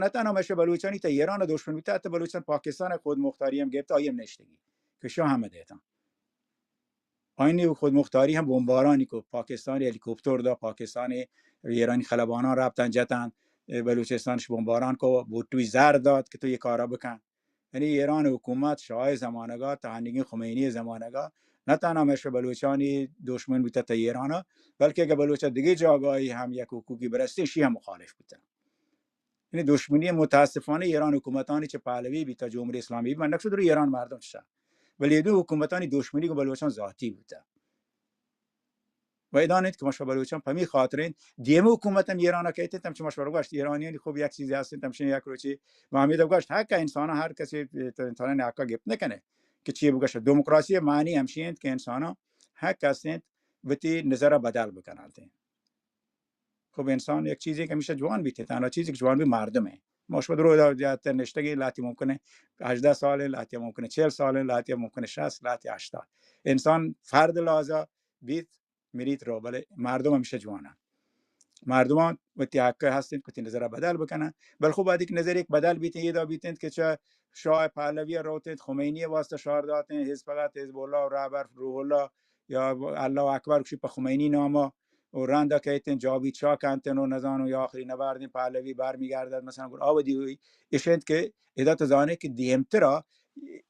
تنها مشه بلوچانی تا ایران دشمن بوته، حتی بلوچان پاکستان خود مختاری هم گرفته، آئی هم نشتگی که شاه هم دیتن. آینی خود مختاری هم بمبارانی کو، پاکستان هلیکوپتر دا، پاکستان ایرانی خلبانان رفتن جتن، بلوچستانش بمباران کو، بوتوی زر داد که تو یه کارا بکن. یعنی ایران حکومت شاه زمانگا تا هنگین خمینی زمانگا نه تنها مشه بلوچانی دشمن بوته تا ایرانا، بلکه اگه بلوچ دیگه جاگاهی هم یک حقوقی برسته، شی هم مخالف بوته. یعنی دشمنی متاسفانه ایران حکومتانی چه پهلوی بی تا جمهوری اسلامی بی، من نقش در ایران مردم چه، ولی دو حکومتانی دشمنی که بلوچان ذاتی بوته. و ادانید که مشما بلوچان پمی خاطرین دیمه حکومت هم ایران کهتید، هم چه مشما گوشت ایرانیانی خوب یک چیزی هستید، هم یک روچی و همیده گوشت حق انسان، هر کسی انسان حقا گپ نکنه که چی بگوشه. دموکراسی معنی همشی انت که انسان حق هستید وتی نظر بدل بکنند. خب انسان یک چیزی که همیشه جوان بیته، تنها چیزی که جوان بی مردمه. ما شما درو دا جات نشتگی، لاتی ممکنه هجده ساله، لاتی ممکنه چهل ساله، لاتی ممکنه شصت، لاتی هشتاد. انسان فرد لازا بیت، میریت رو، بله مردم همیشه جوانه. مردمان وتی حق هستند که وتی نظر بدل بکنن. بل خب بعد یک نظر یک بدل بیتن، یه دا بیتند که چه شاه پهلوی روتند، خمینی واسطه شعار داتند، حزب فقط حزب الله و رهبر روح الله یا الله اکبر کشی په خمینی ناما و رندا کهتن جاوید شاه کنتن و نزانو یا آخری نبردین پهلوی برمیگردد، مثلا گل آو دیوی. اشند که ادا تو زانه که دیمترا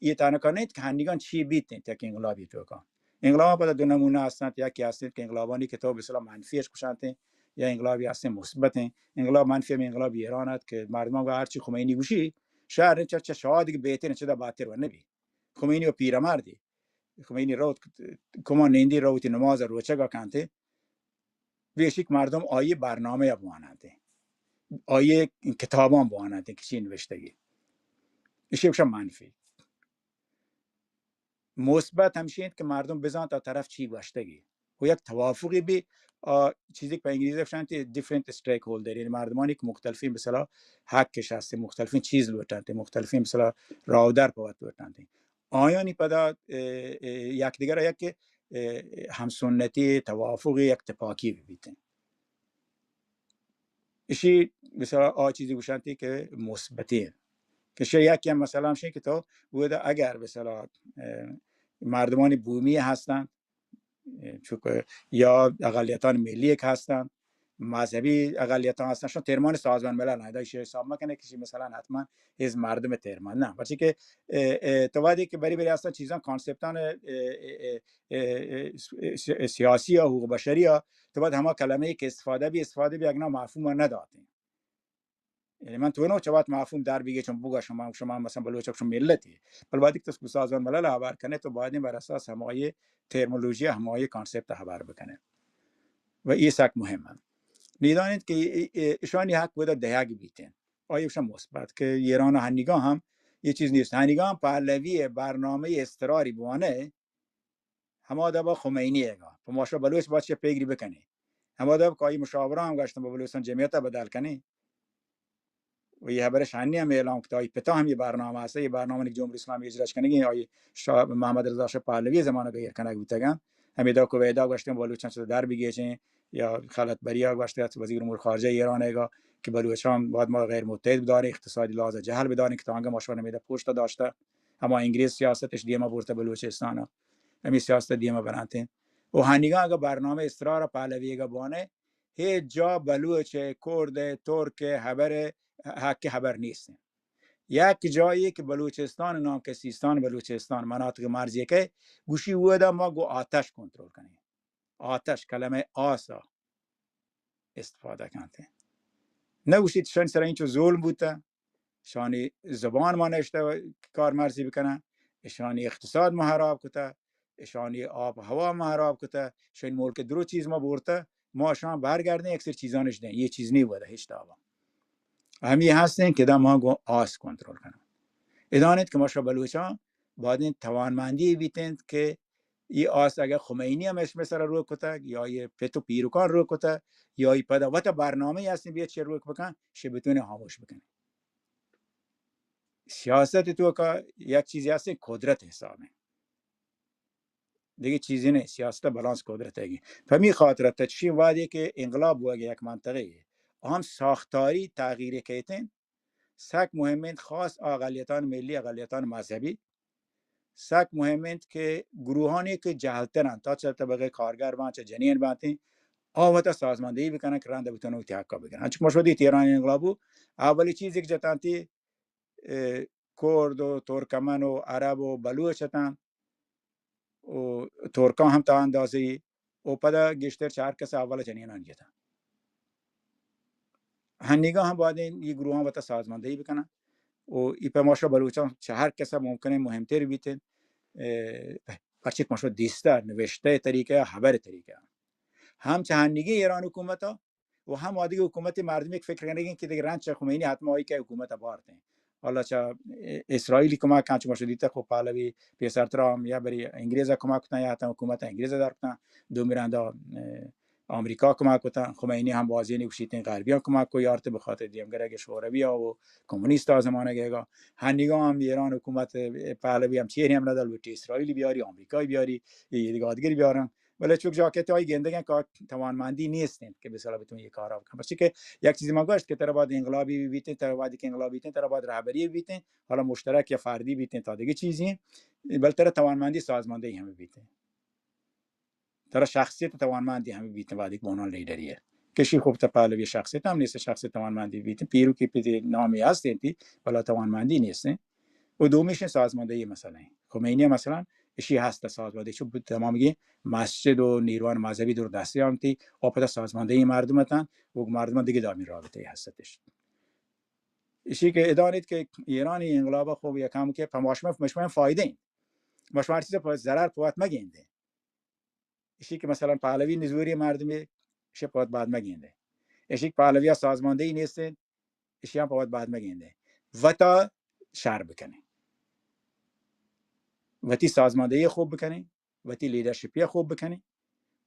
یه تنکا نیت که هنگان چی بیتن تک انقلابی توکا. انقلاب پدا دو نمونه هستند، یکی هستند که انقلابانی که تو به اصطلاح منفیش کشنتن، یا انقلابی هستن مثبتن. انقلاب منفی هم انقلاب ایران است که مردمان گو هرچی خمینی گوشی شهر چه چه شاه دیگه بهترین، چه دا بدتر و نبی. خمینی و پیرمردی، خمینی روت کما نیندی روتی نماز روچگا کنته، بیشک مردم آیی برنامه بواننده، آیی کتابان بواننده که چی نوشتگی. ایشی بشه منفی. مثبت همشی انت که مردم بزانت آ طرف چی گوشتگی و یک توافقی بی، آ، چیزی که په انگلیسی گوشنت different stakeholder، یعنی مردمانی که مختلفین مثلا حقش هست، مختلفین چیز لوٹنت، مختلفین مثلا راودر پوت لوٹنت، آیانی پدا، اه، اه، یک دیگر یک، اه، همسنتی، توافقی، یک تپاکی بیتن. اشی مثلا آ چیزی گوشنتی که مثبتی انت. که شی یکی هم مثلا همشی که تو بوده اگر مثلا، اه، مردمانی بومی هستند، اه، چونکه یا اقلیتان ملی که هستند، مذهبی اقلیتان هستند، شما ترمان سازمان ملل نه، دا شی حساب مکنه که شی مثلا حتما از مردم ترمان نه، پرچه که، اه، اه، تو وقتی که بری بری هستن چیزان کانسپتان، اه، اه، اه، اه، اه، س-، س-، سیاسی یا حقوق بشری یا تو باید هما کلمه که استفاده بی، استفاده بی، اگنا مفهوم نداتین. یعنی من تو نو چوات مفهوم در بگی چون بگا شما، شما مثلا بلوچ شما ملتی. بل باید که تو سازمان ملل خبر کنه، تو باید بر اساس همای ترمولوژی، همای کانسپت خبر بکنه. و ای سک مهمه. نیدانید که ای-، ای-، اشانی حق بوده دهگ بیتین. آیا بشن مثبت که ایران هنگا هم یه چیز نیست. هنگا هم پهلوی برنامه استراری بوانه، هما دبا خمینی ایگا. په ماشا بلوچ باید چه پیگری بکنی. هما دب که آئی مشاوران هم گشتن با بلوچستان جمعیت بدل کنی. و یه خبرش هنی هم اعلام کتا، آئی پتا هم یه برنامه هست، یه برنامه که جمهوری اسلامی اجراش کنگی، آئی شاه، محمد رضا شاه پهلوی زمانه غیر کنگ بوتگن. همی دا که ویدا گشتن بلوچان چطور در بگیچین، یا خلعت بریا گوشته است وزیر امور خارجه ایران ایگا که بلوچان باید ما غیر متحد بدارین، اقتصادی لحاظ جهل بدارین که تا انگه ما شما نمیده پشت داشته. هما انگریز سیاستش دیما برته بلوچستان، همی سیاست دیما برانتین. و هنیگا اگه برنامه استرار پهلوی ایگا بانه، هیچ جا بلوچ، کرد، ترک، خبر، حق خبر نیست. یک جایی که بلوچستان نام که سیستان بلوچستان مناطق مرزی که گوشی ودا ما گو آتش کنترل کنیم. آتش، کلمه آسا استفاده کنته. نگوشید شان سر اینچو ظلم بوته، شانی زبان ما نشته کارمرزی بکنن، شانی اقتصاد ما خراب کته، شانی آب و هوا ما خراب کته، شانی ملک درو چیز ما برته، ما شان برگردین یک سری چیزانش دین، یه چیز نی بوده هیچ دابا. همی هستین که دا ما گو آس کنترل کنن. ادانت که ما شا بلوچان باید این توانمندی بیتند که ای آس اگر خمینی هم اشمه سر رو کتگ یا یه پت و پیروکان رو کتگ یا ای پدا وت برنامه هستین بیا چه رو بکن، شه بتونه خاموش بکنه. سیاست تو که یک چیزی هست قدرت حسابه. دیگه چیزی نه، سیاست بالانس قدرت هگی. پمی خاطر تا چی وادی که انقلاب بوگه یک منطقه هم ساختاری تغییر کیتن، سک مهم انت، خاص اقلیتان ملی، اقلیتان مذہبی سک مهم انت کہ گروہانی کہ جہلتر انت، تا چہ طبقہ کارگر بان، چہ جنین بانتیں، آ وتا سازماندہی بکنن کہ رند بتون وتی حقا بگرن۔ انچو کہ ما شما دیت ایران انقلابو اولی چیز یک جتانتی، اے، کرد و ترکمن و عرب و بلوچ اتن و ترکان ہم تا اندازہ ای و پدا گیشتر چہ ہر کس اول جنینان جتن۔ ہنیگا ہم باید انت یہ گروہان وتا سازماندہی بکنن و ای پہ ما شما بلوچان چہ ہر کس ممکن انت مہمتر بیت انت، اے، پرچہ کہ ما شما دیستہ نوشتہ طریقہ، خبر طریقہ ہم چہ ہنیگی ایران حکومت و ہم آدگہ حکومت مردمی کہ فکر کنگی کہ دگہ رند چہ خمینی حتما آئی کہ حکومت بارت انت۔ حالا چہ اسرائیلی کمک انت، چہ ما شما دیتہ خب پہلوی پیسرترا ہم یا بری انگریز کمک کتن یا حتی حکومت انگریز در کتن، دومی رندا، اے، آمریکا کمک کتن، خمینی ہم بازینی گوشیتیں غربیان کمک کو یارت بخاطر دیمگرگ شوروی و کمونیست آ زمانہ گیگا۔ ہنیگا ہم ایران حکومت پہلوی ہم چیری ہم ندل وٹی اسرائیلی بیاری، آمریکای بیاری، یہ دیگہ آدگری بیارن۔ بلے چوک جاکہ تو آئی گندگیں کہ توانمندی نیست انت کہ بسلا بتون یہ کارا بکن۔ پرچہ کہ یک چیزی من گوشت کہ ترا باید انقلابی بیتیں، ترا باید کہ انقلابی بیتیں، ترا باید رہبری بیتیں، حالا مشترک یا فردی بیتیں تا دیگہ چیزی ہیں، بل ترا توانمندی سازماندہی ہمیں بیتیں۔ ترا شخصیت توانمندی ہمیں بیتیں، باید کہ بونان لیڈری ہے۔ کشی خوب تا پہلوی شخصیت ہم نیست، شخصیت توانمندی بیتیں، پیرو کی پتی نامی ہست انتی، بلا توانمندی نیست ہیں۔ و دومیش سازماندہی مسئلہ ہیں۔ خمینی مثلاً اشی ہست سازماندہی، چو تمام گی مسجد و نیروان مذہبی دور دستی آمتی، و پدا سازماندہی مردم تن، و مردم دیگه دامی رابطه ہستش۔ اشی کہ ادانیت کہ ایرانی انقلاب خوب یکم کہ پماشمه، مشمه فایده ہیں۔ مشمه ہر چیز پر ضرر پوات مگینده۔ اشی کہ مثلاً پہلوی نزوری مردمی، اشی پوات بعد مگینده۔ اشی کہ پہلوی سازماندهی نیست، اشی ہم پہ وت بعد مگندیں۔ وتا شر بکنیں۔ وتی سازماندہی خوب بکنیں، وتی لیڈرشپی خوب بکنیں،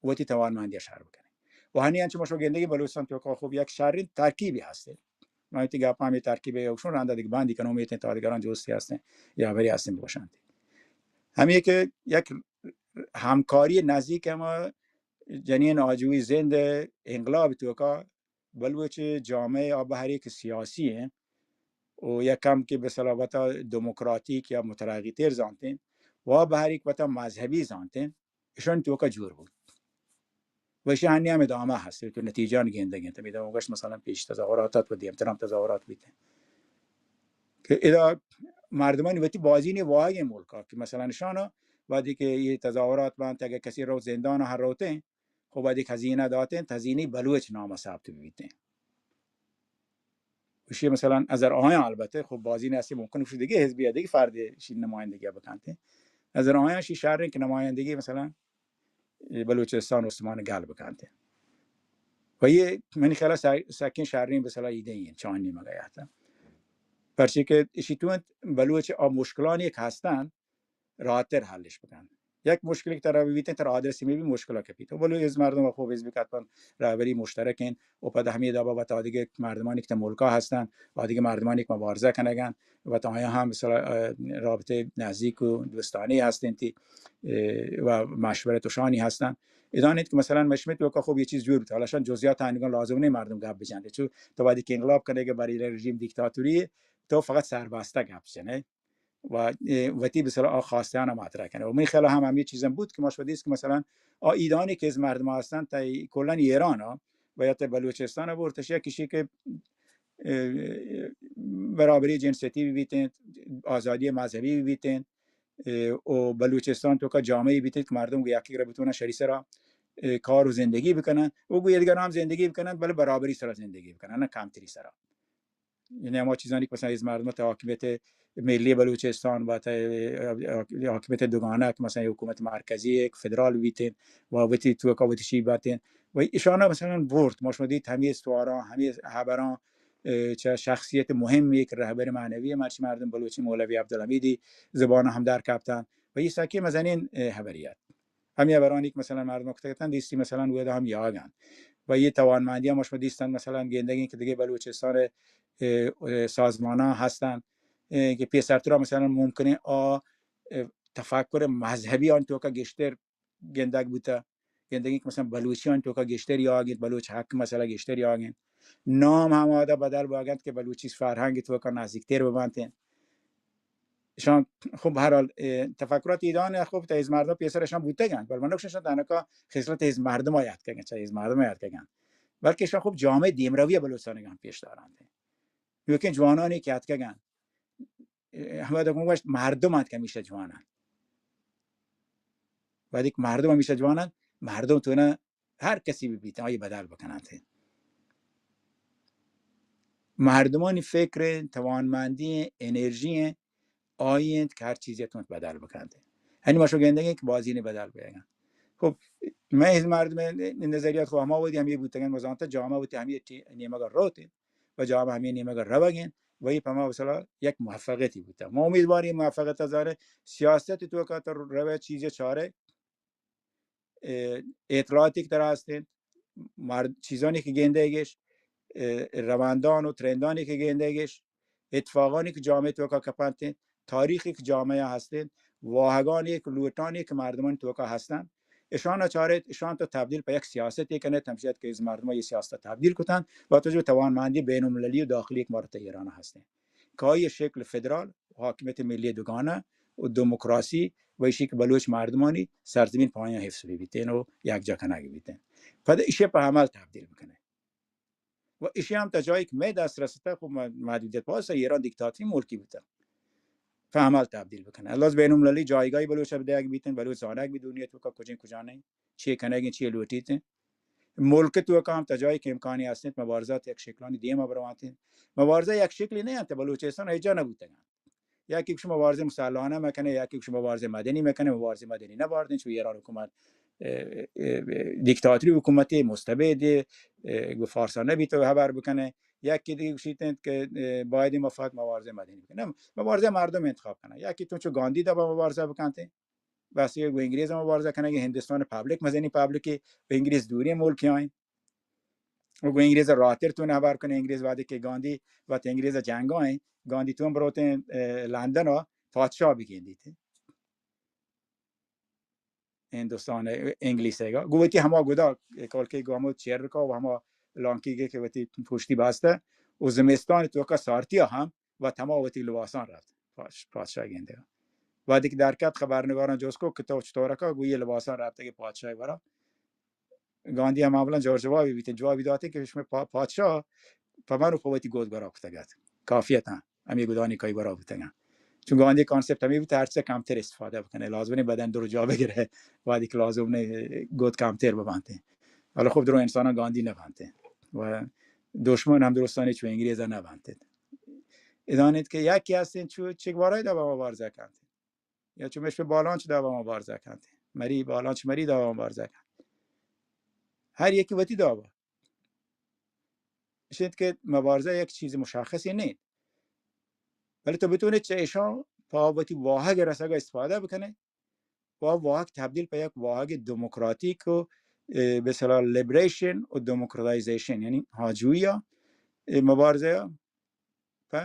وتی توانمندی شر بکنیں۔ و ہنی انچو مشو گندگی بلوچستان توکا خوب یک شرین ترکیبی ہستے۔ من وتی گپا ہمیں ترکیبی اوشون رندا دیگه بندی کنم، امیتیں تا دیگران جوستی ہستیں یا بری ہستیں بگوشنتی۔ ہمیں کہ یک ہمکاری نزدیک ہم جنین آجوئی زند انقلاب توکا بلوچ جامعہ آ بہرے کہ سیاسی ہیں و یا کم کہ بہ صلاح وتا دموکراتیک یا مترقی تر زانتیں و آ بہرے کہ وتا مذہبی زانتیں، اشان توکا جور بود۔ و اشی ہنی ہم ادامہ ہست، تو نتیجان گندگیں۔ تو میدان گشت مثلاً پیش تظاہرات ات و دیمتر ہم تظاہرات بیتیں کہ ادا مردمانی وتی بازینی واہگیں ملکا کہ مثلاً اشانا وہدی کہ یہ تظاہرات بانت، اگر کسی رو زندان ہر روتیں، خب وہدی کہ ہزینہ داتیں، ہزینہ بلوچ نام ثبت بیتیں۔ اشی مثلاً نظر آیاں البتہ، خب بازی نے اسی ممکن اشی دیگه حزبی دیگه فرد شی نمایندگی بکنتے۔ نظر آیاں شی شریں کہ نمایندگی مثلاً بلوچستان استمان گل بکنتے۔ و یہ منی خیال س-، سکیں شریں مثلاً ایدے ہیں چانی مگا یاتا۔ پرچے کہ اشی تو انت بلوچ آ مشکلانی کہ ہستن، راحتر حلش بکن۔ یک مشکلی کہ ترا بیتیں، ترا آدرسی میں بھی مشکل کپیت۔ و بلوچ از مردم خوب از بکت پن رہبری مشترکیں و پدا ہمیں دابا وتا دیگه مردمانی کہ تا ملکا ہستن و دیگه مردمانی کہ مبارزہ کنگن و تا آیا ہم مثلاً، اه، رابطه نزدیک و دوستانی ہستن تی، اه، و مشورت و شانی ہستن۔ ادانیت کہ مثلاً مشمت وکا خوب یہ چیز جور بتا، حالا شان جزئیات انگان لازم نہیں مردم گپ بجنده، چو تو وقتی کہ انقلاب کنگه برای رژیم دیکتاتوری، تو فقط سربسته گپ جنے۔ و، اه، وتی بسر آ خواستیان مطرح کنه۔ و من خیال ہم ہمیں چیزم بود کہ ما شدیست کہ مثلاً آ ایدانی کہ از مردم هستن تا کلاً ایران ها و یا تا بلوچستان ها برتش یا کشی کہ، اه، برابری جنسیتی بیتیں، آزادی مذہبی بیتیں، اه، و بلوچستان توکا جامعه بیتیں کہ مردم یکی را بتونن شری سرا، اه، کار و زندگی بکنن و گو دیگر هم زندگی بکنن، بلے برابری سرا زندگی بکنن، نه کمتری سرا۔ یعنی ہما چیزانی کہ مثلاً از مردم تا حاکمیت ملی بلوچستان و تا حاکمیت دوگانہ کہ مثلاً حکومت مرکزی یک فدرال بیتین و وتی توکا وتی چی باتین و اشانا مثلاً برد، ما شما دیت ہمی استواران، ہمی حبران، اه، چہ شخصیت مهم یک رہبر معنوی مرچی مردم بلوچی مولوی عبدالحمیدی زبان ہم در کپتن و یہ سکی مزنین، اه، حبریت۔ ہمے ہبرانی کہ مثلاً مردم کتگ اتنت، دیستی مثلاً اودا ہم یاگ انت۔ و یہ توانمندی ہم شما دیستن مثلاً گندگین کہ دگہ بلوچستان، اه، اه، سازمانان ہستن، اه، کہ پیسرترا مثلاً ممکنہ آ، اه، تفکر مذہبی آن توکا گیشتر گندگ بوتا، گندگین کہ مثلاً بلوچی آن توکا گیشتر یاگ انت، بلوچ حق مسئلہ گیشتر یاگ انت۔ نام ہم آدا بدل باگنت کہ بلوچی فرہنگ توکا نزدیکتر ببنت۔ اشان خب ہر حال، اه، تفکرات ایدان خب تا از مردم پیسر اشان بوتگن، بل منوکش اشان تنکا خصلت از مردم آیت کگن، چا از مردم آیت کگن، بلکہ اشان خب جامعہ دیمروی بلوچستان گان پیش دارند۔ نوکیں جوانانی کہ اتکگن، اه، ہمے دکن گوشت مردم انت کہ ہمیشہ جوان انت۔ وقتی کہ مردم ہمیشہ جوان انت، مردم تو نہ ہر کسی بہ بیت، آئی بدل بکننت۔ مردمانی فکر انت، توانمندی انت، انرژی انت، آئی انت کہ ہر چیزی اتونت بدل بکننت۔ یعنی ما شو گندگیں کہ بازی نے بدل بیگن۔ خب، میں اس مردم نظریات خو ہما ودی ہمی بوتگن، مزانتا جامعہ وتی ہمی ٹی-، نیمگا روت انت و جامعہ ہمی نیمگا روگ انت و یہ پما مثلا یک موفقیتی بوتا۔ ما امیدواری موفقیت زارے سیاست توکا تر روے چیزی چارے اه، اطلاعاتی کہ ترا ہست انت، مرد-، چیزانی کہ گندئے گش، اه، رواندان و ترندانی کہ گندئے گش، اتفاقانی کہ جامعہ توکا کپنت انت، تاریخی کہ جامعہ ہست انت، واہگانی کہ لوٹانی کہ مردمانی توکا ہستن، اشان چارت، اشان تو تبدیل پہ یک سیاستی کنت، ہمشیت کہ از مردم یہ سیاست تبدیل کتن و تو جو توانمندی بین المللی و داخلی کہ مارا ایران ہست انت۔ کہ آئی شکل فدرال و حاکمیت ملی دوگانہ و دموکراسی و ایشی کہ بلوچ مردمانی سرزمین پایان حفظ بہ بیتین و یکجا کنگ بیتین۔ پد ایشی پہ عمل تبدیل بکنه۔ و ایشی ہم تا جایی کہ مئے دست رسته، خب م-، محدودیت باز ایران دیکتاتوری ملکی بوته۔ پہ عمل تبدیل بکنه۔ لازم بین المللی جایگاهی بلوچ بدهگ بیتین، بلوچ زانگ بی دنیا توکا کجین کجا نہیں۔ چی کنگیں، چی لوٹیت۔ ملک توکا ہم تا جایی کہ امکانی ہست انت، مبارزات یک شکلانی دیما بروانت۔ مبارزہ یک شکلی نہ انت، بلوچستان ایجا نہ بوتگن۔ یکی کہ شما مبارزہ مسلحانہ مکنه، یکی کہ شما مبارزہ مدنی مکنه، مبارزہ مدنی نہ باردین، چون ایران حکومت، اه، اه، دیکتاتوری حکومت مستبد، اه، گو فارسا نبی تو خبر بکنه۔ یکی دیگه گوشیت انت کہ، اه، باید ما فقط مبارزہ مدنی بکنه۔ نه، مبارزہ مردم انتخاب کنه۔ یکی تو چو گاندی دبا مبارزہ بکنت، بس یہ گو انگریز مبارزہ کنگی، ہندوستان پبلک مزنی پبلکی، و انگریز دوری ملکی آئیں۔ و گو انگریز راتر تو نہ ہبر کنے، انگریز وعدے کہ گاندی وقت انگریز جنگا ہیں، گاندی تو بروتے، اه، لندن و پادشاہ بگندیت۔ ہندوستان، انگلیس ہے گا۔ گو وتی ہما گدا کول کے گو ہما چیر کا و ہما لانکی گے کہ وتی پشتی باستا و زمستان توکا سارتیا ہم و تمام وتی لباسان رفت۔ پاش-، پادشاہ گندے۔ وقتی کہ درکت خبرنگاران جست کو کہ تو چطور کا، گو یہ لباسان رفته کہ پادشاہ برا۔ گاندی ہم معمولاً جور جوابی بیتن، جوابی داتے کہ شما پا-، پادشاہ پہ من و پہ وتی گود گورا کتگت۔ کافیت ہم۔ ہمی گدانی کئی گورا بوتگن۔ چون گاندی کانسپت ہمی بوت، ہرچہ کمتر استفادہ بکنے، لازم نہیں بدن درو جا بگرے، وقتی کہ لازم نہیں گود کمتر ببانتے۔ حالا خب درو انسان گاندی نبانتے و دشمن ہم درستانی چو انگریز نبانتے۔ ادانیت کہ یکی هستین چو چگوارای دبا مبارزہ کنت، یا چو مش پہ بالانچ دبا مبارزہ کنت، مری بالانچ مری دبا مبارزہ کنت۔ ہر یکی وتی دبا۔ اشیت کہ مبارزہ یک چیز مشخصی نیست، ولی تو بتونی چہ اشان پہ وتی واہگ رسگا استفادہ بکنے و واہگ تبدیل پہ یک واہگ دموکراتیک و، اه، بہ اصطلاح لبریشن و دموکراتائزیشن، یعنی آجوئی ء، اه، مبارزہ ء پہ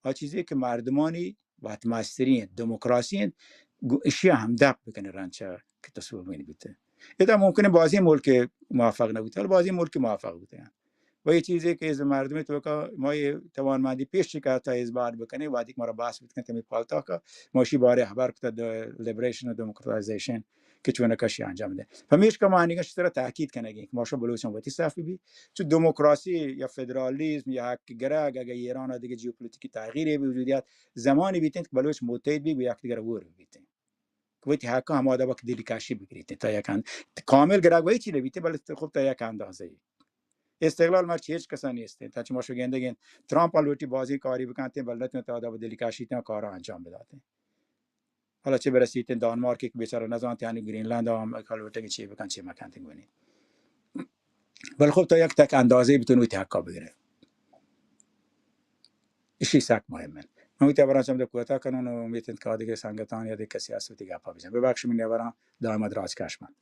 آ چیزے کہ مردمانی وت مستری انت، دموکراسی انت، گو اشی ء ہمدپ بکنے رند چہ کہ تصور بین بیتے۔ ادا ممکن ہے بازی ملک موفق نہ بوتے، ولی بازی ملک موفق بوتے ہیں۔ و یہ چیزے کہ از مردم توکا ما یہ توانمندی پیش چکا تا از بار بکنے، وادی کہ مارا بحث بکنے تمی پالتا کا، ما اشی بارے خبر کتا، لبریشن و دموکراتائزیشن کہ چونکا اشی انجام دے۔ ہمیش کا معنی کا سرا تاکید کنگی کہ ما شو بلوچاں وتی صف بی، چو دموکراسی یا فدرالیزم یا حق گرگ، اگہ ایران دیگه جیوپولیتیکی تغییری بہ وجود یات، زمانی بیتین کہ بلوچ متحد بی، یک دیگر ور بیتین۔ کہ وتی حقا ہما دبا کہ دلکشی بگریتین تا یک اند-، کامل گرگ وی چی نبیتین، بلے خب تا یک اندازه ای۔ استقلال مرچی ہچ کسا نیستین۔ تا چہ ما شو گندگین ترامپ لوٹی بازی کاری بکنتین، بلے نتون تا دبا دلکشی تین کارا انجام بداتین۔ حالا چہ برسیتیں دانمارک کہ بیچارہ نزانت، یعنی گرینلند ہم کلوٹگ چی بکن، چی مکنت گونی۔ بل خب تا یک تک اندازے بتون وتی حقا بگرے۔ اشی سک مهم انت۔ من وتی ہبراں چم دے کوتاہ کنون و امیت انت کہ آدگہ سنگتان یا دگہ کسی ہست وتی گپا بجن۔ ببخش من ہبراں دائم دراج کش من۔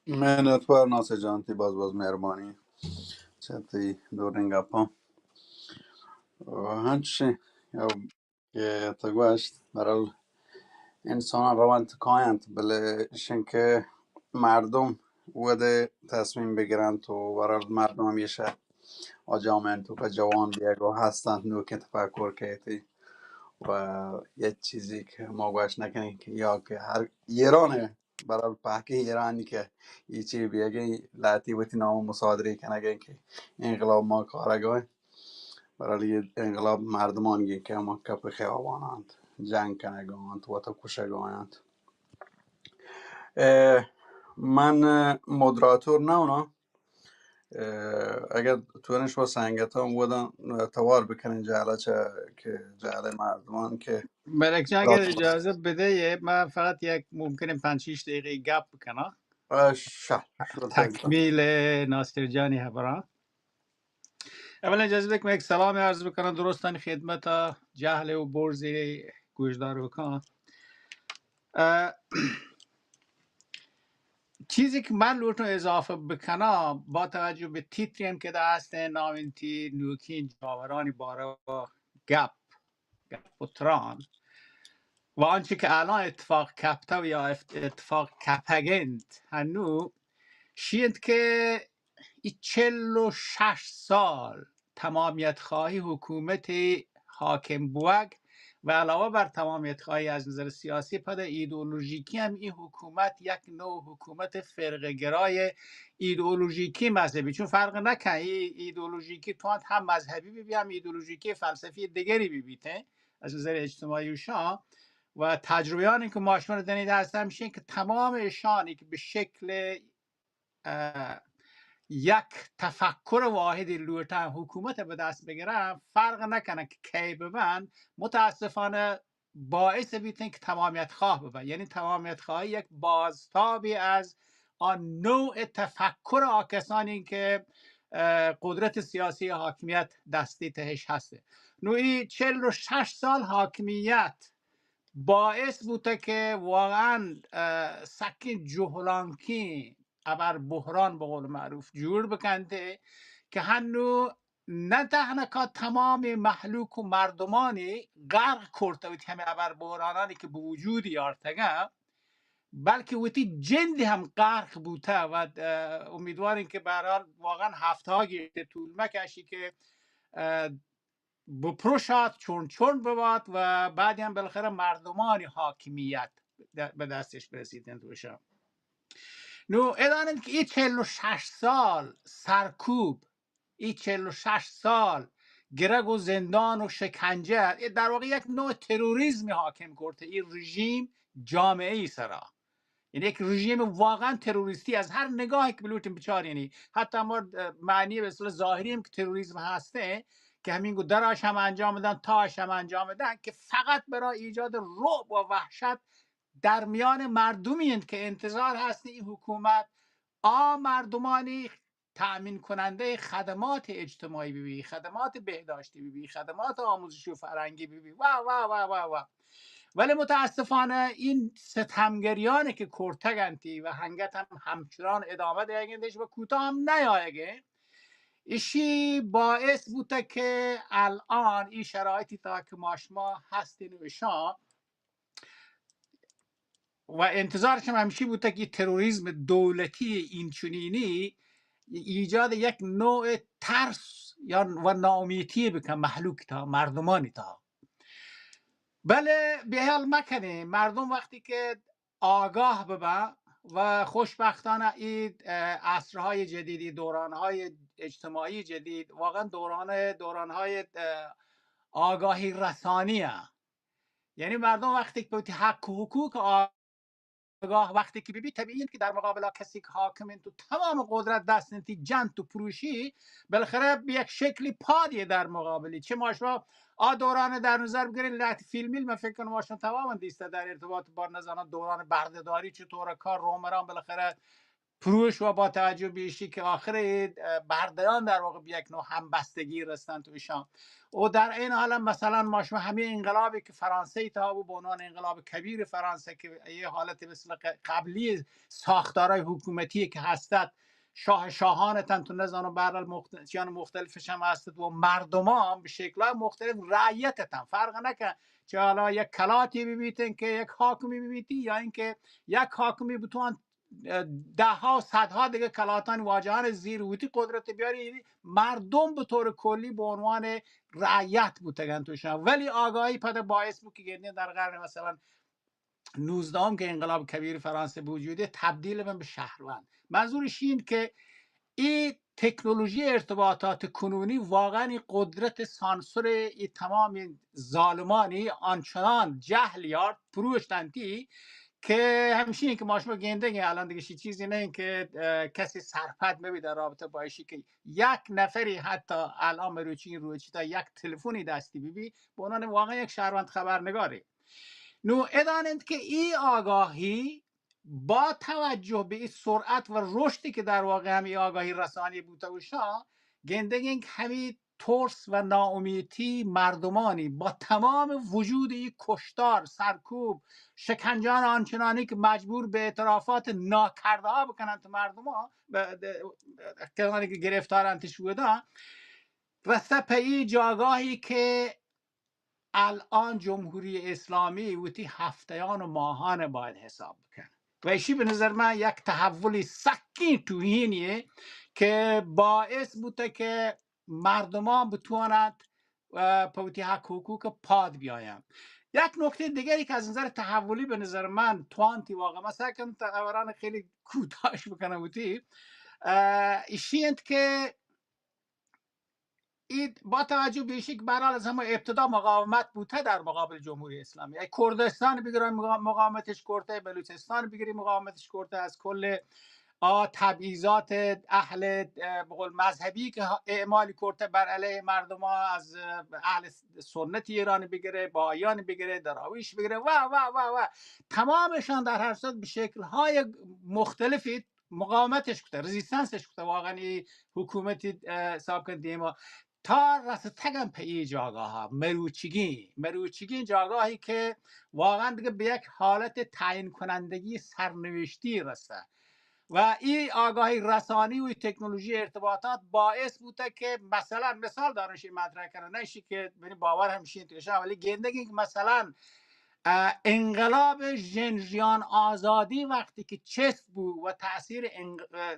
منتوار ناصر جان، تی باز باز مہربانی چہ تی دوریں گپاں۔ و ہنچیں کہ تو گوشت، برحال انسان روانت کاینت، بلے اشن کہ مردم وھدے تصمیم بگرنت و برحال مردم ہمیشہ آجامنت و پہ جوان بیگ و ہستنت، نوکیں تفکر کیتی و یک چیزی کہ ما گوش نکنیں کہ یا کہ ہر ایران، برحال پہکیں ایرانی کہ ای چی بیگیں لہتی وتی نام مصادرہ کنگیں کہ انقلاب ما کارگیں، برحال یہ انقلاب مردمان گی کہ ہما کپ خیابانانت، جنگ کنگانت، وتا کشگانت. اه، من مودراتور نہ اوناں. اه، اگر تو نش و سنگتاں وداں توار بکنیں جہلا چہ کہ جہل مردمان کہ ملک جان، اگر اجازت بدے، یہ من فقط یک ممکنه پنج شش دقیقه گپ بکنم. اه، شر، شر، تکمیل ناصر جانی خبران. اولا اجازه بدید که من یک سلام عرض بکنم درستان خدمت جهل و برز گوشدار بکن. اه، چیزی که من لوٹوں اضافه بکنم با توجه به تیتری هم که ده هستیں ناوینتی نوکین جاورانی باره گپ، گپ و تران و آنچه که الان اتفاق کپته و یا افت-، اتفاق کپگنت هنو شی انت که ای چل و شش سال تمامیت خواهی حکومت حاکم بوگ و علاوه بر تمامیت خواهی از نظر سیاسی پد ایدئولوژیکی هم این حکومت یک نوع حکومت فرقه گرای ایدئولوژیکی مذهبی، چون فرق نکن ای ایدئولوژیکی توانت هم مذهبی ببی هم ایدئولوژیکی فلسفی دیگری ببیته از نظر اجتماعی و شان و تجربیانی که ما شما رو دنید هست همیشه که تمام اشانی که به شکل اه، یک تفکر واحد لوٹاں حکومت به دست بگرن، فرق نکنه که کی ببن، متاسفانه باعث بیتن که تمامیت خواه ببن. یعنی تمامیت خواهی یک بازتابی از آن نوع تفکر آ کسانی که اه، قدرت سیاسی حاکمیت دستی تهش هسته. نو ای چل و شش سال حاکمیت باعث بوته که واقعاً اه، سکین جهلانکی ابر بحران به قول معروف جوڑ بکنته که هنو نه تهنکا تمام مهلوک و مردمانی غرق کرته وتی همه ابر بحرانانی که به وجود یارتگه، بلکه وتی جند هم غرق بوته و اه، امیدوارین که به هر حال واقعاً هفته ها گیشته طول مکشی که اه، بپروشات، چون چون ببات و بعدی هم بالاخره مردمانی حاکمیت د-، به دستش برسیدن دوشم. نو ادانند که ای چل و شش سال سرکوب، ای چل و شش سال گرگ و زندان و شکنجه، ای در واقع یک نوع تروریزم حاکم کرده ای رژیم جامعه ای سرا. یعنی یک رژیم واقعاً تروریستی از هر نگاهی که بلوٹیم بچار، یعنی حتی ما اه، معنی به اصطلاح ظاهری هم که تروریسم هسته که همین گو دراش هم انجام بدن، تاش هم انجام بدن که فقط برای ایجاد رعب و وحشت در میان مردمی انت که انتظار هست این حکومت آ مردمانی تأمین کننده خدمات اجتماعی ببی، خدمات بهداشتی ببی، خدمات آموزشی و فرهنگی ببی و و و و و ولی متاسفانه این ستمگریانی که کرتگنتی و هنگت هم همچنان ادامه دیگندش و کوتاه هم نیایگه، ایشی باعث بوته که الان این شرایطی تا که ما شما هستین و اشان و انتظارش هم همیشی بوته که تروریسم دولتی این چنینی ایجاد یک نوع ترس یا و ناامیتی بکن مهلوک تا مردمانی تا. بله، بیحال مکنه مردم وقتی که آگاه ببه و خوشبختانه این اه، عصرهای جدیدی، دورانهای اجتماعی جدید واقعاً دوران دورانهای اه، آگاهی رسانیه. یعنی مردم وقتی که به حق و حقوق آگاه وقتی که ببی، طبیعی انت که در مقابل کسی که حاکم انت و تمام قدرت دست انت جنت و پروشی، بالاخره به یک شکلی پادی در مقابلی. چه ما شما آ دوران در نظر بگیرین، لحظه فیلمی من فکر کنم ما شما تمام دیسته در ارتباط با نزانم دوران بردهداری چطور کار رومران بالاخره پروش و با توجه به ایشی که آخر اه، بردهان در واقع به یک نوع همبستگی رستن تو ایشان. و در این حال هم مثلاً ما شما همین انقلابی که فرانسه تا بود به عنوان انقلاب کبیر فرانسه که یه حالت مثل ق- قبلی ساختارهای حکومتی که هستد، شاه شاهان تن تو نزانم به هر حال مخت-، چیان مختلفش هم هستد و مردمان به شکل‌های مختلف رعیت تن فرق نکن چه حالا یک کلاتی ببیتن که یک حاکمی ببیتی یا اینکه یک حاکمی بتوان اه، ده‌ها و صدها دیگه کلاتانی واجهان زیر وتی قدرت بیاری، یعنی مردم به طور کلی به عنوان رعیت بوتگن توشان. ولی آگاهی پدا باعث بود که گندین در قرن مثلاً نوزدهم که انقلاب کبیر فرانسه به وجود آید، تبدیل بن به شهروند. منظورش این که این تکنولوژی ارتباطات کنونی واقعاً این قدرت سانسور این تمام این ظالمانی آنچنان جهل یارت پروشتنتی که همیشه این که ما شما گندگی الان دیگه چی چیزی نه این که، اه، کسی سرپد ببی در رابطه با ایشی که یک نفری حتی الان مروچی این روچی تا یک تلفنی دستی ببی، به عنوان واقعاً یک شهروند خبرنگاری. نو ادان انت که ای آگاهی با توجه به این سرعت و رشدی که در واقع هم ای آگاهی رسانی بوته و شا گندگین که همی ترس و ناامیتی مردمانی با تمام وجود ای کشتار، سرکوب، شکنجان آنچنانی که مجبور به اعترافات ناکرده ها بکنند مردم ها، به، به، کسانی که گرفتار انت شودن، رسته په ای جاگاهی که الان جمهوری اسلامی وتی هفتهان و ماهان باید حساب بکنه و ایشی به نظر من یک تحول سکین توهینیه که باعث بوته که مردمان بتوانند، اه، په وتی حق و حقوق پاد بیاین. یک نکته دیگری که از نظر تحولی به نظر من توانتی واقعا، من سعی کنم تقریباً خیلی کوتاهش بکنم وتی، اه، ایشی انت که این با توجه به ایشی که به هر حال از همون ابتدا مقاومت بوته در مقابل جمهوری اسلامی، ای کردستان بگیرن مقا-، مقاومتش کرده، بلوچستان بگیری مقاومتش کرده، از کل آ تبعیضات اهل، اه، به قول مذهبی که اعمالی کرده بر علیه مردم ها، از، اه، اهل سنت ایران بگیره، بهاییان بگیره، دراویش بگیره و، و، و، و. تمامشان در هر صورت به شکل‌های مختلفی مقاومتش کته، رزیستنسش کته، واقعاً ای حکومتی، اه، حساب کن دیما تا رستگن په ای جاگاها، مروچیگین، مروچیگین جاگاهی که واقعاً دیگه به یک حالت تعیین کنندگی سرنوشتی رسه و ای آگاهی رسانی و ای تکنولوژی ارتباطات باعث بوده که مثلاً مثال دارم شی مطرح کنم، نه شی که بنی باور هم شین توشه، ولی گندگی که مثلاً اه، انقلاب ژن ژیان آزادی وقتی که چست بو و تاثیر انق-، اه،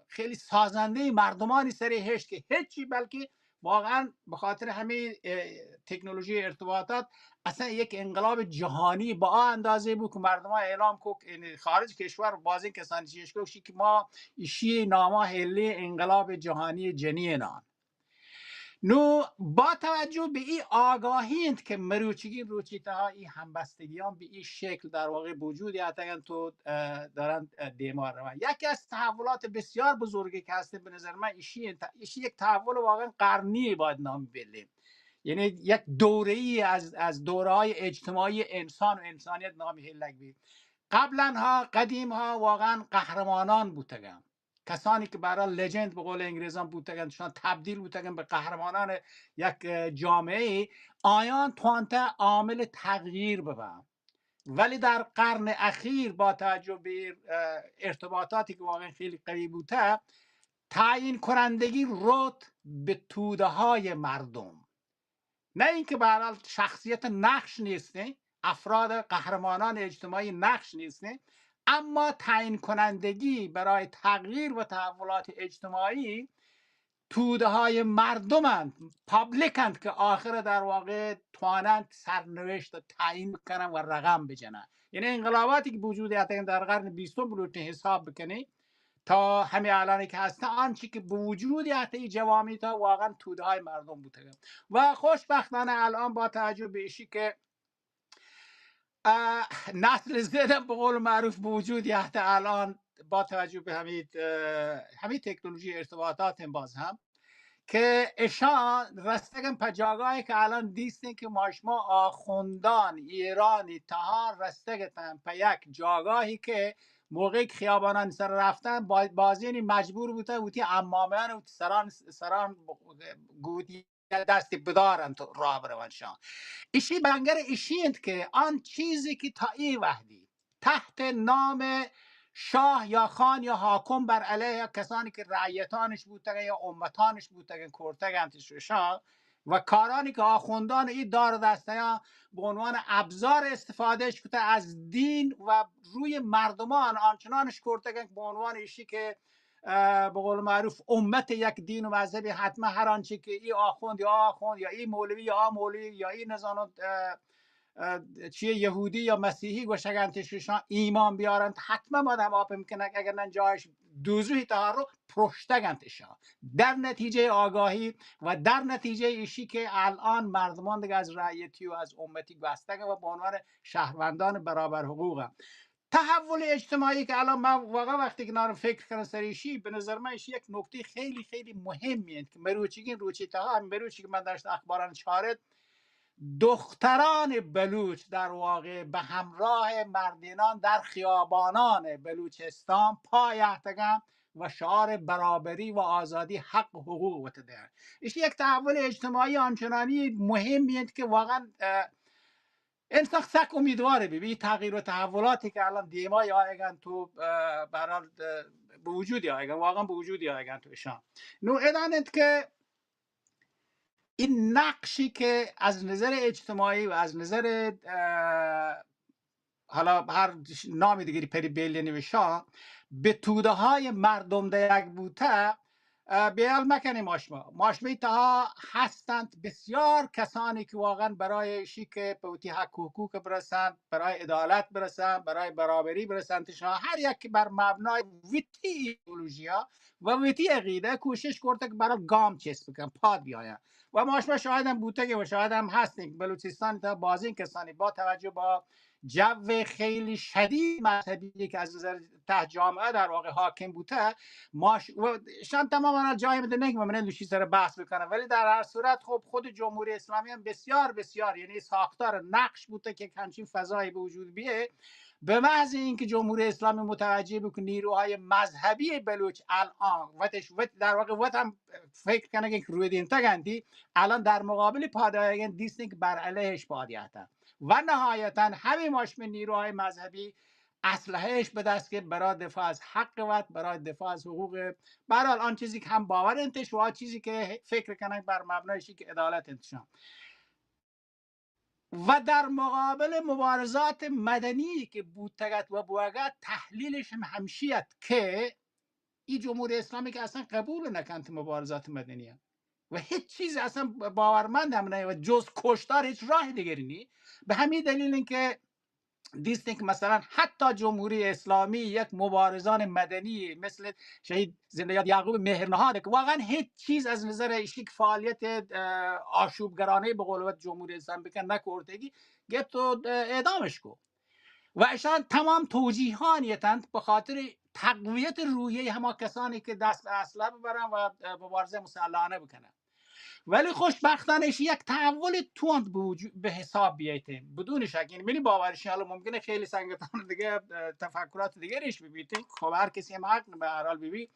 خیلی سازنده مردمانی سر هشت که هیچی، بلکه واقعاً به خاطر همین، اه، تکنولوژی ارتباطات اصلاً یک انقلاب جهانی با آ اندازه بو که مردمان اعلام کو که، یعنی خارج کشور بازین کسانی چیش کو که ما ایشی ناما هلی انقلاب جهانی جنینان. نو با توجه به این آگاهی انت که مروچیگین روچی تها این همبستگیان به این شکل در واقع بوجود یاتگن تو، اه، دارن، اه، دیما روان. یکی از تحولات بسیار بزرگی که هست به نظر من ایشی انت، ایشی یک تحول واقعاً قرنی باید نام بلیم، یعنی یک دوره‌ای از، از دوره‌های اجتماعی انسان و انسانیت نام هلگ بی. قبلاً ها، قدیم ها واقعاً قهرمانان بوتگن، کسانی که برای لجند به قول انگریزان بوتگن، شان تبدیل بوتگن به قهرمانان یک، اه، جامعه، آیان توانته عامل تغییر ببن. ولی در قرن اخیر با توجه به، اه، ارتباطاتی که واقعاً خیلی قوی بوته، تعیین کنندگی روت به توده های مردم. نه اینکه به هر حال شخصیت نقش نیست، نه؟ افراد قهرمانان اجتماعی نقش نیست، نه؟ اما تعیین کنندگی برای تغییر و تحولات اجتماعی توده های مردمند، پابلیکند که آخر در واقع توانند سرنوشت تعیین کنن و رقم بجنن. یعنی انقلاباتی که وجود یاتگن در قرن بیستم بلوچ حساب بکنی، تا همین الانی که هستن، آنچه که به وجود یاته ای جوامع تا واقعاً توده های مردم بوتگن و خوشبختانه الان با توجه به ایشی که، اه، نسل زدم به قول معروف به وجود یاته الان با توجه به همین، اه، همین تکنولوژی ارتباطات هم باز هم که اشان رستگن په جاگاهی که الان دیستین که ما شما آخوندان ایرانی تها رستگتن په یک جاگاهی که موقعی که خیابانان سر رفتن با-، بازینی مجبور بوتن وتی عمامیان و سران، سران گودی دستی بدارن تو راه بروان شان. ایشی بنگر ایشی انت که آن چیزی که تا ای وحدی تحت نام شاه یا خان یا حاکم بر علیه کسانی که رعیتانش بوتگن یا امتانش بوتگن کرتگنتش شان، و کارانی که آخوندان ای دار دستیان به عنوان ابزار استفادهش کته، از دین و روی مردمان آنچنان شکرتگن که به عنوان ایشی که، اه، به قول معروف امت یک دین و مذهبی، حتما هر آنچه که ای آخوند یا آخوند یا ای مولوی یا آ مولوی یا ای نزانم، اه، اه، چیه یهودی یا مسیحی گوشگنتش، ایشان ایمان بیارنت، حتما آدم آپ میکنه، اگر نه جایش دوزوی تها رو پرشتگنت ایشان. در نتیجهٔ آگاهی و در نتیجهٔ ایشی که الان مردمان دیگه از رعیتی و از امتی گوستگن و به عنوان شهروندان برابر حقوقن. تحول اجتماعی که الان من واقعا وقتی که نارم فکر کنم سر ایشی، به نظر من ایشی یک نکتهٔ خیلی خیلی مهمی انت که مروچیگین روچی تها، همین مروچی که من داشت اخباران چارت، دختران بلوچ در واقع به همراه مردینان در خیابانان بلوچستان پای اهتگن و شعار برابری و آزادی حق و حقوق وت دهن. ایشی یک تحول اجتماعی آنچنانی مهمی انت که واقعا، اه، انسان سک امیدوار بی، بی تغییر و تحولاتی که الان دیمای آیگن تو، اه، به هر حال، اه، به وجود آیگن، واقعا به وجود آیگن تو ایشان. نو ادان انت که این نقشی که از نظر اجتماعی و از نظر، اه، حالا هر نام دیگری پری بیل نوشا به توده های مردم دیگ بوته، اه، بیال مکنیم آشما. ماشمه تها هستند بسیار کسانی که واقعا برای شی که به وتی حق و حقوق برسند، برای عدالت برسند، برای برابری برسند، شما هر یک بر مبنای وتی ایدئولوژیا و وتی عقیده کوشش کرده که برای گام چست بکن، پاد بیاین. و ما شما شاهد هم بوتگیم و شاهد هم هستیم که بلوچستان تا بازین کسانی با توجه با جو خیلی شدید مذهبی که از نظر ته جامعه در واقع حاکم بوته، ما ش... و شان تمام آنها جای مده نگم من دوشی سر بحث بکنم، ولی در هر صورت خب خود جمهوری اسلامی هم بسیار بسیار، یعنی ساختار نقش بوته که همچین فضایی به وجود بیه. به محض اینکه جمهوری اسلامی متوجه بود که نیروهای مذهبی بلوچ الان وتش وت در واقع وت هم فکر کنگن که روی دینتگنتی، الان در مقابل پادایگن دیستن که بر علیهش پادیاتن و نهایتا همین ماشم نیروهای مذهبی اسلحهش به دست گرفت برای دفاع از حق وت، برای دفاع از حقوق، به هر حال آن چیزی که هم باور انتش و آن چیزی که فکر کنن بر مبنای شی که عدالت انتشان. و در مقابل مبارزات مدنی که بوتگت و بوگت، تحلیلش هم همشیت که ای جمهوری اسلامی که اصلاً قبول نکنت مبارزات مدنی هم. و هیچ چیز اصلاً باورمند هم نه و جز کشتار هیچ راه دیگری نی. به همین دلیل اینکه دیستین که مثلاً حتی جمهوری اسلامی یک مبارزان مدنی مثل شهید زنده یاد یعقوب مهرنهاد که واقعاً هیچ چیز از نظر ایشی که فعالیت، اه، آشوبگرانه به قول وت جمهوری اسلامی بکن نکرتگی، گپت و، اه، اعدامش کو. و اشان تمام توجیهانی اتنت به خاطر تقویت روحیهٔ هما کسانی که دست به اسلحه ببرن و، اه، مبارزه مسلحانه بکنن. ولی خوشبختانه ایشی یک تحول تند به وجو-، به حساب بیایتین. بدون شک، یعنی منی باورش حالا ممکنه خیلی سنگتان دیگه، اه، تفکرات دیگریش ببیتین. خب هر کسی هم حق به هر حال ببی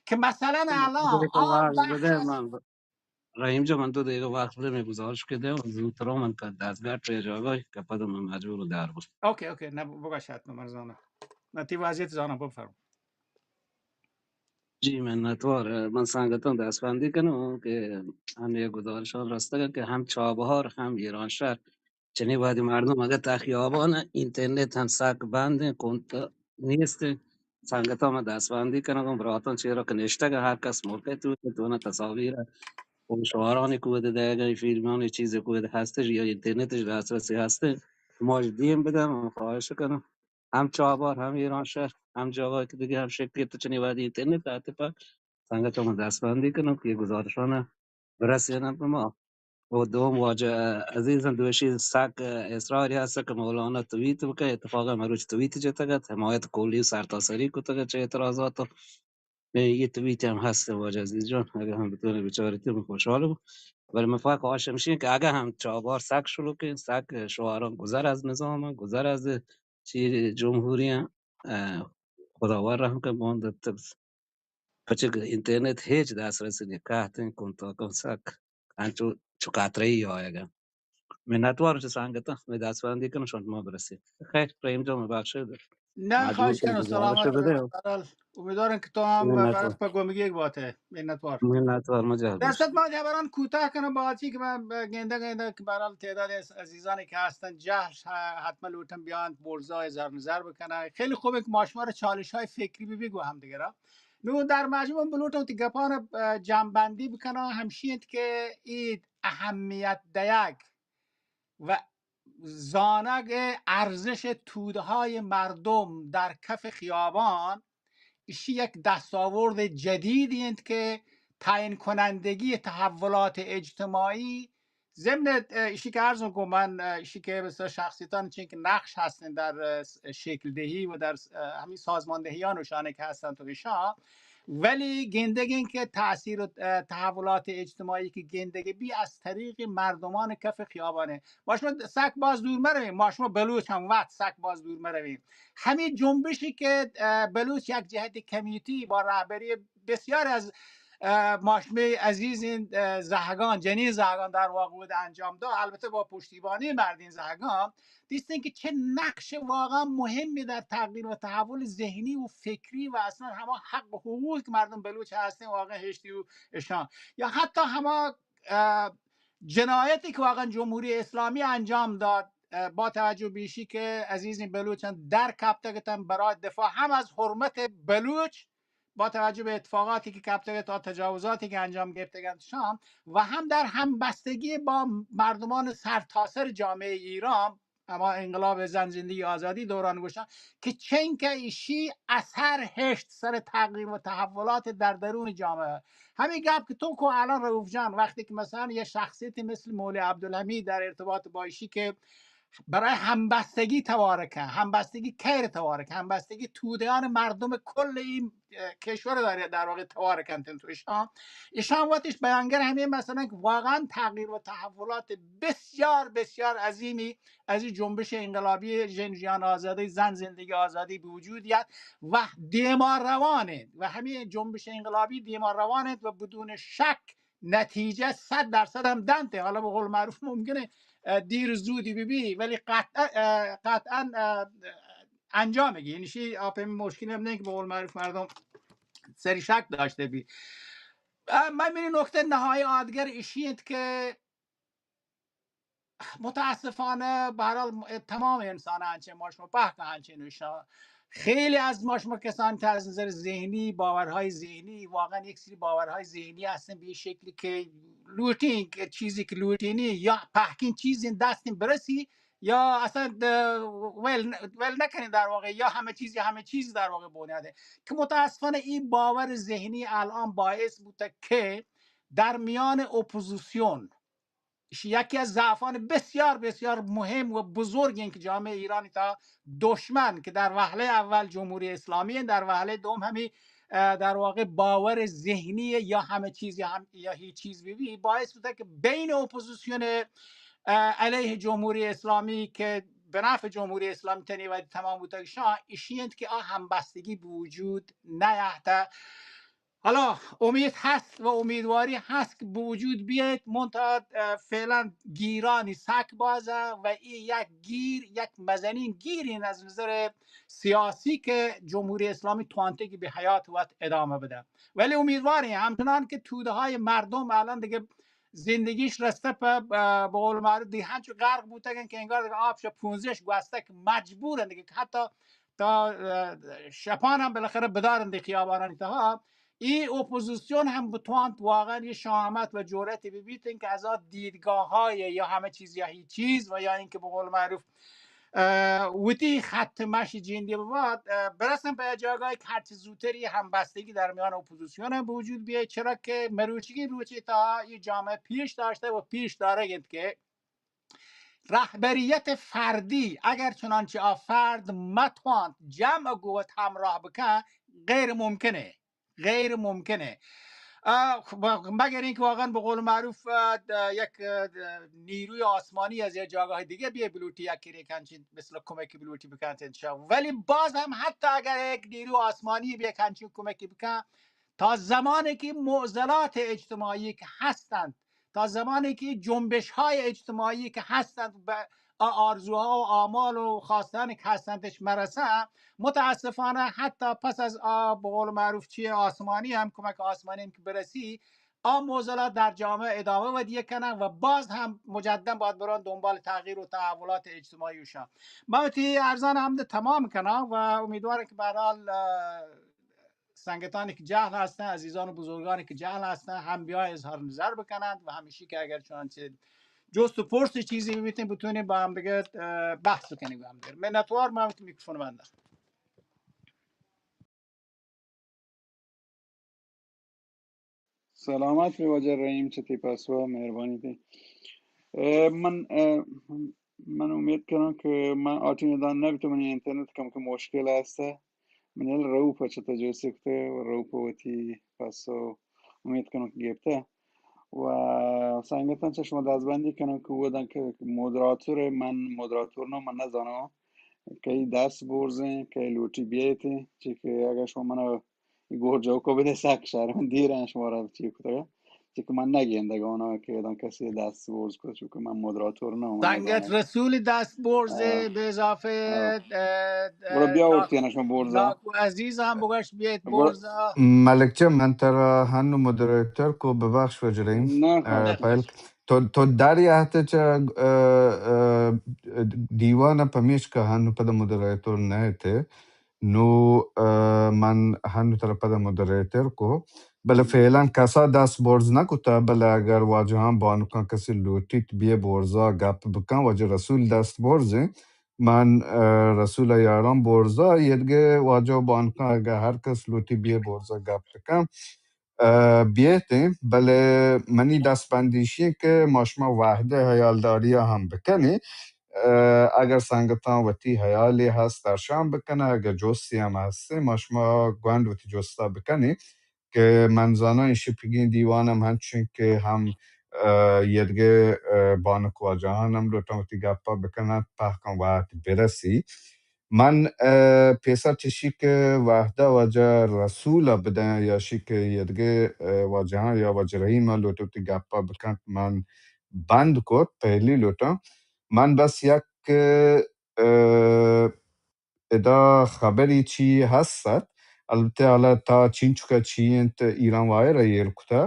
که مثلاً الان آن بخش از رحیم جان، من دو دقیقه وقت بده، می گزارش که ده، زودتر من که دستگاه توی جاگاهی که پد من مجبور در بود. اوکی، اوکی، نه، بگشت، من زانم. نه، تی وضعیت زانم، بفرم. جی، منتوار. من سنگتان دستبندی کنم که هم یه گزارشان رستگه که هم چابهار، هم ایرانشهر. چنین وهدی مردم اگه تا خیابان اینترنت هم سک بند، کنت نیست. سنگتان من دستبندی کنم، براتان چیرا که نشتگه هر کس موقع تو، تو نه تصاویر و شعارانی که بوده دقیقه فیلمانی چیزی که بوده هستش یا اینترنتش دسترسی هسته، ما دیم بدم، من خواهش کنم. هم چابهار، هم ایرانشهر، هم جاگاهی که دیگه هم شکل گرفته چنین وهدی اینترنت اتفاق سنگتان من دستبندی کنم که یه گزارشانه برسینم به ما. و دوم واجه عزیزم دوشی سک اصراری هست که مولانا توییت بکه. اتفاقا مروچ توییت جتگت، حمایت کلی و سرتاسری کتگت چه اعتراضات. یه توییت هم هست واجه عزیز جان، اگه هم بتونه بچاری تو خوشحال بود. ولی من فقط خواهش همشین که اگه هم چابهار سک شلوکه، سک شعاران گذر از نظام، گذر از چی جمهوری، اه، خداوند رحم که باند پچک اینترنت هیچ دسترسی نیست. قحطیں کنتاکاں سک انچو چو قطرہ ای آیگا. منتوار چہ سنگتاں، مئے دستبندی کن شما برسی. خیر، رحیم جان، ببخشید. نه، مجبور خواهش کنم، گزارش سلامت بده. باشی. بهرحال، امیدوارم که تو هم منت برات وار. په گمگی یک باته. منتوار. منت وار، مجاهد در باش. صد ما خبران کوتاه کنم، با چی که من گنده گنده که بهرحال تعداد از عزیزانی که هستن جهل ش-، حتما لوٹن بیان برزای زر نظر بکنه. خیلی خوبه که ما شما را چالش های فکری بی بگو هم دیگه را. نو در مجموع من بلوٹم تی گپان جمع بندی بکنم، همشی انت که اید اهمیت دیگ و زانگ ارزش تودهای مردم در کف خیابان، ایشی یک دستاورد جدیدی انت که تعیین کنندگی تحولات اجتماعی، ضمن، اه، ایشی که عرض کو من، اه، ایشی که مثلا شخصیتان چین که نقش هستن در، اه، شکل دهی و در، اه، همین سازماندهیان و شانه که هستن تو ایشان، ولی گندگین که تاثیر، اه، تحولات اجتماعی که گندگی بی از طریق مردمان کف خیابانه. ما شما سک باز دور مرویم، ما شما بلوچ هم وقت سک باز دور مرویم. همین جنبشی که، اه، بلوچ یک جهت کمیتی با رهبری بسیار از، اه، ما شما عزیز این، اه، زهگان، جنین زهگان در واقع بود انجام داد، البته با پشتیبانی مردین زهگان، دیستین که چه نقش واقعا مهمی در تغییر و تحول ذهنی و فکری و اصلا همه حق و حقوقی که مردم بلوچ هستین واقعا هشتی و اشان. یا حتی همه، اه، جنایتی که واقعا جمهوری اسلامی انجام داد، اه، با توجه به ایشی که عزیزین بلوچان در کپتگتن برای دفاع هم از حرمت بلوچ، با توجه به اتفاقاتی که کپتگت و تجاوزاتی که انجام گرفتگن شان و هم در همبستگی با مردمان سرتاسر جامعهٔ ایران، اما انقلاب زن زندگی آزادی دوران گوشن که چنکه ایشی اثر هشت سر تغییر و تحولات در درون جامعه. همین گپ که تو کو الان رؤوف جان، وقتی که مثلا یه شخصیتی مثل مولوی عبدالحمید در ارتباط با ایشی که برای همبستگی توارکه، همبستگی کیر توارکه، همبستگی تودهان مردم کل این، اه، کشور داره در واقع توارکن تن تو ایشان. ایشان وقتش بیانگر همین مثلا که واقعا تغییر و تحولات بسیار بسیار عظیمی از این جنبش انقلابی ژن ژیان آزادی، زن زندگی آزادی به وجود یاد و دیما روانه و همین جنبش انقلابی دیما روانه و بدون شک نتیجه صد درصد هم دنته. حالا به قول معروف ممکنه، اه، دیر زودی ببی، ولی قطعا، اه، قطعا، اه، انجام گی. یعنی شی آپ مشکل هم نه که به قول معروف مردم سری شک داشته بی. اه، من میری نکته نهایی آدگر ایشی انت که متاسفانه به هر حال م-، تمام انسان انچه ما شما پهک انچه نوشا. خیلی از ما شما کسانی که از نظر ذهنی، باورهای ذهنی، واقعا یک سری باورهای ذهنی هستن به این شکلی که لوٹین، که چیزی که لوٹینی یا پهکین چیزی دستین برسی یا اصلا د-، ول، ول نکنین در واقع یا همه چیز یا همه چیز در واقع بنیاده که متاسفانه این باور ذهنی الان باعث بوده که در میان اپوزیسیون ایشی یکی از ضعفان بسیار، بسیار مهم و بزرگ این که جامعهٔ ایرانی تا دشمن که در وهله اول جمهوری اسلامی، در وهله دوم همی، اه، در واقع باور ذهنی یا همه چیز یا هم، یا هیچ چیز بی بی، باعث بوده که بین اپوزیسیون، اه، علیه جمهوری اسلامی که به نفع جمهوری اسلامی تنی و تمام بوده شان ایشی انت که آ همبستگی به وجود نیهته. حالا امید هست و امیدواری هست که به وجود بیاید، منتها، اه، فعلاً گیرانی سک بازه و این یک گیر، یک مزنین گیرین از نظر سیاسی که جمهوری اسلامی توانته که به حیات وت ادامه بده. ولی امیدواریم همچنان که توده های مردم الان دیگه زندگیش رسته په، اه، به قول معروف دیگه هنچو غرق بوتگن که انگار دیگه آبش پونزش گوسته که مجبورن دیگه که حتی تا، اه، شپان هم بالاخره بدارن دی خیابانان تها. ای اپوزیسیون هم بتوانت واقعاً یه شهامت و جرأتی ببیتن که از آ دیدگاه‌های یا همه چیز یا هیچ چیز و یا اینکه به قول معروف، اه، وتی خط مشی جندی بباد، اه، برسن به جاگاهی که هرچی زودتری همبستگی در میان اپوزیسیون هم به وجود بیاید، چرا که مروچگی روچی تا یه جامعه پیش داشته و پیش داره که رهبریت فردی اگر چنانچه آ فرد متوانت جمع گوت همراه بکن، غیر ممکنه، غیر ممکنه. اه، خب، مگر اینکه واقعاً به قول معروف، اه، د-، یک، اه، د-، نیروی آسمانی از یک جاگاه دیگه بیه بلوٹی، یک کری کنچین مثل کمکی بلوٹی بکنت انشاءالله. ولی باز هم حتی اگر یک نیروی آسمانی بیه کنچین کمکی بکن، تا زمانی که معضلات اجتماعی که هستند، تا زمانی که جنبش‌های اجتماعی که هستند، به، آ آرزوها و آمال و خواستانی که هستندش مرسه، متاسفانه حتی پس از آ، به قول معروف چیه، آسمانی هم، کمک آسمانی هم که برسی، آ معضلات در جامعه ادامه ودیه کنن و باز هم مجددا باید برن دنبال تغییر و تحولات اجتماعی و شان. من وتی عرضان هم تمام کنم و امیدوارم که به هر حال، اه، سنگتانی که جهل هستن، عزیزان و بزرگانی که جهل هستن، هم بیا اظهار نظر بکنند و همیشی که اگر چنانچه جست و پرس چیزی بیتین، بتونین با هم دیگه، اه، بحث بکنین با هم دیگه. منتوار، من میکروفون بندم. سلامت بی واجہ رحیم، چہ تئی پسو ءَ مہربانی تئی. اے، من، اے، من امید کناں کہ من آٹی ندان نہ بیتوں، منی انٹرنیٹ کمکے مشکل است. من یل رؤف ءَ چہ تو جوست کتہ و رؤف ءَ وتی پسو امید کناں کہ گپتہ. و سنگتاں چہ شما دزبندی کناں کہ وہداں کہ مودراتور، من مودراتور نہ، من نہ زاناں کئی دست برزیں، کئی لوٹی بیایتیں، چی کہ اگہ شما منا اے گور جوکو بدے، سک شرمندی رہاں شمارا چی کتگا، چی کہ من نگندگانا کہ ادان کسی دست برز کت، چونکہ من مودراتور نہ، من سنگت نزاناں. رسول دست برزے، آہ، بے اضافہ، آہ. اہ، گڑا اہ، بیا نا-، ورتی انا شما برزا. ناکو عزیز ہم بگش بیت گڑا برزا. ملک جان، من ترا ہنو مودریٹر کو، ببخش وجریم. نہ، اہ، خیر. پہل تو، تو داری آتے چا، اہ، اہ، دیوان پمیش کا ہنو پدا مودریٹر نہ تے. نو، اہ، من ہنو ترا پدا مودریٹر کو، بلے فعلاً کسا دست برز نہ کتا، بلے اگر واجہاں بانکاں کسی لوٹیت بیئے برزا گپ بکن، واجہ رسول دست برزیں، من، اہ، رسول یاران برزا، ایدگہ واجہ بانکاں اگر ہر کس لوٹی بیئے برزا گپ بکن، اہ، بیتیں، بلے منی دست بندیشی کہ ما شما وحدہ حیالداری ہم بکنیں. اہ، اگر سنگتاں وتی حیالے ہست، درشان بکنہ، اگر جستی ہم ہستیں، ما شما گونڈ وتی جستا بکنیں کہ من زاناں اے شپگیں دیوان ہم ہنچیں کہ ہم، اہ، یدگہ، اہ، بانک واجہان ہم لوٹاں وتی گپا بکنن، پہکاں وقت برسی. من، اہ، پیسر چشی کہ وہدہ واجہ رسول ءَ بدیں یا شی کہ یدگہ، اہ، واجہاں یا واجہ رحیم ءَ لوٹے وتی گپا بکنت، من بند کت، پہلی لوٹاں. من بس یک، اہ، ادا خبری چی ہست ات، البتہ حالا تا چینچکا چی انت ایران وائر ءَ ایر کتا.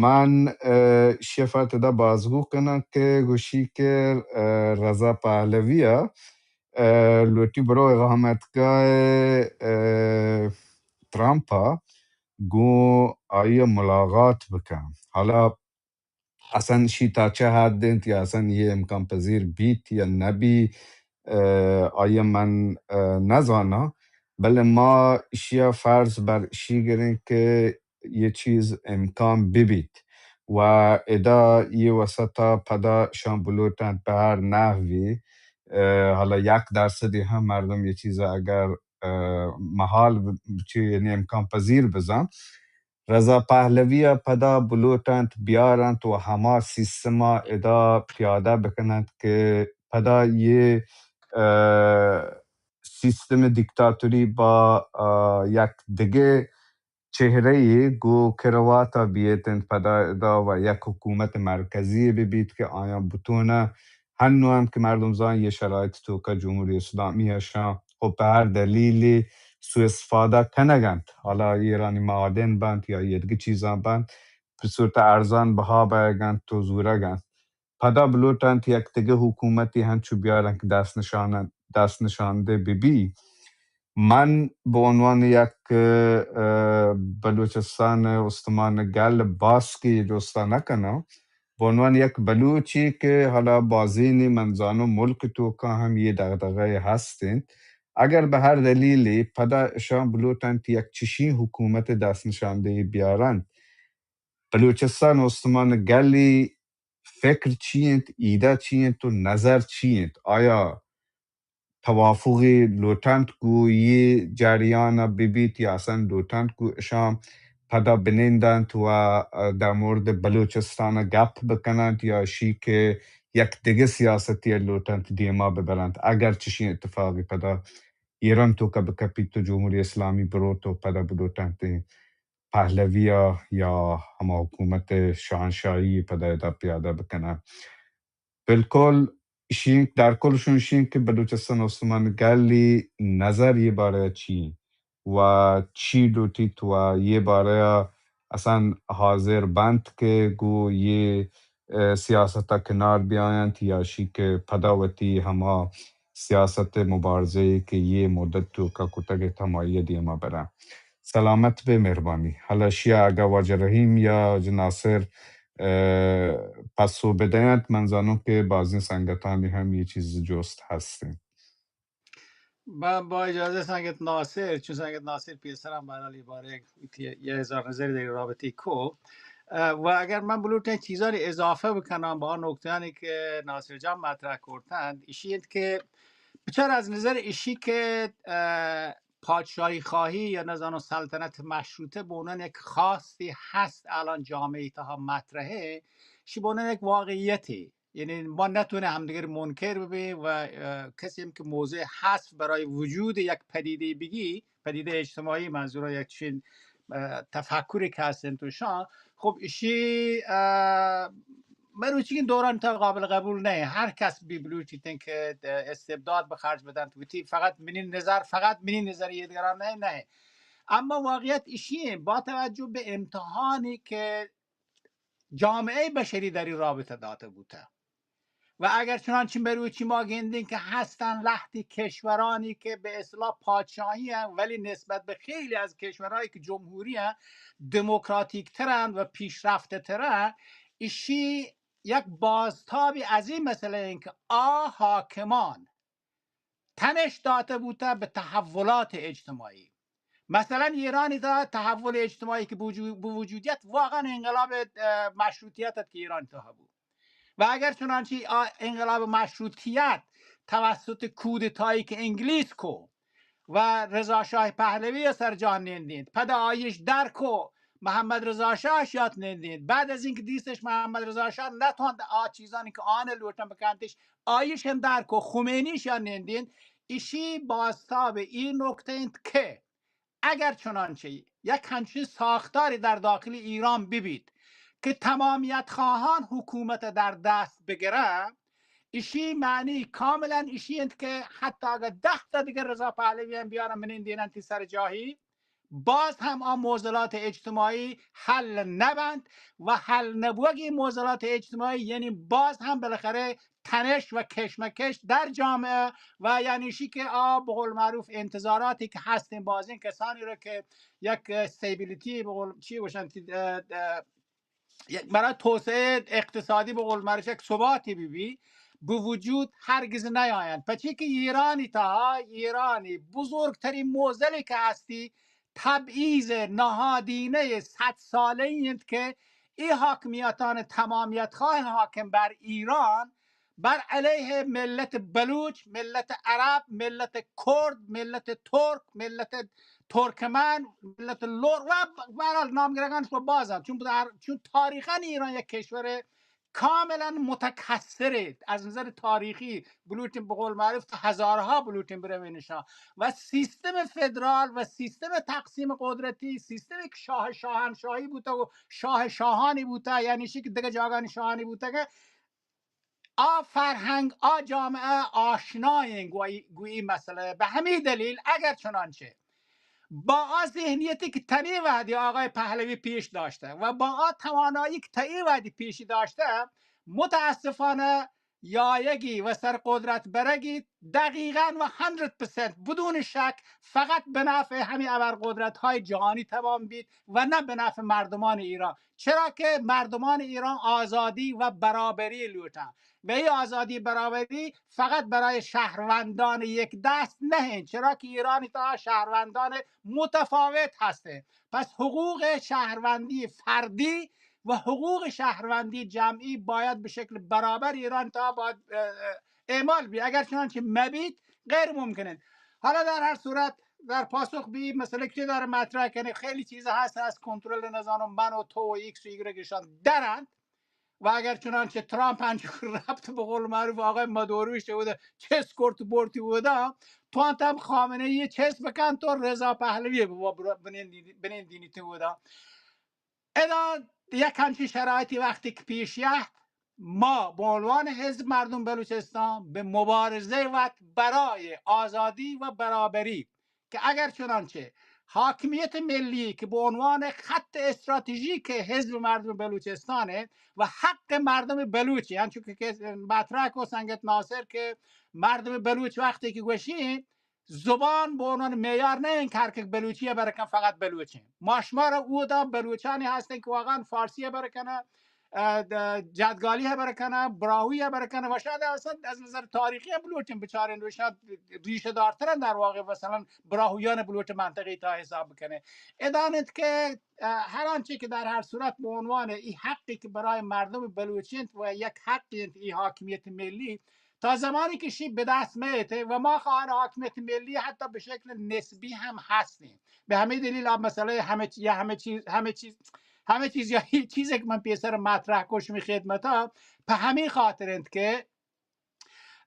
من، اہ، شفت ادا بازگو کناں کہ گوشی کہ، اہ، رضا پہلوی ءَ، اہ، لوٹی برو اقامتگاہ، اہ، ترامپ ءَ گوں آئی ءَ ملاقات بکن. حالا اصلاً شی تا چہ حد انت یا اصلاً یہ امکان پذیر بیت یا نہ بی، اہ، آئی ءَ من، اہ، نہ زاناں، بلے ما اشیا فرض بر اشی گریں کہ یہ چیز امکان ببیت و ادا یہ وسطا پدا شان بلوٹنت بہ ہر نحوی، اہ، حالا یک درصدی ہم مردم یہ چیز اگر، اہ، محال ب-، چی، یعنی امکان پذیر بزان، رضا پہلوی ءَ پدا بلوٹنت بیارنت و ہما سیستما ادا پیادہ بکننت کہ پدا یہ، اہ، سیستم دیکتاتوری با، اہ، یک دگہ چہرہ یے گوں کرواتا بیت انت، پدا ادا و یک حکومت مرکزی بہ بیت کہ آیاں بتونہ ہنو ہم کہ مردم زان یہ شرائط توکا جمہوری اسلامی اشاں و پہ ہر دلیلی سوء استفادہ کنگ انت، حالا ایرانی معادن بنت یا یہ دگہ چیزاں بنت، پہ صورت ارزان بہا بئیگ انت و زورگ انت. پدا بلوٹنت یک دگہ حکومتی ہنچو بیارن کہ دست نشان، دست نشانده ببی. من بہ عنوان یک، اہ، بلوچستان استمان گل باسکی جستا نکناں، بہ عنوان یک بلوچی کہ حالا بازینی من زانو ملک توکا ہم یہ دغدغہ ہست انت. اگر بہ ہر دلیلی پدا اشان بلوٹنت یک چشین حکومت دست نشاندہی بیارنت، بلوچستان استمان گلی فکر چی انت، ایدہ چی انت و نظر چی انت؟ آیا توافقی لوٹنت گوں یہ جریان ببیت یا اصلاً لوٹنت گوں اشان پدا بنندنت و در مورد بلوچستان گپ بکننت یا شی کہ یک دگہ سیاستی لوٹنت دیما ببرنت؟ اگر چشین اتفاقی پدا ایران توکا بکپیت تو جمہوری اسلامی بروت و پدا بلوٹنت پہلوی ءَ یا ہما حکومت شاہنشاہی پدا ادا پیادہ بکناں. بالکل اشی انت، در کل شون اشی انت کہ بلوچستان استمان گلی نظر یہ بارے چی و چی لوٹیت و یہ بارے اصلاً حاضر بنت کہ گو یہ، اه، سیاست کنار بیاینت یا شی کہ پدا وتی ہما سیاست مبارزے کہ یہ مدت توکا کتگ ات ہمائی دیما برن۔ سلامت بے، مہربانی۔ حالا اشیا اگا واجہ رحیم یا واجہ ناصر، اه، پسو بدینت، من زانوں کہ بازیں سنگتانی ہم یہ چیز جست ہستیں۔ با، با اجازہ سنگت ناصر، چون سنگت ناصر پیسر ہم بہرحال یہ بارے یک، یک ہزار نظر در رابطی کو۔ اه، و اگر من بلوٹیں چیزانی اضافہ بکنم با نکتہانی کہ ناصر جان مطرح کرتند، اشی انت کہ بچار از نظر اشی کہ، اه، پادشاهی‌خواهی یا نزانو سلطنت مشروطه به عنوان یک خواستی هست الان جامعه تها مطرحه، شی به عنوان یک واقعیتی، یعنی ما نتونه همدیگر منکر ببیم و، اه، کسی هم که موضع حذف برای وجود یک پدیده بگی، پدیده اجتماعی منظور یک چین، اه، تفکری که هستن توشان، خب اشی، اه، مروچی دوران تا قابل قبول نه، هر کس بی بلوچی تن که استبداد به خرج بدن وتی فقط منی نظر، فقط منی نظر، یه دیگران نه، نه. اما واقعیت اشی با توجه به امتحانی که جامعه بشری در این رابطه داده بوده. و اگر چنانچه مروچی ما گندین که هستن لهتی کشورانی که به اصطلاح پادشاهی هن، ولی نسبت به خیلی از کشورهایی که جمهوری هن، دموکراتیک ترند و پیشرفته ترند، ایشی یک بازتابی از این مسئله این که آ حاکمان تنش داته بوته به تحولات اجتماعی. مثلاً ایرانی تا تحول اجتماعی که بوجو-، به وجودیت واقعاً انقلاب، اه، مشروطیت ات که ایرانی تا بود. و اگر چنانچه آ انقلاب مشروطیت توسط کودتایی که انگلیس کو و رضا شاه پهلوی سر جا نندینت، پد آیش در کو محمد رضا شاه شات نندینت، بعد از اینکه دیستش محمد رضا شاه نتواند آ چیزانی که آن لوٹن بکنتش، آیش هم در کو خمینی شاه نندینت، ایشی بازتاب این نکته انت که اگر چنانچه یک همچین ساختاری در داخل ایران ببیت که تمامیت خواهان حکومت در دست بگیرن، ایشی معنی کاملاً ایشی انت که حتی اگر ده تا دیگر رضا پهلوی هم بیارن منین دینن تی سر جاهی، باز هم آ معضلات اجتماعی حل نبند و حل نبوگی معضلات اجتماعی یعنی باز هم بالاخره تنش و کشمکش در جامعه و یعنی شی که آ به قول معروف انتظاراتی که هستین بازین کسانی رو که یک استیبیلیتی به قول چی گوشن تی-، اه، اه، یک برای توسعه اقتصادی به قول معروف یک ثباتی بی بی به وجود هرگز نیایند. پچی که ایرانی تا ایرانی بزرگترین معضلی که هستی تبعیض نهادینهٔ صد ساله‌ای انت که این حاکمیتان تمامیت خواه حاکم بر ایران بر علیه ملت بلوچ، ملت عرب، ملت کرد، ملت ترک، ملت ترکمن، ملت لور و ب-، به هر حال نام گرگانش با بازن. چون در، چون تاریخاً ایران یک کشور کاملاً متکثره از نظر تاریخی، بلوٹین به قول معروف تا هزارها بلوٹین بروینشان و سیستم فدرال و سیستم تقسیم قدرتی، سیستمی که شاه شاهنشاهی بوده و شاه شاهانی بوده، یعنی شی که دیگه جاگانی شاهانی بوده که آ فرهنگ، آ جامعه آشنایین گوی، گوی مسئله. به همین دلیل اگر چنانچه با آ ذهنیتی که تنی وحدی آقای پهلوی پیش داشته و با آ توانایی که تنی وحدی پیشی داشته، متاسفانه یایگی و سر قدرت برگی دقیقاً و هندرد پرسنت بدون شک فقط به نفع همین ابرقدرت‌های جهانی تمام بیت و نه به نفع مردمان ایران، چرا که مردمان ایران آزادی و برابری لوٹن و این آزادی برابری فقط برای شهروندان یک دست نه، چرا که ایرانی تا شهروندان متفاوت هسته. پس حقوق شهروندی فردی و حقوق شهروندی جمعی باید به شکل برابر ایران تا باید، اه، اه، اعمال بی. اگر چنانچه مبید، غیر ممکنه. حالا در هر صورت، در پاسخ به این مسئله که داره مطرح کنه، خیلی چیز هست از کنترل نزانم من و تو و ایکس و ایگرگشان درند. و اگر چنانچه ترامپ انچو که رفت به قول معروف آقای مادوروی شده بوده، چست کرت برتی بوده، تو هم خامنه ای چست بکن، تو رضا پهلوی بوا برو بنین دی-، بنین دینی تو بوده. ادا یک همچین شرایطی وقتی که پیش یهت، ما به عنوان حزب مردم بلوچستان به مبارزهٔ وقت برای آزادی و برابری که اگر چنانچه حاکمیت ملی که به عنوان خط استراتژیک حزب مردم بلوچستانه و حق مردم بلوچ، یعنی چون که مطرح کو سنگت ناصر که مردم بلوچ وقتی که گوشی زبان به عنوان معیار نه، این کار که بلوچی برکن فقط بلوچی. ما شما را اودا بلوچانی هستن که واقعا فارسی برکنه، اه، د-، جدگالی برکنه، براهوی برکنه و شاید اصلا از نظر تاریخی هم بلوچن بچارن و شاید ریشه دارترن در واقع، مثلا براهویان بلوچ منطقه تا حساب بکنه. ادانت که، اه، هر آنچه که در هر صورت به عنوان این حقی که برای مردم بلوچ انت و یک حقی انت این حاکمیت ملی، تا زمانی که شی به دست میته و ما خواهان حاکمیت ملی حتی به شکل نسبی هم هستیم. به همین دلیل آ مسئلهٔ همه چی-، یا همه چیز، همه چیز، همه چیز یا هیچ چیزی که من پیسر مطرح کو شمی خدمتا، په همین خاطر انت که،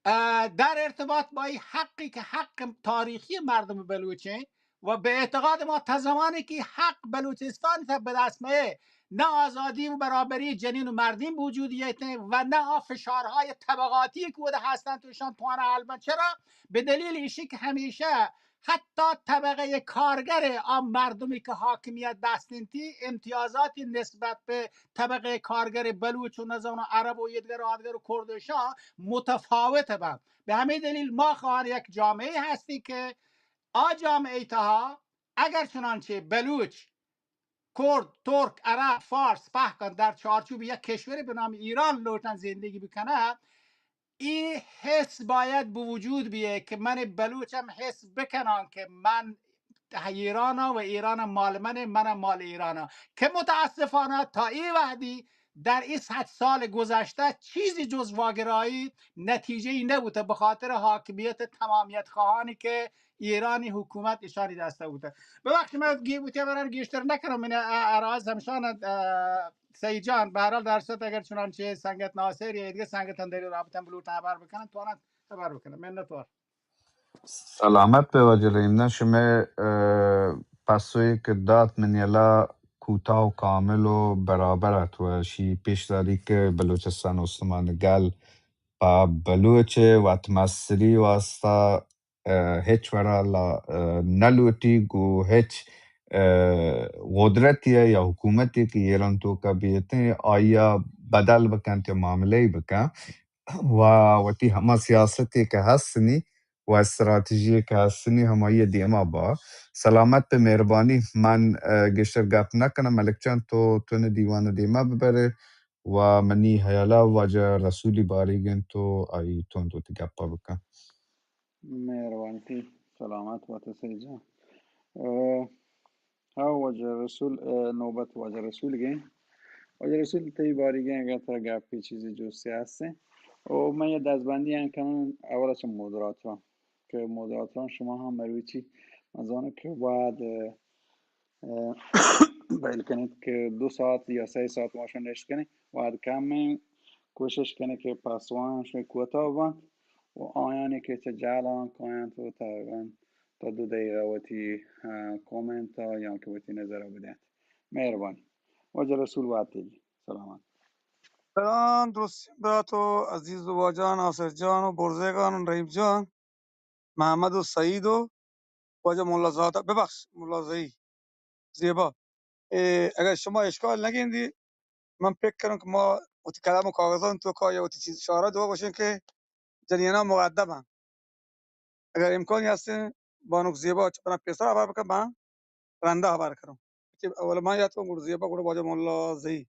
اه، در ارتباط با این حقی که حق تاریخی مردم بلوچه و به اعتقاد ما تا زمانی که حق بلوچستان تا به دست میه، نه آزادی و برابری جنین و مردین به وجود ییته و نه آ فشارهای طبقاتی که وده هستن توشان توانا حل بن. چرا؟ به دلیل ایشی که همیشه حتی طبقهٔ کارگر آ مردمی که حاکمیت دست انتی امتیازاتی نسبت به طبقهٔ کارگر بلوچ و نزان عرب و یدگر و آدگر و کردشان متفاوت بن. به همین دلیل ما خواهان یک جامعه هستی که آ جامعه تها اگر چنانچه بلوچ، کرد، ترک، عرب، فارس پهکن در چارچوب یک کشوری به نام ایران لوٹن زندگی بکنه، این حس باید به وجود بیه که من بلوچم حس بکنان که من ایرانم و ایرانم مال منه، منم مال ایرانم. که متاسفانه تا این وحدی در این صد سال گذشته چیزی جز واگرایی نتیجه‌ای نبوده، به خاطر حاکمیت تمامیت خواهانی که ایرانی حکومت اشانی دسته بوده. ببخشید، من گی-، وتی بران گیشتر نکنم. من ا-، ا-، اراز همشان، اه، سعید جان، به هر حال در صورت اگر چنانچه سنگت ناصر یا دیگه سنگت هم داری رابطه بلوٹ خبر بکنن، تو خبر بکنن. منتوار. سلامت بے واجہ رحیم. نہ شمئے، اه، پسوئی کہ دات منی اللہ کوتاہ و کامل و برابر ات و شی پیش داری کہ بلوچستان استمان گل پہ بلوچ وت مستری واسطہ، اه، ہچ وڑا لا-، اه، نہ لوٹی گو ہچ، اه، قدرتی یا حکومتی کہ ایران توکا بیتیں آیا بدل بکن تے معاملے بکن. و وتی ہما سیاستے کہ ہستنی و استراتیژی کہ ہستنی ہمائی دیما با. سلامت بے، مہربانی. من، اه، گیشتر گپ نکنم. ملک جان، تو، تو نے دیوان دیما ببرے و منی حیالا واجہ رسولی باریگن تو آئی تون تو تی گپا بکن. مہربانی تی. سلامت بات سعید جان. اه، ہاں، واجہ رسول، اه، نوبت واجہ رسول گیں. واجہ رسول، تئی باریگیں اگر ترا گپی چیزی جستی ہستیں. او من یہ دستبندی ہم کنم، اولا چہ مودراتران. کہ مودراتران شما ہم مروچی، من زانو کہ بعد، اه، اه، بیل کنیت کہ دو ساعت یا سہ ساعت ما شما نشت کنیں. وہد کم ایں، کوشش کنیں کہ پسوان شما کوتاہ بنت و آیانی کہ چہ جہلان کاینت و تقریباً تا دو دقیقہ وتی، اه، کامنت یا کہ وتی نظر بدینت. مہربانی. واجہ رسول وہد تئی. سلامت. سلام درستیں برات و عزیز و واجہان، آصف جان و برزیگان و رحیم جان، محمد و سعید و واجہ ملا زادہ، ببخش، ملا زئی، زیبا. اے، اگر شما اشکال نگندی، من فکر کنم کہ ما وتی قلم و کاغذان توکا یا وتی چیز اشارہ دو گوشیں کہ جنینا مقدم ہیں. اگر امکانی ہستیں، بانک زیبا چہ بنا پیسر خبر بکن، من رندا خبر کنم. کہ اولا من یاد کنم، گڑا زیبا، گڑا واجہ ملا زئی.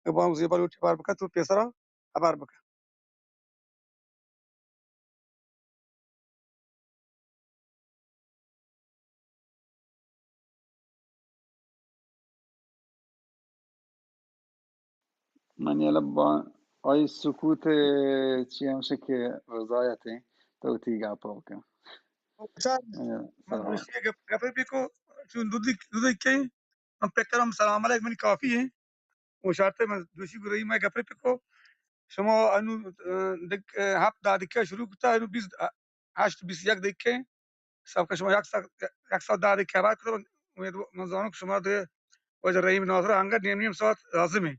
اگر بانک زیبا لوٹی خبر بکن، تو پیسرا خبر بکن. من یلہ با آئی سکوت چی ہمشہ کہ رضایت ہیں، تو تی گاپا بکن. اچھا، اه، من سلام. دوشی گپ، گپے بکو، چون دو دک-، دو دکے، من فکر کنم سلام علیک منی کافی ہیں. و شرطے من دوشی گرئی میں گپے بکو. شما انو، اه، دک-، اه، ہفت دہ دکے شروع کتا، انو بیست، اه، ہشت بیست یک دکے. سب کہ شما یک ساعت، یک ساعت دہ دکے خبر کتا، من، من زانو کہ شما دے واجہ رحیم ناصر انگت نیم نیم ساعت لازم ہیں.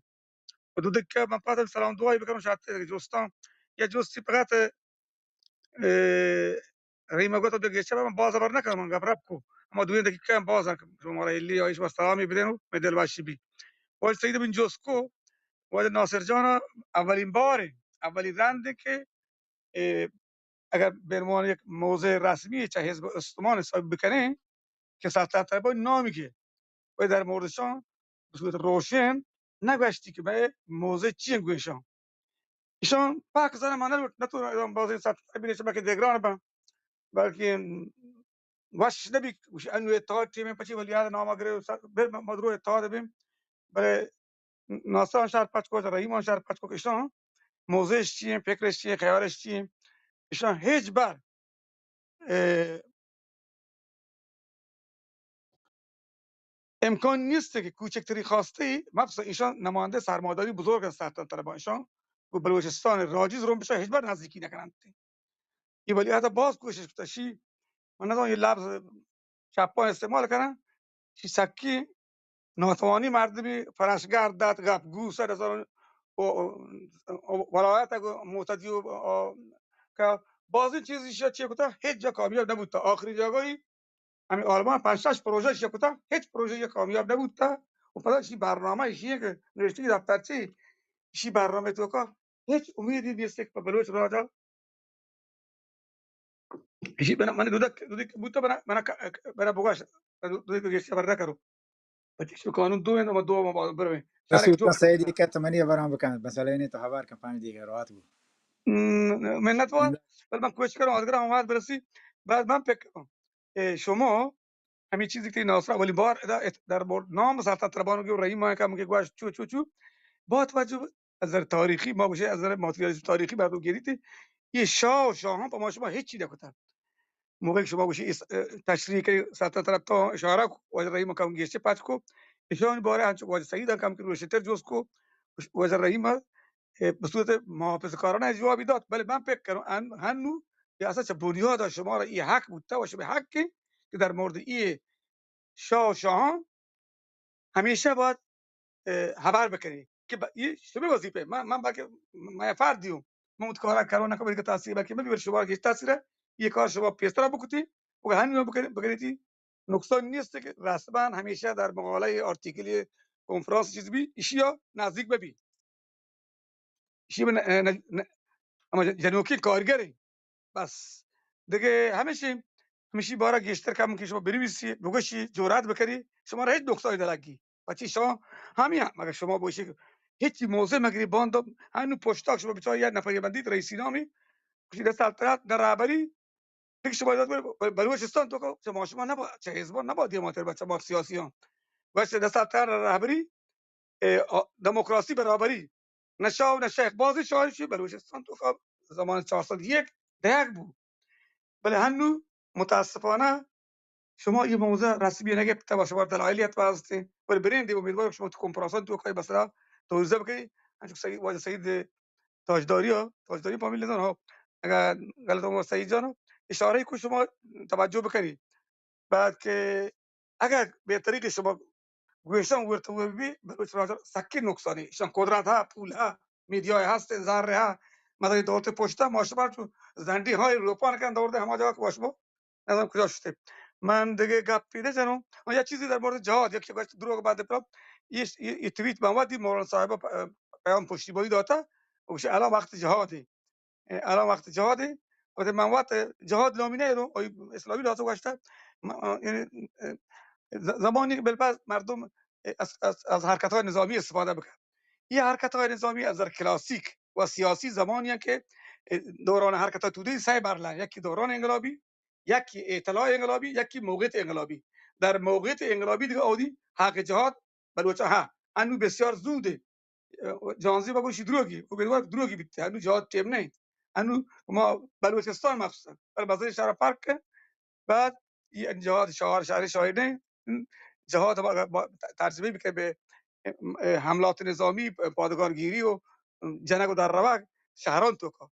و دو دقیقہ من پاتم سلام دعای بکنم، شاید جستان یا جستی فقط، اه، رحیم گوت، تو گیشتر من باز خبر نکنم، من گپ رپ کو. اما دوی دقیقہ هم باز هم شما را الی آیش و سلامی بدین و می دل باشی بی. واجہ سعید بن جوسکو، واجہ ناصر جان، اولین بار، اولین رند که، اه، اگر به عنوان یک موضع رسمی چه حزب استمان حساب بکنه، که سلطنت طلبان نامی که و در موردشان به صورت روشن نگوشتی که به موضع چی گوشان. ایشان پاک زن من نلوٹ، نتو بازی سلطنت طلبی نیست، بلکه دگران بن، بلکه وش نبی، گوشی انو اتحاد ٹیم پچی ولی یاد نام گره، بر مدرو اتحاد بیم، بلے ناصر شهر پچ کو، رحیم شهر پچ کو، ایشان موضعش چی ایں، فکرش چی ایں، خیالش چی ایں، ایشان هیچ بر، اه، امکان نیست که کوچکترین خواسته ای، مخصوصا ایشان نماینده سرمایه‌داری بزرگ است، سلطنت طلبان ایشان کو بلوچستان راجی زرون بشه هیچ بر نزدیکی نکنند. ای ولی حتی باز کوشش کتا شی، من نزان یه لفظ چپان استعمال کنن، شی سکی ناتوانی مردمی فرشگرد دات، گپ گوش سر از آن و، و، و ولایت اگو معتدی و، و، که بازی چیزی شد چی کتا هیچ جا کامیاب نبود تا آخری جاگاهی. همین آلمان پنج شش پروژه شی کتا، هیچ پروژه یه کامیاب نبود تا. و پدا شی برنامه شی که نوشتی دفترچه، شی برنامه تو که هیچ امیدی نیست که بلوچ راجا ایشی بنا من دودک، دودک بوتا بنا، بنا ک-، بنا بگوش، دودک گشت بر نکرو. پچیس قانون دو ہیں، ما دو ما برویں. سارے رسول جو سیدی کہ تو منی برام بکن، مسئلہ نہیں تو خبر کن پانی دیگه راحت بو. م-، منت وار، بل من کوشش کروں، ادگر آواز برسی، بعد من پک کروں. اے، شما همی چیزی که ناصر اولی بار ادا ات-، در مورد نام سلطنت طلبان گو رحیم ما کم که گوش چو، چو، چو. با توجه از نظر تاریخی، ما گوشے از نظر ماتریالیسم تاریخی مردم گریتی، یه شاه و شاهان په ما شما هیچی نکتن. موقعی که شما گوشی اس-، اه، تشریح که سلطنت طلب تا اشاره کو، واجه رحیم کم گیشته پچ کو، ایشان باره هنچو واجه سعید کم که روشتر جوست کو، واجه رحیم، اه، به صورت محافظه‌کارانه جوابی داد. بله من فکر کنم ان-، هنو یا اصلا چه بنیاد شما را ای حق بودتا و شما حقی که در مورد ای شاه و شاهان همیشه باید، اه، خبر بکنی که ب-، یه شما وظیفه. من، من بلکه من فردی هم. من اون کارا کرو نکنم که تاثیر بلکه من بیبر شما که تاثیره، یه کار شما پیستر بکتی و هنو بکنی، بکنی تی نقصان نیست که رسما همیشه در مقاله آرتیکل کنفرانس چیز بی، ایشی یا نزدیک ببی. ایشی به ن-، ن-، ن-، اما ج-، جنوکی کارگریں. بس. دگه همیشی، همیشی بارا گیشتر کم که شما بنویسی، بگوشی، جرأت بکنی، شما را هیچ نقصانی نلگی. پچی شما همی هم، مگر شما بوشی که هیچی موضع مگری باند، هنو پشتاک شما بچار یک نفری بندیت رئیسی نامی، کسی نه سلطنت، نه رهبری، دیگه شما اجازه بدید، بلوچستان تو که شما، شما نبا-، چه حزبان نباید دیماتر بچه ما سیاسیان. باشه، نه سلطنت، نه رهبری، اه، آ-، دموکراسی، برابری، نه شاه و نه شیخ. بازی شاهی چی بلوچستان تو که زمان چهارصد و یک دهک بود. بله هنو متاسفانه شما یه موضع رسمی نگرفته و شما دلایلی حتما هستین. ولی برین دی امیدوارم شما تو کنفرانسان تو کای مسئله توضیح بکنی. انچو سعید، واجه سعید تاجداری ها، تاجداری فامیل نزان ها، اگر غلط هم سعید جان ها، اشاره کو شما توجه بکنی. بعد که اگر به طریق شما گوشتن ورته بی، بلوچ راجا سکی نقصانی. ایشان قدرت ها، پول ها، میدیا هست، زر ها، مدد دولت پشت ها، ما شما تو زنڈی های روپان کن دور ده هما جا که شما نزانم کجا شته. من دیگه گپی نزنم. من یه چیزی در مورد جهاد، یکی گوشت دروغ بعد پرا. یه، یه، یه توییت من وقتی مولانا صاحب پ-، پیام پشتیبانی داته. و گوشت الان وقت جهاده. اه، الان وقت جهاده. وقتی من وقت جهاد نامی نه رو، آی اسلامی لازم گوشته. م-، اه، یعنی، اه، ز-، زمانی که بالفعل مردم از، از، از حرکت‌های نظامی استفاده بکن. یه حرکت‌های نظامی از نظر کلاسیک و سیاسی زمانی که، اه، دوران حرکت‌های توده‌ای سه مرحله، یکی دوران انقلابی، یکی اعتلاع انقلابی، یکی موقعیت انقلابی. در موقعیت انقلابی دیگه اودی حق جهاد بلوچا ها، انو بسیار زوده. اه، جهانزی بگوشی دروگی، امیدوار دروگی بیته، انو جهاد ٹیم نه. انو ما بلوچستان مخصوصا، بل بازار شهر فرق کن، بعد ای جهاد شهر، شهر شاهی نه، جهاد با، با ترجمه بکن به، اه، حملات نظامی، پادگانگیری و جنگ و در روگ شهران توکا.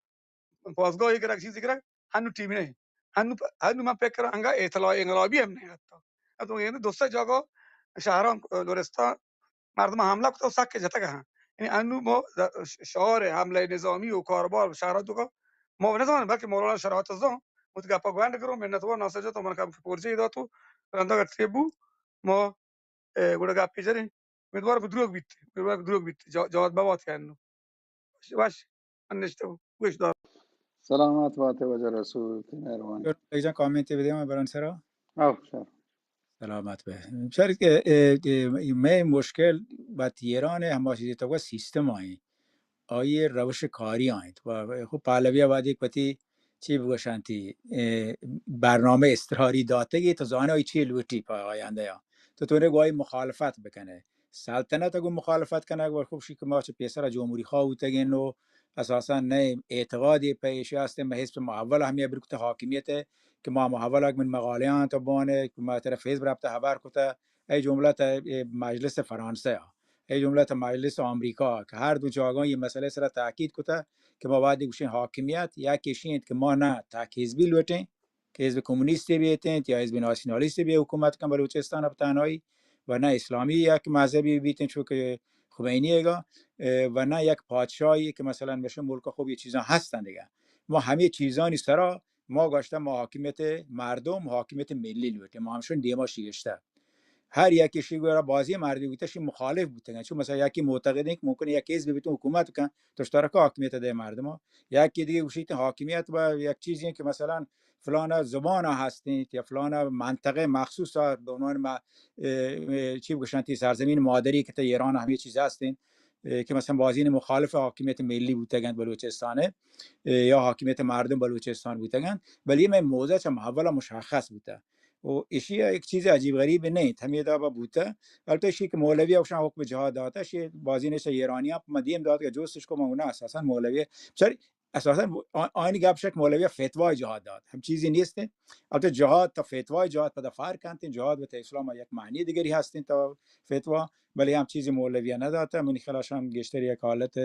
پاسگاهی گرگ، چیزی گرگ، هنو ٹیم نه. هنو پ-، هنو من فکر کنم انگا اطلاع انقلابی هم نه حتی. حتی یعنی دو سه جاگا شهران، لرستان، مردم حمله کتا و سک جتگ هن. یعنی انو ما ش-، شعار حملهٔ نظامی و کاربار شهرات تو ما نزانیم، بلکه مولانا شرایط زان مت گپا گوند کرو، منت وار ناصر جان تو من کم پرجه داتو، رندا گٹری بو، ما، اه، گڑا گپی جنین، امیدوار کو دروگ بیت، امیدوار کو دروگ بیت، جا-، جواد بوات کنو. وش، وش، من نشتہ بو، گوش دار. سلامت باتے واجہ رسول، تئی مہربانی. یک جان کامنٹ بدے من بران سرا. او، شر. سلامت بے. شر کہ، اے، اے، مئے مشکل بات ایران ہے، ہما چیزی تو سیستم آئیں. آئی روش کاری آئیں. و خب پہلوی آبادی پتی چی بگوشنتی، اے، برنامہ اضطراری داتگی تو زانے آئی چی لوٹی پہ آیندہ یا. تو تو نے گواہی مخالفت بکنے. سلطنت ء گوں مخالفت کنگ، و خب شی کہ ما چہ پیسرا جمہوری خواہ بوتگیں و اساساً نئے اعتقادی پہ ایشی ہستیں، مئے حزب ما اول ہمیں ابر کتہ حاکمیت ء کہ ما، ما اول اگ من مقالہ آں تو بوانے کہ ما طرف حزب رابطہ خبر کتہ، اے جملہ تا اے مجلس فرانسہ ء، اے جملہ تا مجلس آمریکا ء کہ ہر دو جاگاں یہ مسئلہ سرا تاکید کتہ کہ ما باید گوشیں حاکمیت یا کشی انت کہ ما نہ تک حزبی لوٹیں، کہ حزب کمونیستی بیت انت یا حزب ناسیونالیستی بی حکومت کن بلوچستان ء بہ تنہائی، و نہ اسلامی یک مذہبی بیت انت چو کہ خمینی گا، اه، و نہ یک پادشاہی کہ مثلاً مشن ملک خوب یہ چیزاں ہستن دیگہ. ما ہمیں چیزانی سرا ما گوشتہ ما حاکمیت مردم، حاکمیت ملی لوٹیں، ما ہمشون دیما شی گشتہ. ہر یکی شی گورا بازی مردی بوتہ، شی مخالف بوتگن. چون مثلاً یکی معتقدیں کہ ممکن یک حزب بیتون حکومت کن، تو اشترکہ حاکمیت دے مردم. یکی دیگه گوشیت حاکمیت و یک چیزی که مثلاً فلان زبان هستین یا فلان منطقه مخصوص به عنوان ما-، اه، اه، چی بگوشن تی سرزمین مادری که تا ایران همه چیز هستین، اه، که مثلاً بازین مخالف حاکمیت ملی بوتگند بلوچستانه، اه، یا حاکمیت مردم بلوچستان بوتگند، ولی من موضع چه محول مشخص بوته. و ایشی یک چیز عجیب غریب نہ انت، ہمے دابا بوتہ. البتہ ایشی کہ مولوی اوشان حکم جہاد داتہ، شی بازین ایشا ایرانی ہم ما دیم دات کہ جوستش کو ما نہ اساساً مولوی چر اساساً آ-، آئین گپ شک مولوی فتوای جہاد دات. ہم چیزی نیست. البتہ جہاد تا فتوای جہاد پدا فرق انت، جہاد و تا اسلام یک معنی دیگری ہستین تا فتوا، بلے ہم چیزی مولوی نہ داتہ. من خیال شان گیشتر یک حالت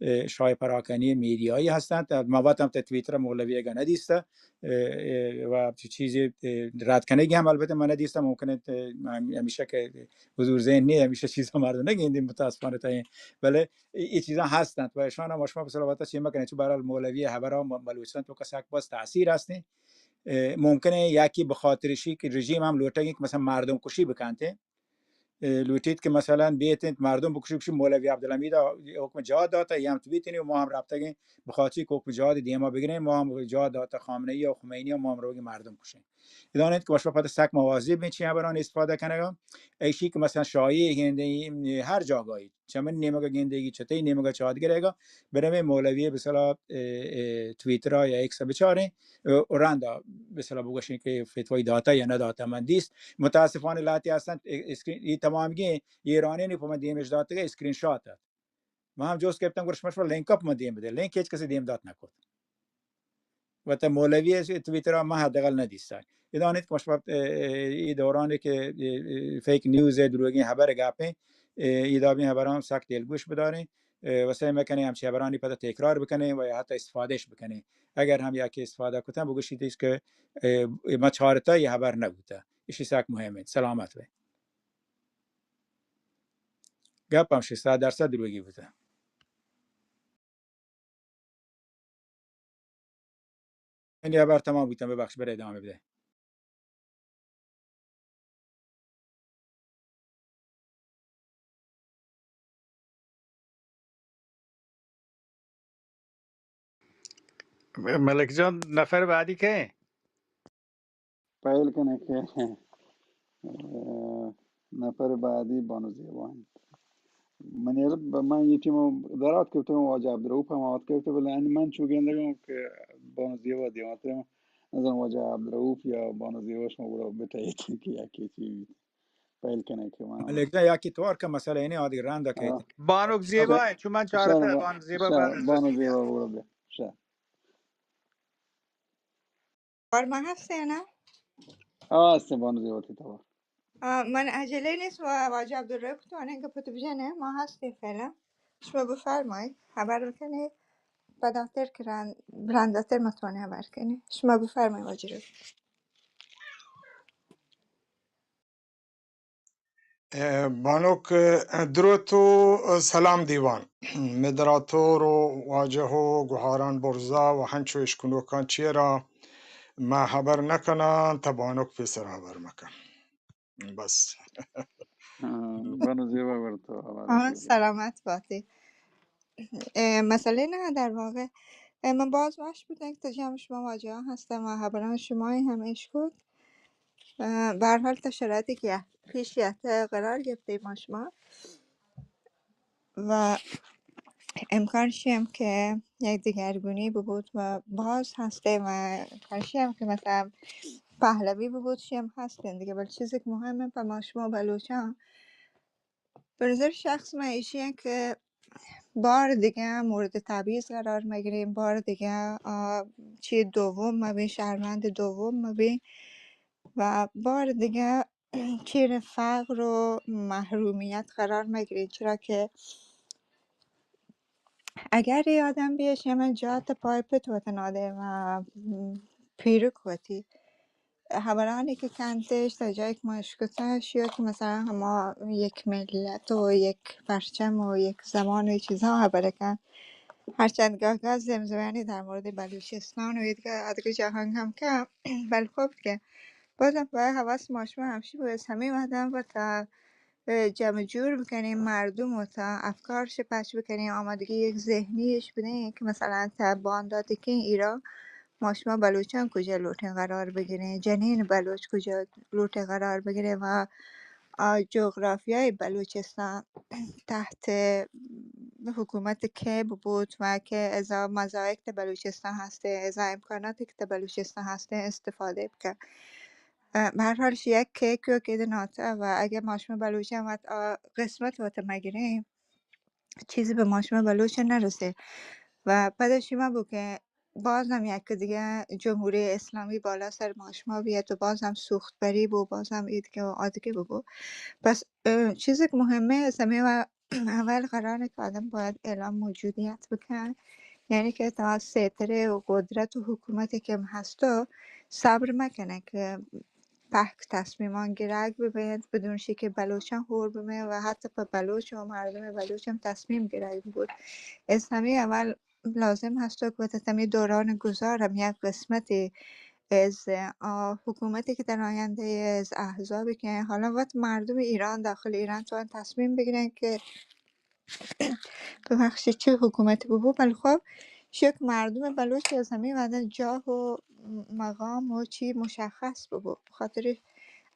اه، شای پراکنی میدیایی هستند. ما وت هم تا تویتر مولوی اگه ندیسته، اه، اه، و چی-، چیزی، اه، رد کنگی هم البته من ندیسته. ممکنه، اه، هم-، همیشه که حضور ذهن نیه، همیشه چیزا مردم نگیندیم متاسفانه تا این. بله، ای، ای چیزا هستند و اشان هم شما به صلاح چی مکنه، چون برحال مولوی هبرا م-، بلوچستان تو کسک باز تاثیر هستین. اه، ممکنه یکی به خاطر شی که رژیم هم لوٹگی که مثلاً مردم کشی بکنته. اه، لوٹیت کہ مثلاً بیت انت مردم بکشی، بکشی مولوی عبدالحمید ء حکم جہاد داتا، یہ ہم تو بیتنی و ما ہم رابطہ گیں بخاطر کہ حکم جہاد دیما بگریں، ما ہم جہاد داتا خامنہ ای و خمینی و ما ہم روگی مردم کشیں. ادان انت کہ وشو پتہ سک مواظب بیں چی ہبران استفادہ کنگا. ایشی کہ مثلاً شایع گندگی ہر جاگاہی، چہ من نیمگا گندگی، چہ تئی نیمگا چاد گرے گا، برمیں مولوی بسلا، اه، اه، تویترا یا ایکس بچاریں، اه، و رندا بسلا بگوشیں کہ فتوی داتا یا نداتا من دیست. متاسفانہ لہتے ہستن، اه، اسکرین، یہ تمامگی ایرانی نے پہ من دیمش داتگا اسکرین شاٹ ات. من ہم جوست کپتم، گوش مشما لینک اپ من دیم بدے، لینک ہیچ کسی دیم دات نکت. و تا مولوی تویتر ما حداقل ندیستگ. ادانیت کہ مشما، اه، اه، ای دورانی کہ، اه، اه، فیک نیوز ہے، دروگیں خبر گپیں، اه، ای دابیں خبران سک دلگوش بداریں، اه، و سعی مکنیں ہمچی خبرانی پدا تکرار بکنیں و یا حتی استفادهش بکنیں. اگر ہم یکی استفادہ کتن بگوشیت کہ، اه، ما چارتا یہ خبر نبوتا. اشی سک مهم انت. سلامت بے. گپ ہم شش صد درصد دروگی بوتا. این خبر تمام بوتن، ببخش، بره ادامه بده. ملک جان، نفر بعدی که؟ پہل کنیں کہ، اه، نفر بعدی بانو زیبا انت. من یل-، من یہ ٹیم درات کرتے ہوں، واجہ عبدالرؤف ہم آت کرتے، بلے ان من چو گندگوں کہ بانو زیبا دیوانتے ہوں. نظر واجہ عبدالرؤف یا بانو زیبا شما گڑا بتائیت کہ یا کی چی بیت. پہل کنیں کہ من ملک جان، یا کی توار کا مسئلہ ہے نہیں، آدھی رندا کہ ہاں. بانک زیبا ہے، چون من چارتا بانک زیبا شاہ، بانک زیبا گڑا بے. شاہ. توار ما هستین نه؟ آه، هستین بانو زیبا، تی توار. آه، من عجله نیست و واجه عبدالرؤف توانین گپ تو بجنه، ما هستین فعلا. شما بفرمایید، خبر بکنید، پداتر که رند-، رنداتر ما توانین خبر کنیم. شما بفرمایید واجه رؤف. اه، بانک، اه، دروت و سلام دیوان. مدراتور و واجہ و گوہاران برزا و ہنچو اشکنوکان چیرا ما ہبر نکنان، تا بانک پیسر ہبر مکن. بس. ہاں، بانو زیبا گڑا تو ہبر ہاں، سلامت باتی. اه، مسئلہ نہ در واقع. اه، من باز وش بودن کہ تو جمع شما واجہ ہستم و ہبران شما ہم اشکت. اه، به هر حال تا شرایطی که پیش یت قرار گرفته ما شما و امکان شیم که یک دگرگونی ببود و باز هسته و امکان شیم که مثلاً پهلوی ببود شیم هستن دیگه، ولی چیزی که مهمه په ما شما بلوچان به نظر شخص من ایشیه که بار دیگه مورد تبعیض قرار مگیریم، بار دیگه، آه، چی دوم مبین، شهروند دوم مبین و بار دیگه چیر فقر و محرومیت قرار مگیریم، چرا که اگر یه آدم بیه شمه جات پای پت وطن آده و پیرک وتی، خبرانی که کنتش تا جایی که ما اشکتش یا که مثلاً هما یک ملت و یک پرچم و یک زبان و چیزا خبر کن. هرچند گاه گاه زمزمه‌یانی در مورد بلوچستان و دیگه، دیگه جهان هم که بل خب که بازم باید حواس ما شما همشی باید همه وحدم و تا اه، جمع جور بکنیں مردم و تا افکارش پچ بکنیں، آمادگی یک ذہنیش بدیں کہ مثلاً تا باندات کیں ایرا ما شما بلوچان کجا لوٹیں قرار بگریں، جنین بلوچ کجا لوٹیں قرار بگریں و آ جغرافیای بلوچستان تحت حکومت کے ببوت و کہ ازا مزایک تا بلوچستان ہستے، ازا امکاناتی کہ تا بلوچستان ہستے استفادہ بکن. اه، به هر حال یک کیک و کید ناتا و اگه ما شما بلوچ هم وت آ قسمت وت مگیریم، چیزی به ما شما بلوچ نرسه و پد شما بو که باز هم یک دیگه جمهوری اسلامی بالا سر ما شما بیاد و باز هم سوخت بری بو، باز هم اید که آدگه ببو. پس، اه، چیزی که مهمه از همه و اول قراره که آدم باید اعلام موجودیت بکن، یعنی که تا سیطره و قدرت و حکومتی که هستو صبر مکنه که پهک تصمیمان گرگ ببینت، بدون شی که بلوچان هور ببین و حتی په بلوچ و مردم بلوچ هم تصمیم گرگ بود. از همه اول لازم هستو که وت همی دوران گذار هم یک قسمتی از آ حکومتی که در آینده از احزابی که حالا وت مردم ایران، داخل ایران تو تصمیم بگیرن که ببخشید چه حکومتی ببو، ولی خب شک مردم بلوچ از همه وعده جاه و مقام و چی مشخص ببو. خاطر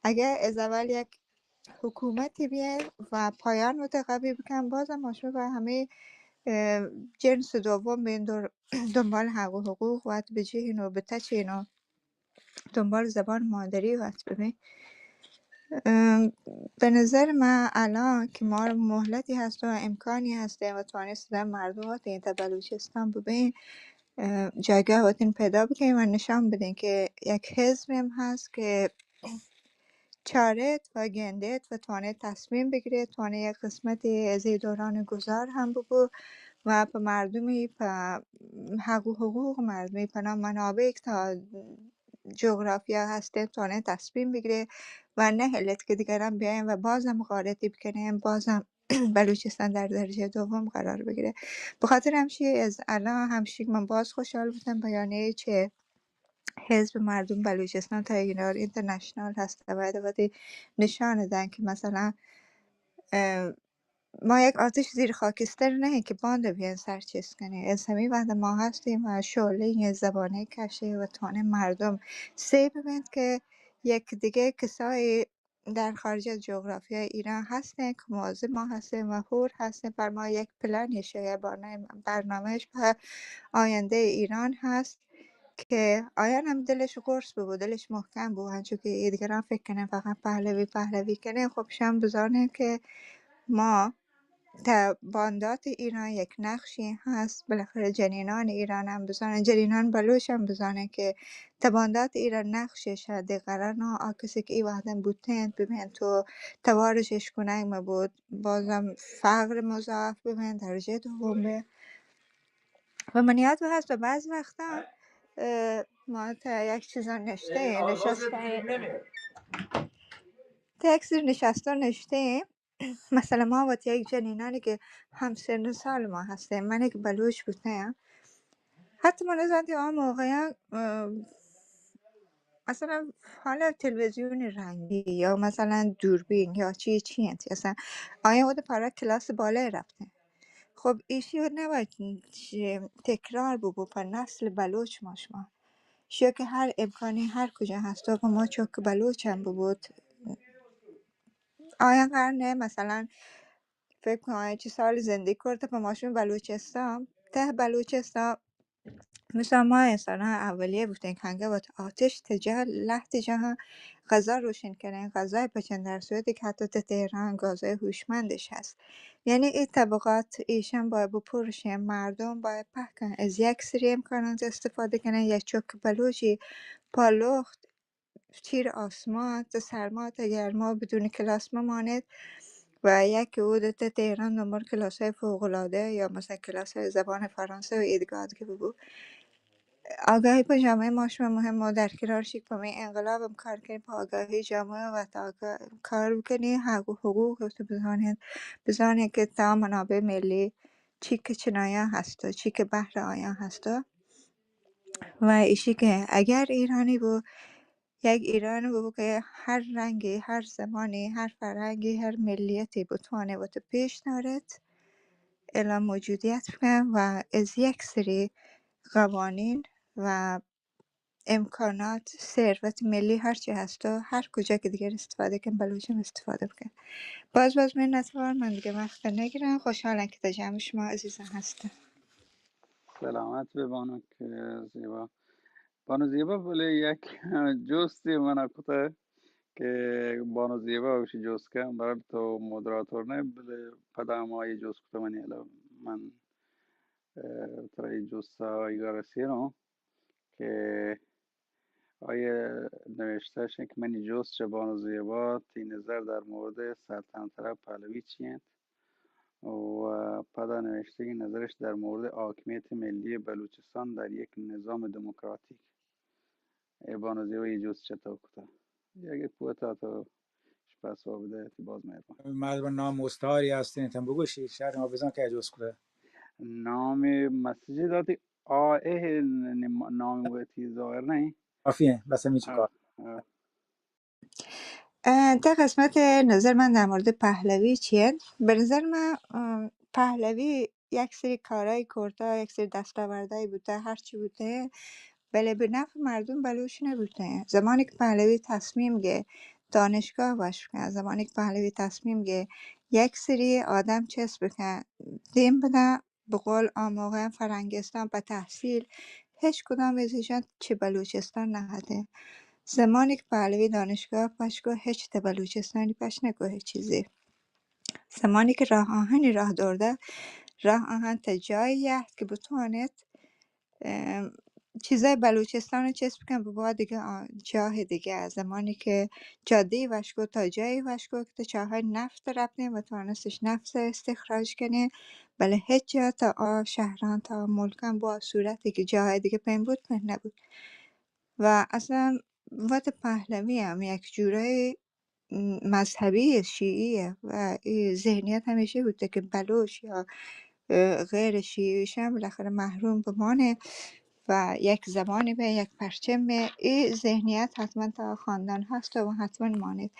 اگه از اول یک حکومتی بیه و پایان و تقوی بکن، بازم ما شما به همه، اه، جنس دوم بین در-، دنبال حق و حقوق وت بجهین و بتچین و دنبال زبان مادری وت ببین. اه، به نظر من الان که ما مهلتی هست و امکانی هست و توانست مردم وت این تا بلوچستان ببین، اه، جایگاه وتین پیدا بکنین و نشان بدین که یک حزبی هم هست که چارت و گندت و توانه تصمیم بگیره، توانه یک قسمتی از این دوران گذار هم ببو و په مردمی، په حق و حقوق مردمی، په نام منابع که تا جغرافیا هسته، توانه تصمیم بگیره و نه هلت که دیگران بیاین و بازم غارتی بکنین، بازم بلوچستان در درجه دوم قرار بگیره. به خاطر همشی از الان همشی من باز خوشحال بودم بیانیه چه حزب مردم بلوچستان تا ایران اینترنشنال هست، باید وتی نشان دن که مثلاً، اه، ما یک آتش زیر خاکستر نه که باند بیان سر چیز کنه. از همین وقت ما هستیم و شعله این زبانه کشه و تانه مردم سه ببند که یک دیگه کسای در خارج از جغرافیای ایران هستن که مواظب ما هستن و هور هستن. بر ما یک پلانی شاید برنامه، برنامهش به آینده ایران هست که آیان هم دلش قرص ببو، دلش محکم ببو، هنچو که ایدگران فکر کنن فقط پهلوی، پهلوی کنن. خب شم بزانن که ما تا باندات ایران یک نقشی هست، بالاخره جنینان ایران هم بزانن، جنینان بلوچ هم بزانن که تا باندات ایران نقشش هست. دیگران ها آ کسی که ای وحدن بوتن، ببین تو توارش اشکنگ مبود، بازم فقر مضاعف ببین، درجه دوم به. و من یاد هست و بعض وقتا، اه، ما تا یک چیزا نشته، نشسته. تہ یک سری نشستہ نشتہ ایں. مثلاً ما وت یک جنینانی کہ ہم سن و سال ما ہستیں، من یک بلوچ بوتیں، حتی من زانتی آ موقع، اه، مثلاً حالا تلویزیون رنگی یا مثلاً دوربین یا چی چی انت، اصلاً آیا وت پارا کلاس بالای رفتیں. خب ایشی وت نباید تکرار ببو پر نسل بلوچ ما شما. شو کہ ہر امکانی ہر کجا ہست و پہ ما چک بلوچ ہم ببوت. آیا قرار نہ مثلاً فکر کن آیا چی سال زندگی کرتا پہ ما شما بلوچستان، تہ بلوچستان، مثلاً ما انسانان اولیه بوتیں کہ انگہ وت آتش تجا لہت جاہاں غذا روشن کنیں، غذای پچن، در صورتی کہ حتی تہ تہران غذای هوشمندش ہست. یعنی ای طبقات ایشان باید بپرشیں، مردم باید پہکن از یک سری امکانات استفاده کنن. یک چک بلوچی پا لخت چیر آسمان، تہ سرما تہ گرما بدون کلاس ممانید و یک اود تہ تهران دنبال کلاسای فوق‌العاده یا مثلاً کلاسای زبان فرانسه و ایدگاه دیگه ببو. آگاهی پہ جامعه ما شما مهم، ما در کنار شی پہ می انقلاب ہم کار کنی، پہ آگاهی جامعه و تا آگاہ کار بکنی، حق و حقوق تو بزانید، بزانید کہ تا منابع ملی چی کہ چنایا ہست و چی کہ بہر آیا ہست. و ایشی کہ اگر ایرانی بو، یک ایران بو کہ ہر رنگی، ہر زبانی، ہر فرهنگی، ہر ملیتی بتوانے وت پیش دارد، اعلان موجودیت بکن و از یک سری قوانین و امکانات، ثروت ملی هر چی هست و هر کجا که دیگر استفاده کن، بلوچ هم استفاده بکن. باز باز منتوار، من دیگه وقت نگیرم. خوشحالم که در جمع شما عزیزان هستم. سلامت بہ بانک زیبا. بانو زیبا، بلے یک جستے منا کتہ کہ بانو زیبا وشی جست کن، برحال تو مودراتور نہ، بلے پدا ہم آئی جست کتہ منی، حالا من، اه، ترا اے جست ء آئیگا رسینوں کہ آئی ء نوشتہ اش انت کہ منی جست چہ بانو زیبا، تئی نظر در مورد سلطنت طلب پہلوی چی انت؟ و پدا نوشتگی نظرش در مورد حاکمیت ملی بلوچستان در یک نظام دموکراتیک. اے بانو زیبا اے جست چہ تو کتا. یک پوتا تو پس واب دے، تی باز مہربان. مردم نام مستعاری هستین، تم بگوشی، شاید ما بزن که جست کتا. نام مسیجی داتی، آ، اے نام وتی ظاهر نہیں. کافی ہیں، بس ہمیں چکا. اه، اه، تا قسمت نظر من در مورد پهلوی چیه؟ به نظر من، اه، پهلوی یک سری کارای کرتا، یک سری دستاوردای بوته، هر چی بوته، بله به نفع مردم بلوچ نبوته. زمانی که پهلوی تصمیم گه دانشگاه وش بکن، زمانی که پهلوی تصمیم گه یک سری آدم چست بکن، دیم بدن، به قول آ موقع فرنگستان په تحصیل، هیچ کدام از ایشان چه بلوچستان نهده. زمانی که پهلوی دانشگاه پش کو، هیچ ته بلوچستانی پش نکو، هیچ چیزی. زمانی که راه آهنی راه دورده، راه آهن تا جایی یهد که بتوانید، ام، چیزای بلوچستان رو چسب کن به با دیگه آ-، جاه دیگه. از زمانی که جاده‌ای وش کو تا جایی وش کو که تا چاهای نفت رفتیم و توانستش نفت استخراج کنیم، بله هیچ جا تا آ شهران، تا آ ملکان با صورتی که جاهای دیگه پین بود، پین نبود. و اصلاً وت پهلوی هم یک جورایی مذهبی شیعیه و ای ذهنیت همیشه بوده که بلوچ یا، اه، غیر شیعیش هم بالاخره محروم بمانه و یک زبانی به، یک پرچم به. ای ذهنیت حتماً تا خاندان هست و حتماً مانید.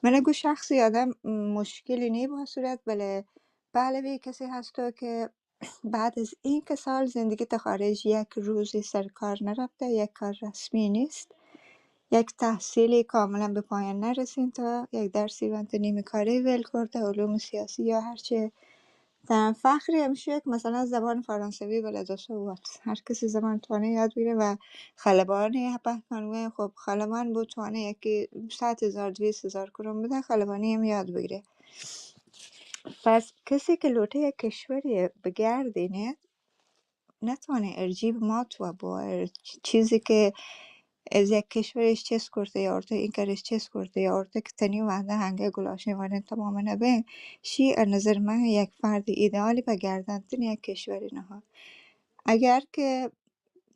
من گو شخصی آدم مشکلی نی با صورت، بله پهلوی کسی هستو که بعد از این که سال زندگی تا خارج، یک روزی سر کار نرفته، یک کار رسمی نیست، یک تحصیلی کاملاً به پایان نرسین، تا یک درسی وانت نیمه کاره ول کرده، علوم سیاسی یا هرچه. تا فخری همیشه که مثلاً زبان فرانسوی بلد است و وات. هر کسی زبان توانه یاد بگیره و خلبانی پهکانوه، خب خلبان بود توانه یکی صد هزار، دویست هزار کرون بده، خلبانی هم یاد بگیره. پس کسی که لوٹه یک کشوری بگردینه، نتوانه ارجی به ما تو بو، ار-، چیزی که از یک کشورش چست کرده یا ارته، این کارش چست کرده یا ارته که تنی وعده هنگه گلاشین وانه تمام نبه، شی از نظر من یک فرد ایدئالی به گرداندن یک کشوری نها. اگر که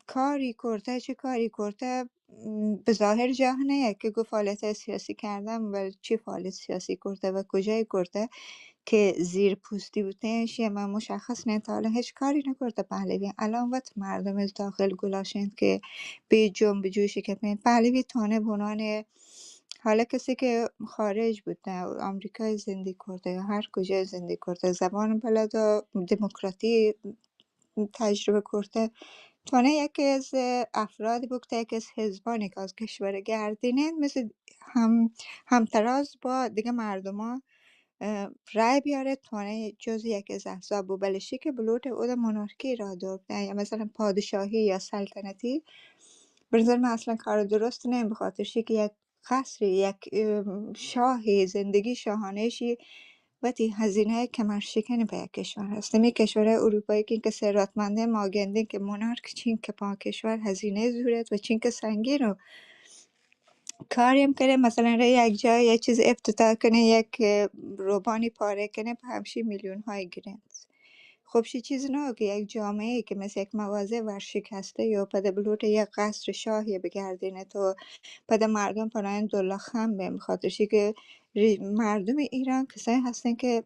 کاری کرته، چه کاری کرته، م، بظاہر جاہ نہ کہ گوں فعالیت سیاسی کردن و چی فعالیت سیاسی کرتہ و کجای کرتہ کہ زیر پوستی بوتہ، اشی ہم مشخص نہ، تا حالا ہچ کاری نہ کرتہ پہلوی۔ الان وت مردم داخل گلاش انت کہ بی جنب جوشی کپین۔ پہلوی تانہ بنان حالا کسی کہ خارج بوتہ، امریکای زندگی کرتہ یا ہر کجای زندگی کرتہ، زبان بلد و دموکراتی تجربہ کرتہ، تانہ یکی از افراد بوتہ، یکی از حزبانی که از کشور گردینین، مثل هم، همتراز با دیگه مردمان، اه، رای بیاره، تانه جز یکی از احزاب بو. بلے شی که بلوٹ او دا مونارکی را دور بدن، یا مثلاً پادشاهی یا سلطنتی، به نظر من اصلاً کار درست نیم، به خاطر شی که یک قصری، یک، اه، شاهی، زندگی شاهانه شی وتی هزینه کمر شکنی په یک کشور هست. همی کشور اروپایی که، که ثروتمنده ما گندین که مونارک چین که پا کشور هزینه زورت و چین که سنگین و کاری هم کنه، مثلاً ره یک جای یک چیز افتتاح کنه، یک، اه، روبانی پاره کنه، په همشی میلیون های گرنت. خب، شی چیز نه که یک جامعه که مثل یک مغازه ورشکسته یا پد بلوٹ یک قصر شاهی بگردینه تو پد مردم پناهن دولا خم به، بخاطر شی که ری-، مردم ایران کسایی هستن که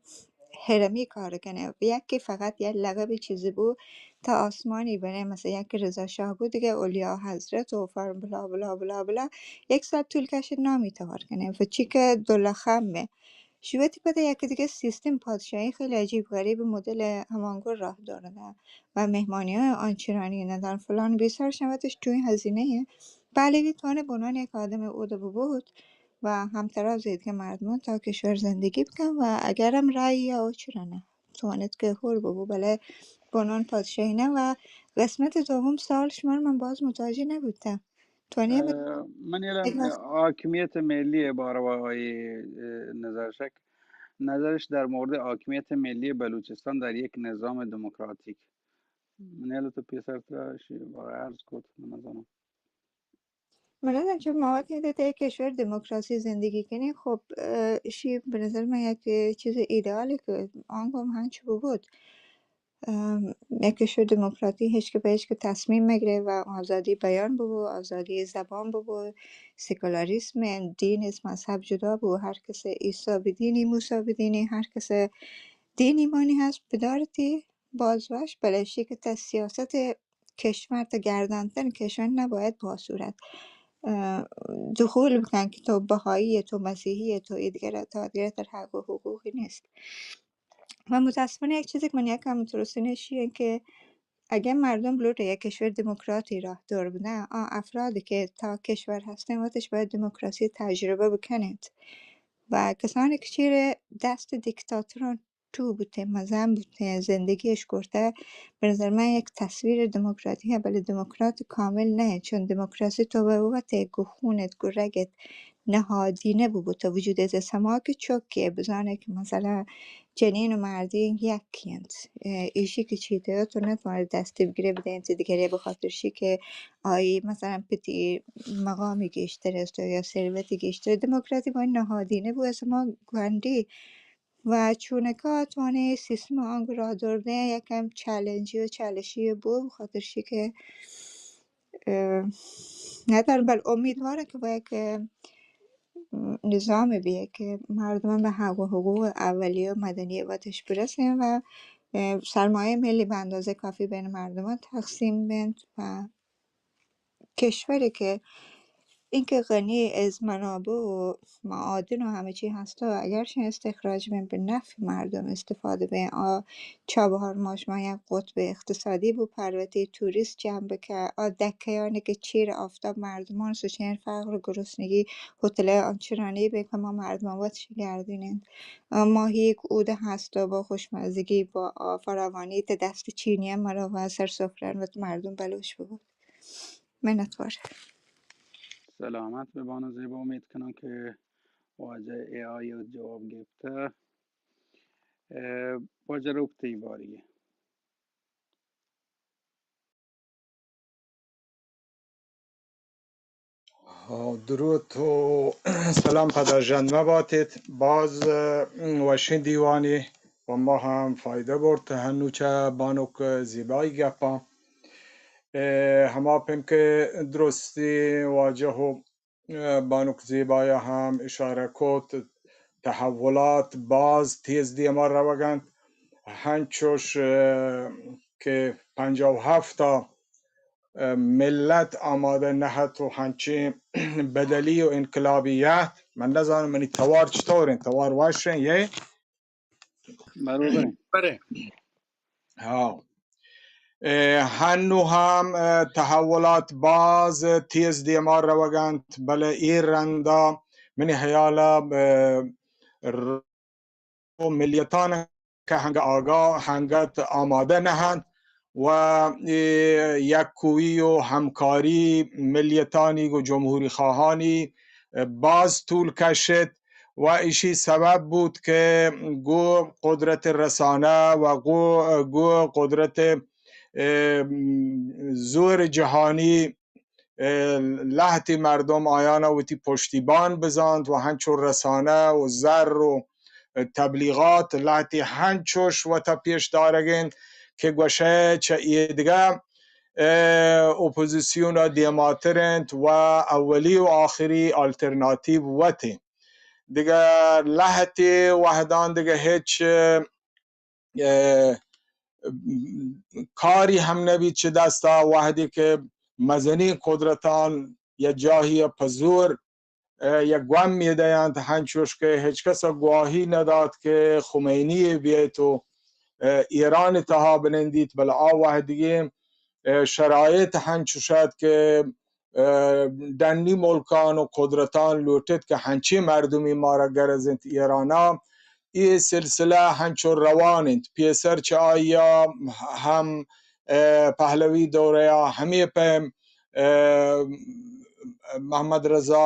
هرمی کار کنه. یکی فقط یک لقب چیزی بو تا آسمانی بره، مثل یک رضا شاه بو، دیگه اولیا حضرت و فر بلا بلا بلا بلا، یک ساعت طول کشید نامی توار کنه. و چی که دولا خم به. شی وتی پد یک دیگه سیستم پادشاهی خیلی عجیب غریب مدل همانگور راه دارده و مهمانی های آنچنانی ندارن فلان بیسار شوتش توی هزینه. بله، وی تانه بنان یک آدم اوده ببود و همتراز دیگه مردمان تا کشور زندگی بکن و اگرم رأی یا چرا نه توانت که حر ببو، بله بنان پادشاهی نه. و قسمت دوم سال شما رو من باز متوجه نبودم. تو نیه ب-، اه، من یه لحظه حاکمیت ملی باروا آئی، اه، نظرش، نظرش در مورد حاکمیت ملی بلوچستان در یک نظام دموکراتیک. من یه لحظه پیسر تا شی بارا عرض کت، من نزانم. من نزانم چون ما وقتی در یک کشور دموکراسی زندگی کنی، خب، اه، شی به نظر من یک چیز ایدئالی که آنگو هم هنچو بود. ام، یک کشور دموکراتی هیچ که به هیچ که تصمیم مگره و آزادی بیان ببو، آزادی زبان ببو، سکولاریسم، دین از مذهب جدا ببو، هر کس عیسی بدینی، موسی بدینی، هر کس دینی مانی هست بدارتی باز وش، بلے شی که تا سیاست کشور تا گردانتن کشور نباید با صورت، اه، دخول بکن که تو بهایی، تو مسیحی، تو ایدگره، تو ایدگره، تر حق و حقوقی نیست. و متاسفانه یک چیزی که من یکم ترسینه شیه که اگه مردم بلوٹه یک کشور دموکراتی راه دور بدن، آ افرادی که تا کشور هستن وتش باید دموکراسی تجربه بکنید و کسانی که چیره دست دیکتاتوران تو بوته، مزن بوته، زندگیش کرته، به نظر من یک تصویر دموکراتی هه، بله دموکرات کامل نه، چون دموکراسی تو به وت گو خونت، گو رگت نهادینه ببو تا وجودت. سما که چکه بزانه که مثلاً جنین و مردین یکی انت. اه، ایشی که چیته تو نتوانه دستی بگیره بده انت دیگری، به خاطر شی که آئی مثلاً پتی مقامی گیشتر است یا ثروتی گیشتر. دموکراسی با نهادینه بو، سما گوندی و چونکا توانه سیستم آنگو راه دردن یکم چلنجی و چالشی بو، بخاطر شی که، اه، ندارم، بل امیدوارم که با یک، اه، نظام بیه که مردمان به حق و حقوق اولیه و مدنی وتش برسن و، اه، سرمایه ملی به اندازه کافی بین مردمان تقسیم بنت و کشوری که اینکه غنی از منابع و معادن و همه چی هست و اگر چه استخراج بین به نفع مردم استفاده بین، آ چابهار ما شما یک قطب اقتصادی بو پروتی توریست جمع بکه، آ دکه‌یانی که چیر آفتاب مردمان سوچین فقر و گرسنگی هتل آنچنانی بین که ما مردمان وتش گردینین. آ ماهی که اوده هست و با خوشمزگی با آ فراوانی ته دست چینی هم مرا و سر سفرن و مردم بلوش ببود. منتوار. سلامت ببان زیبا، امید کنم که واجه اے آئی جواب گپته. اه، واجه روپ تی باری. ها، دروت و سلام پدا ژند مباتیت. باز، اه، وشین دیوانی و ما هم فایده برت هنو چه بانک زیبایی گپان. اه، ہما پیم کہ درستی واجہ و، اه، بانک زیبایا ہم اشارہ کت، تحولات باز تیز دیما روگنت، ہنچوش، اه، کہ پنجاہ و ہفت ء ملت آمادہ نہ ات و ہنچیں بدلی و انقلابی ات۔ من نزانم منی توار چطور انت، توار وش انت یہ؟ برابر انت۔ ہاں۔ اے، ہنو ہم، اے، تحولات باز تیز دیما روگ انت، بلے اے رندا منی حیالا، اے، و ملیتان کہ ہنگہ آگاہ ہنگت آمادہ نہ انت و اے یکوئی و ہمکاری ملیتانی گو جمہوری خواہانی باز طول کشت و ایشی سبب بود کہ گو قدرت رسانہ و گو، گو قدرت، اے، زور جہانی، اے، لہتی مردم آیانا وتی پشتیبان بزانت و ہنچو رسانہ و زر و تبلیغات لہتی ہنچوش وتا پیش دارگ انت کہ گوشئے چہ ایدگہ، اے، اپوزیسیون ء دیماتر انت و اولی و آخری آلترناتیو وت انت۔ دگہ لہتی وہدان دگہ ہچ، اے، کاری ہم نبیت چہ دستا وہدی کہ مزنیں قدرتان یا جاہی پہ زور، اے، یک گومی دینت، ہنچوش کہ ہچ کس گواہی ندات کہ خمینی بیت و، اے، ایران تہا بنندیت، بلے آ وہدیگیں، اے، شرائط ہنچوش ات کہ، اے، ڈنی ملکان و قدرتان لوٹت کہ ہنچیں مردمی مارا گرز انت ایرانا۔ اے سلسلہ ہنچو روان انت۔ پیسر چہ آئیا ہم، اے، پہلوی دورہ ہمے پیم، اے، محمد رضا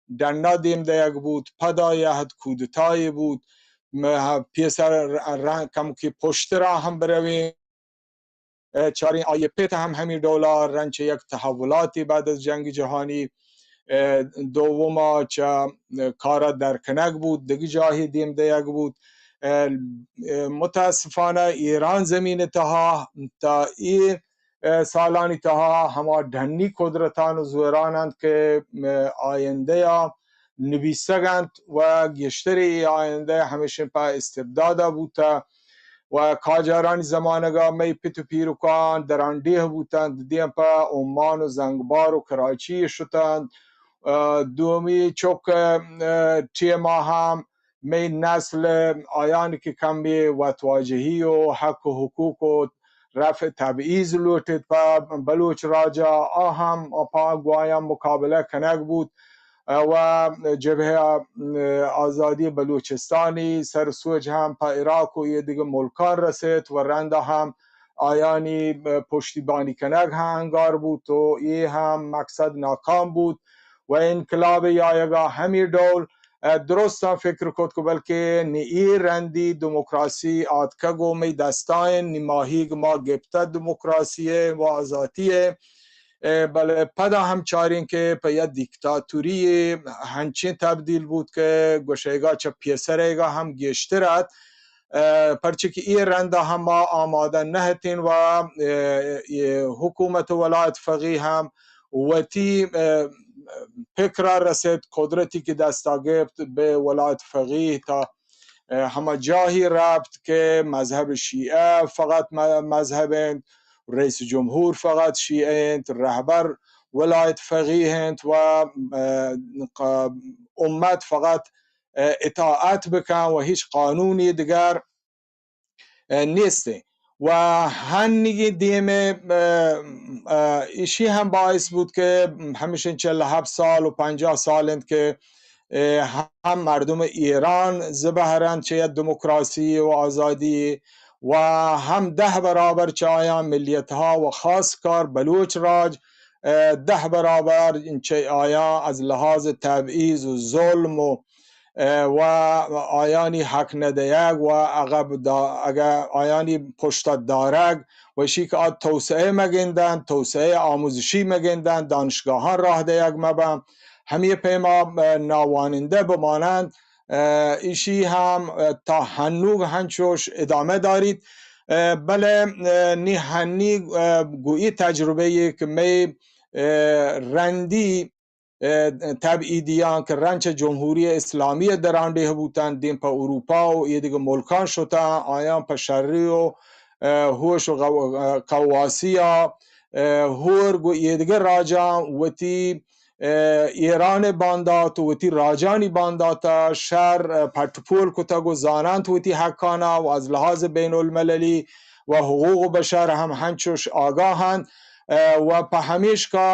ڈنا دیم دئیگ بوت، پدا یہد کودتائے بوت، م-، پیسر ر-، ر-، کمکی پشترا ہم برویں۔ اے، چاریں آئی پت ہم ہمی ڈولا رنچ یک تحولاتی بعد از جنگ جہانی، اے، دوما چہ کارا در کنگ بوت، دگہ جاہی دیم دئیگ بوت۔ اے، اے، متاسفانہ ایران زمین تہا تا اے، اے، سالانی تہا ہما ڈنی قدرتان و زوران انت کہ، اے، آیندہ نبیسگ انت و گیشتر اے آیندہ ہمیشن پہ استبدادا بوتہ و قاجارانی زمانگا مئے پت و پیرکان درانڈیہ بوتنت، دیم پہ عمان و زنگبار و کراچی شتنت۔ ء، دومی چک، ء، ٹیما ہم مئے نسل آیان کہ کمی وتواجہی و حق و حقوق و رفع تبعیض لوٹت پہ بلوچ راجا، آ ہم پہ گوایاں مقابلہ کنگ بوت۔ و جبہہ آزادی بلوچستانی سر سوج ہم پہ عراق و اے دگہ ملکان رسیت و رندا ہم آیانی پشتیبانی کنگ ہم انگار بوت و اے ہم مقصد ناکام بوت و انقلاب آیگا ہمی ڈول درستاں فکر کت کہ بلکہ نی اے رندی دموکراسی آتکگ و مئی دستائیں، نی ماہیگ ما گپتہ دموکراسی و آزاتی ء، بلے پدا ہم چاریں کہ پہ یک دیکتاتوری ہنچیں تبدیل بوت کہ گوشئیگا چہ پیسرئیگا ہم گیشتر ات، پرچہ کہ اے رندا ہم ما آمادہ نہ اتیں و اے حکومت ولایت فقیہ ہم وتی پکرا رسیت، قدرتی کہ دستا گپت بہ ولایت فقیہ تا ہما جاہی رپت کہ مذہب شیعہ فقط م-، مذہب انت، رئیس جمہور فقط شیعہ انت، رہبر ولایت فقیہ انت و، اه، ق-، امت فقط، اه، اطاعت بکن و ہیچ قانونی دگر، اه، نیست انت۔ و ہنگی دیم، اه، اه، اشی ہم باعث بود کہ ہمیشن چل ہفت سال و پنجاہ سال انت کہ اے، ہم مردم ایران زبہر انت چہ یک دموکراسی و آزادی و ہم دہ برابر چہ آیاں ملیت ها و خاص کار بلوچ راج، اے، دہ برابر چہ آیاں از لحاظ تبعیض و ظلم و، اے، و آیانی حق ندیگ و عقب دا-، اگہ آیانی پشت دارگ و اشی کہ آ توسعہ مگندن، توسعہ آموزشی مگندن، دانشگاہان راہ دیگ مبن، ہمے پیما، اه، ناوانندہ بمانند، اه، ایشی ہم، اه، تا ہنوگ ہنچوش ادامہ داریت۔ اه، بلے، اه، نی ہنی، اه، گو ای تجربہ یہ کہ مئے، اه، رندی، اه، تبعیدیاں کہ رند چہ جمہوری اسلامی درانڈیہ بوتن، دیم پہ اروپا و ایدگہ ملکان شتن، آیاں پہ شری و، اه، ہوش و غو-، اه، قواسی ء، اه، ہور گو ایدگہ راجاں وتی، اه، ایران باندات و وتی راجانی باندات ء شر، اه، پٹ پول کتگ و زاننت وتی حقانا و از لحاظ بین المللی و حقوق بشر ہم ہنچوش آگاہ انت، اه، و پہ ہمیشکا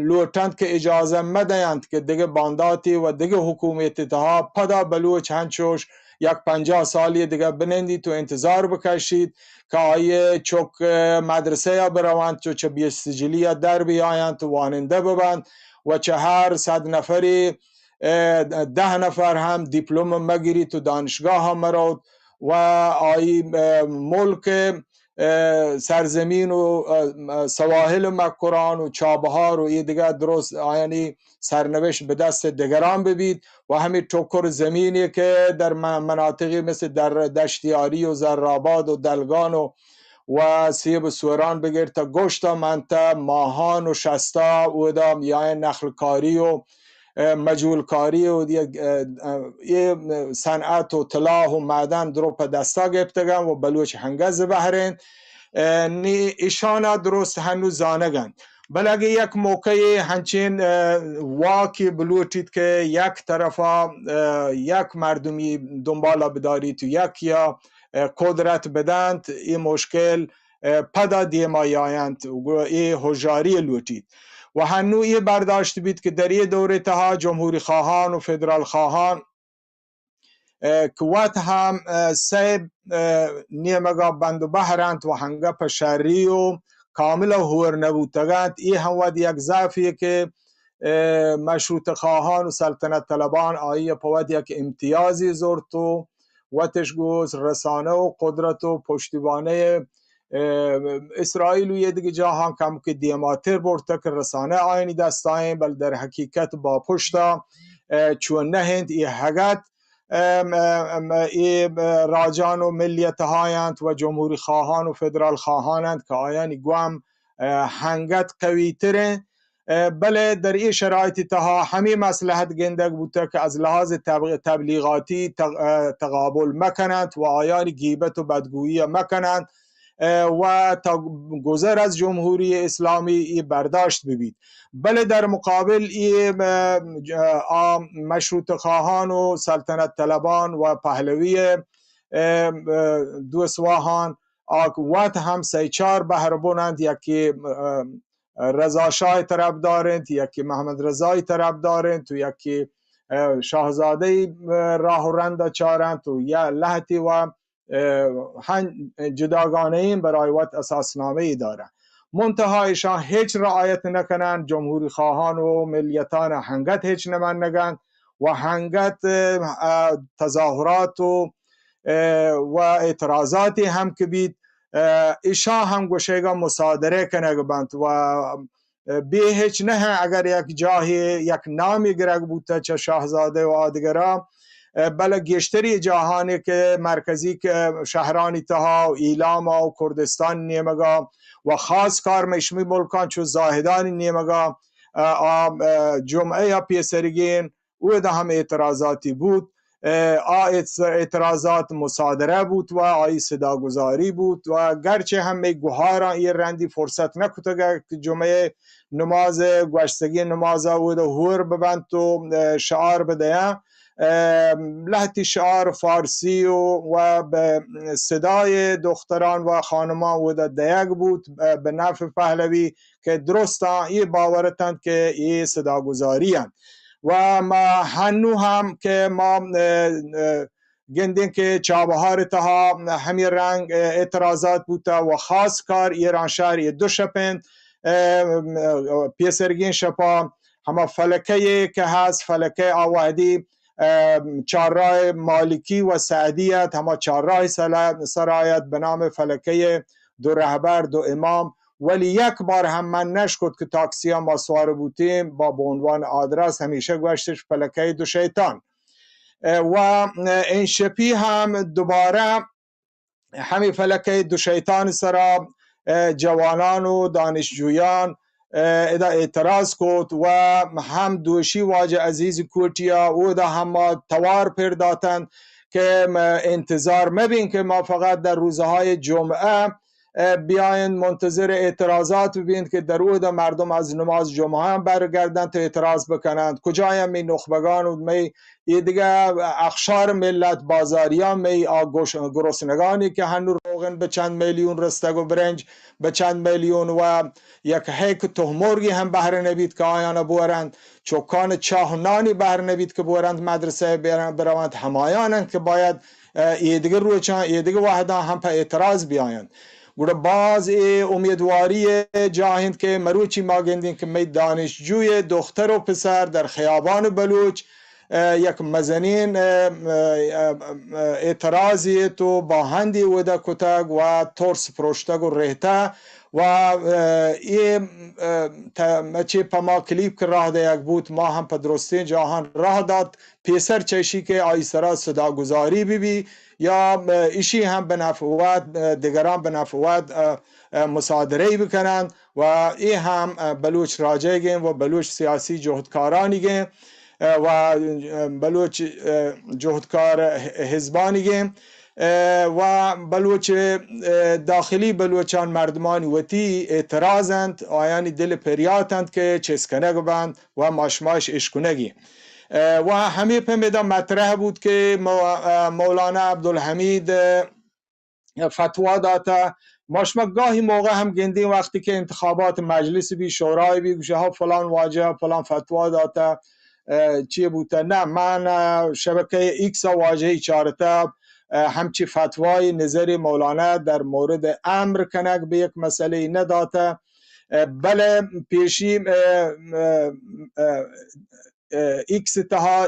لوٹنت کہ اجازہ مدینت کہ دگہ بانداتی و دگہ حکومت تہا پدا بلوچ ہنچوش یک پنجاہ سالی دگہ بنندیت و انتظار بکشیت کہ آئی چک، اه، مدرسہ ء برونت، چو چہ بے سجلی ء در بیاینت و وانندہ ببنت و چہ ہر صد نفری، اه، دہ نفر ہم دیپلم مگریت و دانشگاہ ء مروت و آئی، اه، ملک، اه، سرزمین و، اه، سواحل مکران و چابہار و ایدگہ درست آیانی سرنوشت بہ دست دگران ببیت و ہمے ٹکر زمینی کہ در م-، مناطقی مثل در دشتیاری و زرآباد و دلگان و، و سیب و سوران بگر تا گوشتا منتا ماہان و شستا اودا یا نخل کاری و، اه، مجول کاری و دیگہ، اه، اه، اے صنعت و طلا و معدن درو پہ دستا گپتگن و بلوچ ہنگز بہرین، اه، نی اشانا درست ہنو زانگن۔ بلے اگہ یک موقعے ہنچین، اه، واکے بلوٹیت کہ یک طرفا، اه، یک مردمی دنبالا بداریت و یک یا، اه، قدرت بدنت، اے مشکل، اه، پدا دیما یاینت، گو اے ہوشیاری لوٹیت۔ و ہنو اے برداشت بیت کہ در اے دور تہا جمہوری خواہان و فدرال خواہان اه، کہ وت ہم، اه، سئے، اه، نیمگا بند و بہر انت و ہنگپ شری و کامل ہور نبوتگ انت۔ اے ہم وت یک ضعفی کہ، اه، مشروط خواہان و سلطنت طلبان آئی پہ وت یک امتیازی زرت و وتش گوز رسانہ و قدرت و پشتیبانہ اه، اسرائیل و یہ دگہ جاہاں کم کہ دیماتر برتگ کہ رسانہ آیانی دستائیں، بل در حقیقت با پشتا، اه، چون نہ انت۔ یہ حقت، ام، ام، یہ، اه، راجان و ملیت ہاینت و جمہوری خواہان و فدرال خواہان انت کہ آیانی گوام، اه، ہنگت قوی تریں۔ اه، بلے در اے شرائط تہا ہمے مصلحت گندگ بوتگ کہ از لحاظ تب-، تبلیغاتی تق-، اه، تقابل مکننت و آیانی گیبت و بدگویی مکننت، اه، و تا گذر از جمہوری اسلامی ای برداشت ببیت۔ بلے در مقابل ای، اه، ج-، آ مشروط خواہان و سلطنت طلبان و پہلوی، اه، اه، دوسواہان آک وت ہم سئے چار بہر بننت، یکی، اه، رضا شاہ طرفدار انت، یکی محمد رضای طرفدار انت و یکی، اه، شاہزادہ، اه، راہ و رند چارنت و یا لہتی و، اه، ہن جداگانہ برای وت اساسنامہ ای دارن۔ منتہا ایشان ہچ رعایت نکنن، جمہوری خواہان و ملیتان ہنگت ہچ نمنگن و ہنگت، اه، تظاہرات و اه، و اعتراضاتی ہم کہ بیت، اه، اشاں ہم گوشیگا مصادرہ کنگ بنت و، اه، بے ہچ نہ اگر یک جاہے یک نامی گرگ بوتہ چہ شاہزادہ و آدگرا، اه، بلے گیشتری جاہانی کہ مرکزی کہ شہرانی تہا و ایلاما و کردستان نیمگا و خاص کار مئے شمی ملکان چو زاہدانی نیمگا، اه، آ، اه، جمعہ یا پیسرگین اودا ہم اعتراضاتی بوت۔ اه، آ اعت-، اعتراضات مصادرہ بوت و آئی صدا گزاری بوت و گرچہ ہم مئے گہاراں اے رندی فرصت نہ کتگ کہ جمعہ نماز گوشتگی نمازا اودا ہور ببنت و، اه، شعار بدیاں۔ اه، لہتی شعار فارسی و، و بہ صدای دختران و خانمان اودا دیگ بوت، اه، بہ نفع پہلوی کہ درستاں اے باور اتنت کہ اے صدا گزاری انت۔ و ما ہنو ہم کہ ما، اه، اه، گندیں کہ چابہار تہا ہمے رنگ، اه، اعتراضات بوتہ و خاص کار ایرانشہر اے دو شپ انت، اه، اه، پیسرگین شپا ہما فلکہ کہ ہست، فلکہ آ وہدی، اه، چارراہ مالکی و سعدی ات، ہما چارراہ سلا-، سرا ات بہ نام فلکہ دو رہبر، دو امام، ولی یک بار ہم من نشکت کہ تاکسیا ما سوار بوتیں، با بہ عنوان آدرس ہمیشہ گوشتش فلکہ دو شیطان۔ اه، و، اه، این شپی ہم دوبارہ ہمے فلک ءِ دو شیطان سرا، اه، جوانان و دانشجویان، اه، ادا اعتراض کت و ہم دوشی واجہ عزیز کوٹیا اودا ہم ما توار پر داتن کہ م-، انتظار مبین کہ ما فقط در روزهای جمعه، اه، بیاین منتظر اعتراضات ببین کہ در اودا مردم از نماز جمعه هم برگردند و اعتراض بکنند. کجایم می نخبگان و می ای دگہ اقشار ملت، بازاریان، می آ گوش-، گرسنگانی کہ ہنو روغن بہ چند میلیون رستگ و برنج بہ چند میلیون و یک ہیک تہمرگی ہم بہر نبیت کہ آیانا بورنت، چکان چاہ و نانی بہر نبیت کہ بورنت مدرسہ برن-، برونت، ہمایان انت کہ باید، اه، ای دگہ روچان، ای دگہ وہدان ہم پہ اعتراض بیاینت. گڑا باز اے امیدواری جاہ انت کہ مروچی ما گندین کہ می دانشجوی دختر و پسر در خیابان بلوچ اه، یک مزنین، اه، اه، اه، اعتراضی تو با ہندی اودا کتگ و ترس پروشتگ و رہتہ و، اه، اے، اه، ت-، مچے پہ ما کلیپ کہ راہ دیگ بوت، ما ہم پہ درستین جاہان راہ دات، پیسر چہ اشی کہ آئی سرا صدا گزاری بہ بی یا، اه، اشی ہم بہ نفع وت، اه، دگران بہ نفع وت، اه، اه، مصادرہ بکنند و اے ہم، اه، بلوچ راجئیگیں و بلوچ سیاسی جہدکارانیگیں اه، و، اه، بلوچ، اه، جہدکار ح-، حزبانیگیں، اه، و بلوچ، اه، داخلی بلوچان مردمانی وتی اعتراض انت، آیانی دل پریات انت کہ چست کنگ بنت و ماشماش اشکنگی. اه، و ہمے پہ مدا مطرح بوت کہ مو-، اه، مولانا عبدالحمید، اه، فتوا داتہ. ما شما گاہی موقع ہم گندیں وقتی کہ انتخابات مجلس بی، شورای بی، گوشہ ہا فلان واجہ فلان فتوا داتہ، اه، چی بوتہ؟ نہ، من، اه، شبکہ ایکس ء واجہی چارتہ، اه، ہمچی فتوای نظر مولانا در مورد امر کنگ بہ یک مسئلہ نداتہ. اه، بلے پیشی، اه، اه، اه، اه، ایکس تہا،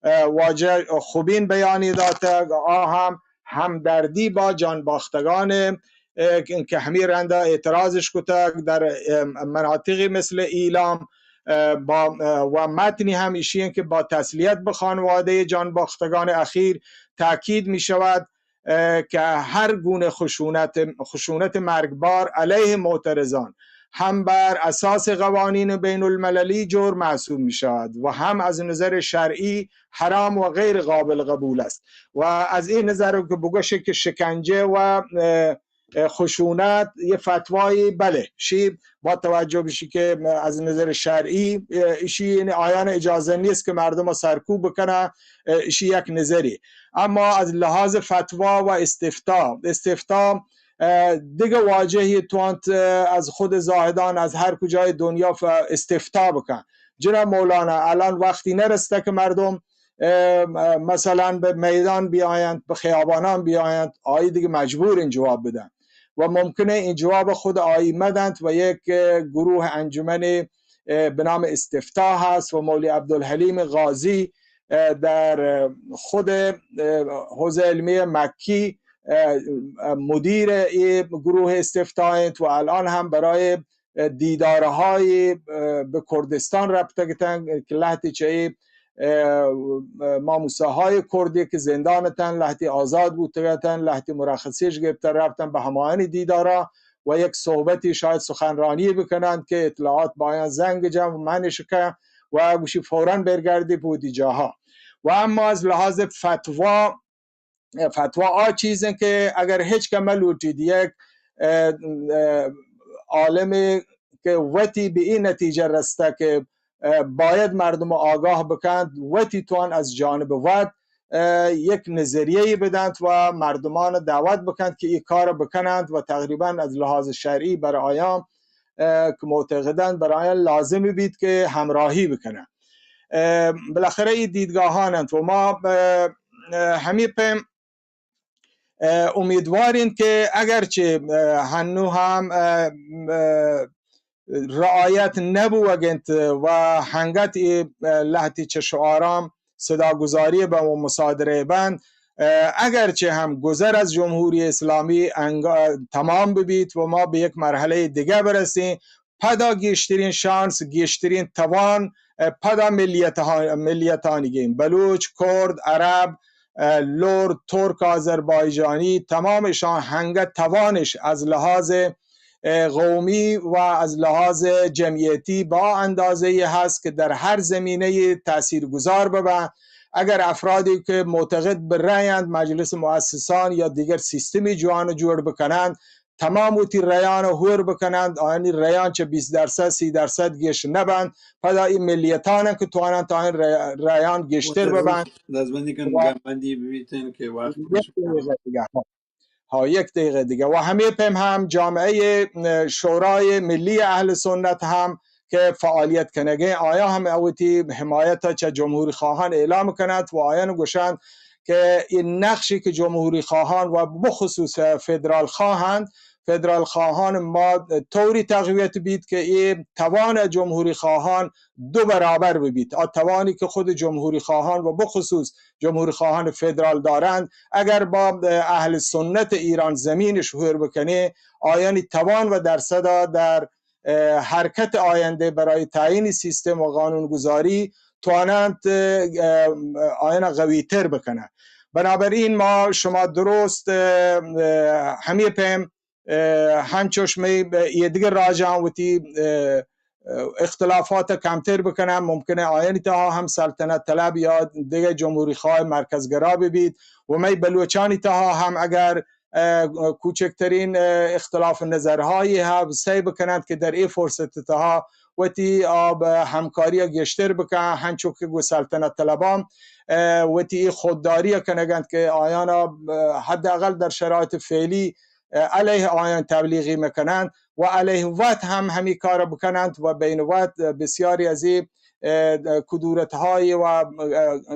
اه، واجہ خوبین بیانی داتگ، آ ہم ہمدردی با جان باختگان، اه، کہ ہمی رندا اعتراضش کتگ در، اه، مناطقی مثل ایلام، اه، با، اه، و متنی ہم ایشی انت کہ با تسلیت بہ خانوادهٔ جان باختگان اخیر تاکید می‌شود، اه، که هر گونه خشونت، خشونت مرگبار علیه معترضان هم بر اساس قوانین بین المللی جرم محسوب می‌شود و هم از نظر شرعی حرام و غیر قابل قبول است. و از این نظر که بگوشه که شکنجه و، اه، اه، خشونت یه فتوایی، بله، شی با توجه بشی که از نظر شرعی، اه، ایشی، یعنی آیان اجازه نیست که مردم رو سرکوب بکنه، اه، ایشی یک نظری. اما از لحاظ فتوا و استفتا، استفتا، اه، دگه واجهی توانت، اه، از خود زاهدان از هر کجای دنیا ف-، استفتا بکن. جناب مولانا، الان وقتی نرسته که مردم، اه، مثلاً به میدان بیایند، به خیابانان بیایند، آئی دیگه مجبور این جواب بدن و ممکنه این جواب خود آئی مدنت و یک، اه، گروه انجمن، اه، به نام استفتا هست و مولوی عبدالحلیم غازی، اه، در خود، اه، حوزه علمی مکی، اه، اه، مدیر ای گروه استفتا انت و الان هم برای دیدارهای، اه، به کردستان رفتگتن که لهتی چه ای، اه، ماموساهای کردی که زندان تن، لهتی آزاد بوتگتن، لهتی مرخصیش گرفته رفتن به همایانی دیدارا و یک صحبتی شاید سخنرانی بکنند که اطلاعات بایان زنگ جن و منش کن و گوشی فوراً برگردی بودی جاها. و اما از لحاظ فتوا، فتوا آ چیز انت کہ اگر ہچ کم لوٹیت یک، اه، اه، عالمے کہ وتی بہ اے نتیجہ رستہ کہ، اه، باید مردم آگاہ بکنت، وتی توان از جانب وت، اه، یک نظریه بدنت و مردمان دعوت بکنت کہ اے کار بکننت و تقریباً از لحاظ شرعی بر آیان، اه، کہ معتقدند بر آیان لازم بیت کہ ہمراہی بکننت. اه، بالاخره اے دیدگاہان انت و ما، اه، اه، ہمے پیم اه، امیدوارین کہ اگرچہ، اه، ہنو ہم، اه، اه، رعایت نبوگ انت و ہنگت ای، اه، لہتی چہ شعاران صدا گذاری بن و مصادرہ بن، اه، اگرچہ ہم گذر از جمہوری اسلامی انگا-، تمام ببیت و ما بہ یک مرحلہ دگہ برسیں، پدا گیشترین شانس، گیشترین توان، اه، پدا ملیت ها-، ملیتانیگیں، بلوچ، کرد، عرب، اه، لور، ترک، آذربایجانی، تمام اشان هنگه توانش از لحاظ، اه، قومی و از لحاظ جمعیتی با اندازه هست که در هر زمینه تاثیرگذار ببن. اگر افرادی که معتقد به رأی اند، مجلس مؤسسان یا دیگر سیستمی جوان جوڑ بکنند، تمام وتی رأیان هور بکنند، آیانی رأیان چه بیست درصد، سی درصد گیش نبند، پدا این ملیتان که توانند تا این رأ-، رأیان گیشتر ببند. دزبندی کن، و گمبندی ببیتن که وقت یک دقیقه دیگه. ها، یک دقیقه دیگه. و همے پیم هم جامعه، اه، شورای ملی اهل سنت هم که فعالیت کنگه، آیا هم وتی حمایت چه جمهوری خواهان اعلام کنند و آیان گوشند که این نقشی که جمهوری خواهان و بخصوص فدرال خواهند، فدرال خواهان ما طوری تقویت بیت که این توان جمهوری خواهان دو برابر ببیت. آ توانی که خود جمهوری خواهان و بخصوص جمهوری خواهان فدرال دارند، اگر با اهل سنت ایران زمینش هور بکنه، آیانی توان و درصد در، اه، حرکت آینده برای تعیین سیستم و قانونگذاری توانند، اه، آیان قوی تر بکنه. بنابراین ما شما درست، اه، اه، همے پیم، اه، هنچوش می ب-، یه دیگه راجان وتی، اه، اه، اختلافات کمتر بکنن، ممکنه آیانی تها هم سلطنت طلب یا دیگه جمهوری خواه مرکزگرا ببیت و می بلوچانی تها هم اگر، اه، کوچکترین، اه، اختلاف نظرهایی هم سعی بکنند که در این فرصت تها وتی آب همکاری گیشتر بکن، هنچو که گو سلطنت طلبان، اه، وتی خودداری کنگند که آیانا، اه، حداقل در شرایط فعلی، اه، علیه آیان تبلیغی می‌کنند و علیه وت هم همی کار بکنند و بین وت بسیاری از این، اه، کدورت‌های و، اه،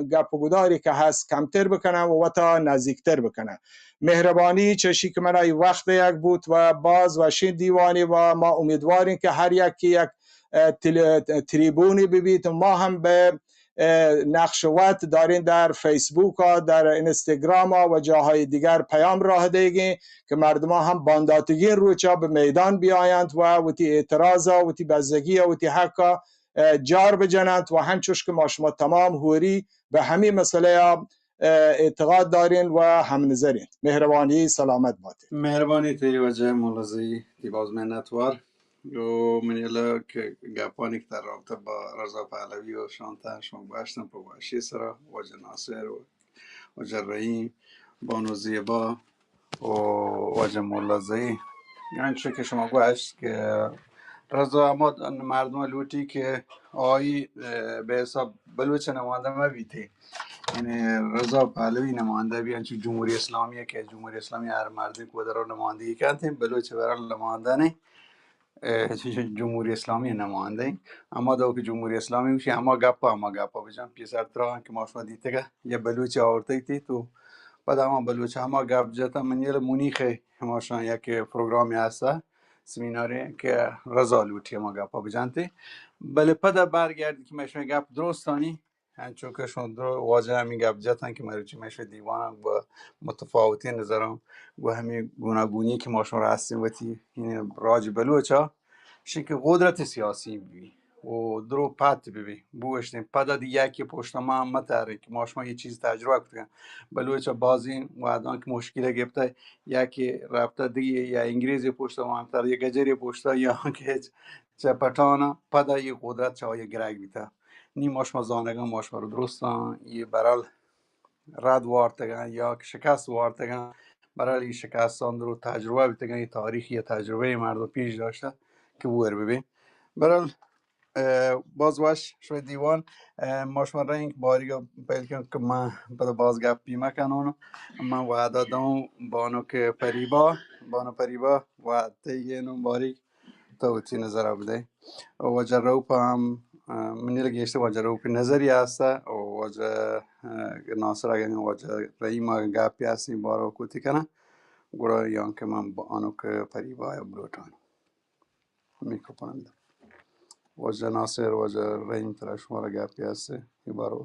گپ و گداری که هست کمتر بکنند و وتا نزدیکتر بکنند. مهربانی چشی که من ای وقت یک بود و باز وشین دیوانی و ما امیدواریم که هر یکی یک، اه، تل-، تریبونی ببیت. ما هم به اه، نقش وت دارین در فیسبوک ها، در اینستاگرام ها و جاهای دیگر پیام راه دیگین که مردمان هم بانداتگین روچا به میدان بیایند و وتی اعتراض ها، وتی بزگی ها، وتی حق ها، اه، جار بجنند و همچوش که ما شما تمام هوری به همین مسئله ها، اه، اعتقاد دارین و هم نظرین. مهربانی، سلامت باتین. مهربانی تئی واجہ مولازئی، تئی باز منتوار. و من یلا که گپانی که در رابطه با رضا پهلوی و شانتن شما گوشتن په واشی سرا، واجہ ناصر و واجہ رحیم، بانو زیبا و واجہ مولازئی، یعنی چون که شما گوشت که رضا اما مردم لوٹی که آئی، اه، به حساب بلوچ نماینده ما بیتی. یعنی رضا پهلوی نماینده بی، انچو جمهوری اسلامی که جمهوری اسلامی هر مردم که در نمایندگی کنت، بلوچ برال نماینده نه. اه، جمهوری اسلامی نماینده ایں. اما دو که جمهوری اسلامی گوشی، اما گپ، اما گپ بجن. پیسر ترا که ما شما دیتگه، یه بلوچ آورته تی تو. پدا اما بلوچ اما گپ جتا، من یه منیخ ما شان یک پروگرامی هسته، سمیناری که رضا لوٹی اما گپ بجنتی. بله پدا برگردی که ما شما گپ درستانی انچو که شما درو واجہ ہمیں گپ جتن کہ مروچی مئے شمئے دیوان گو متفاوتیں نظراں، گو ہمیں گوناگونی کہ ما شما را ہستیں وتی این راج بلوچا، شی کہ قدرت سیاسی بی و درو پت بی، بوشتیں پدا دی یکی پشت ما متارے کہ ما شما یہ چیز تجربہ کتگن. بلوچا بازیں وعدان کہ مشکل گپتہ، یکی رابطہ دی یا انگریزی پشت ما متار، یا گجری پشت، یا کہ چہ پٹانا پدا یہ قدرت چہ آئی گرگ بیتہ. نی ما شما زانگاں، ما شما رو درستاں یہ برل رد وارتگاں یا کہ شکست وارتگاں، برل یہ شکستان درو تجربہ بیتگاں، یہ تاریخی تجربہ مردم پیش داشتہ کہ بور ببی. برل، اه، باز وش شوی دیوان، اه، ما شما رنگ باریگا پیل کن کہ من پدا باز گپ پیما کنون. من وعدہ دوں بانو کہ پریبا، بانو پریبا و تیگینو باریگ تو وتی نظر بدے. واجہ روپ ہم، اه، منی گیشتر واجہ روپ نظری ہستا و واجہ، اه، ناصر اگن واجہ رحیم اگن گپی ہستی بارو کوتی کنن، گڑا یان کہ من با آنو کہ پریبا یا بلوٹان میکروفون دے. واجہ ناصر، واجہ رحیم ترا شمارا گپی ہستے، یہ بارو.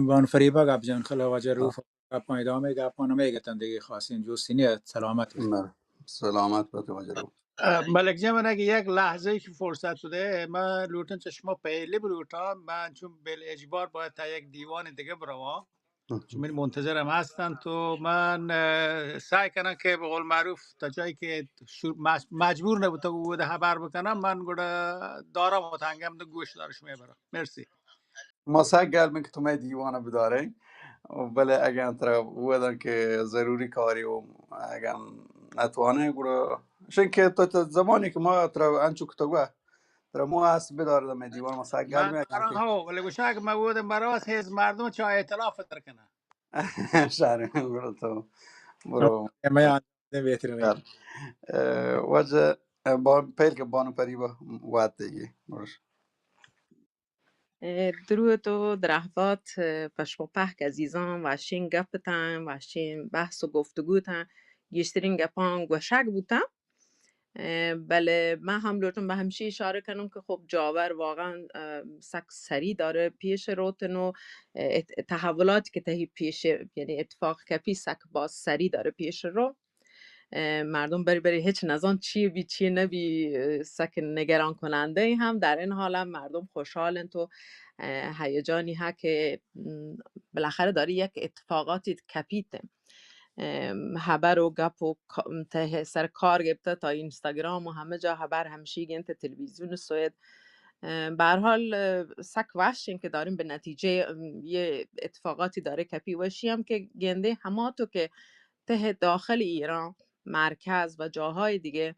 بان فریبا گپ جان خلا واجہ روپ گپاں ادامہ گپاں نمے گتن دیگه خاصیں جوستی نیت. سلامت بات. بلے. سلامت بات واجہ روپ. اه، ملک جان، من اگه یک لحظه که فرصت بده، من لوٹن چه شما پہلی بلوٹاں، من چون بل اجبار باید تا یک دیوان دیگه برواں. چون من منتظرم هستن تو من، اه، سعی کنم که به قول معروف تا جایی که شو-، مج-، مجبور نبوده بود خبر بکنم، من گوڑا دارم و تنگم ده گوش دارش میبرم. مرسی. ما سک گل من که تو می دیوان بداریں، بلے اگاں ترا بودن که ضروری کاری و اگاں نتوانے گوڑا شن که تو، تو زمانی که ما ترا انچو که تو گوه ترا مو است بدار دم دیوان ما سک گل من می اگاں که هو، ولی گوشاک ما بودن برا اس هیز مردم چا اعتلاف در کنه. شهر گوڑا تو برو. من انجام بهترین. اه، وجه، اه، با-، پہل که بانو پریبا وات دیگی. برو. اه، درود و درهبات، اه، پشم و پهک عزیزان، وشین گپ تن، وشین بحث و گفتگو تن، گیشترین گپان گوشگ بوتن. اه، بله، من هم لوٹم به همشی اشاره کنم که خب جاور واقعاً، اه، سک سری داره پیش روتن و، اه، ات-، تحولاتی که تهی پیش، یعنی اتفاق کپی سک باز سری داره پیش رو. اه، مردم بری بری هچ نزان چی بی چی نبی، اه، سک نگران کننده هم. در این حال هم مردم خوشحالن تو، اه، هیجانی ها که، م، بالاخره داری یک اتفاقاتی کپیت. اه، هبر و گپ و کا-، ته سر کار گپته تا اینستاگرام و همه جا هبر همشی گنت تلویزیون سوید. اه، به هر حال، اه، سک وشین که داریم به نتیجه، ام، یه اتفاقاتی داره کپی وشی هم که گنده هما تو که ته داخل ایران، مرکز و جاهای دیگه،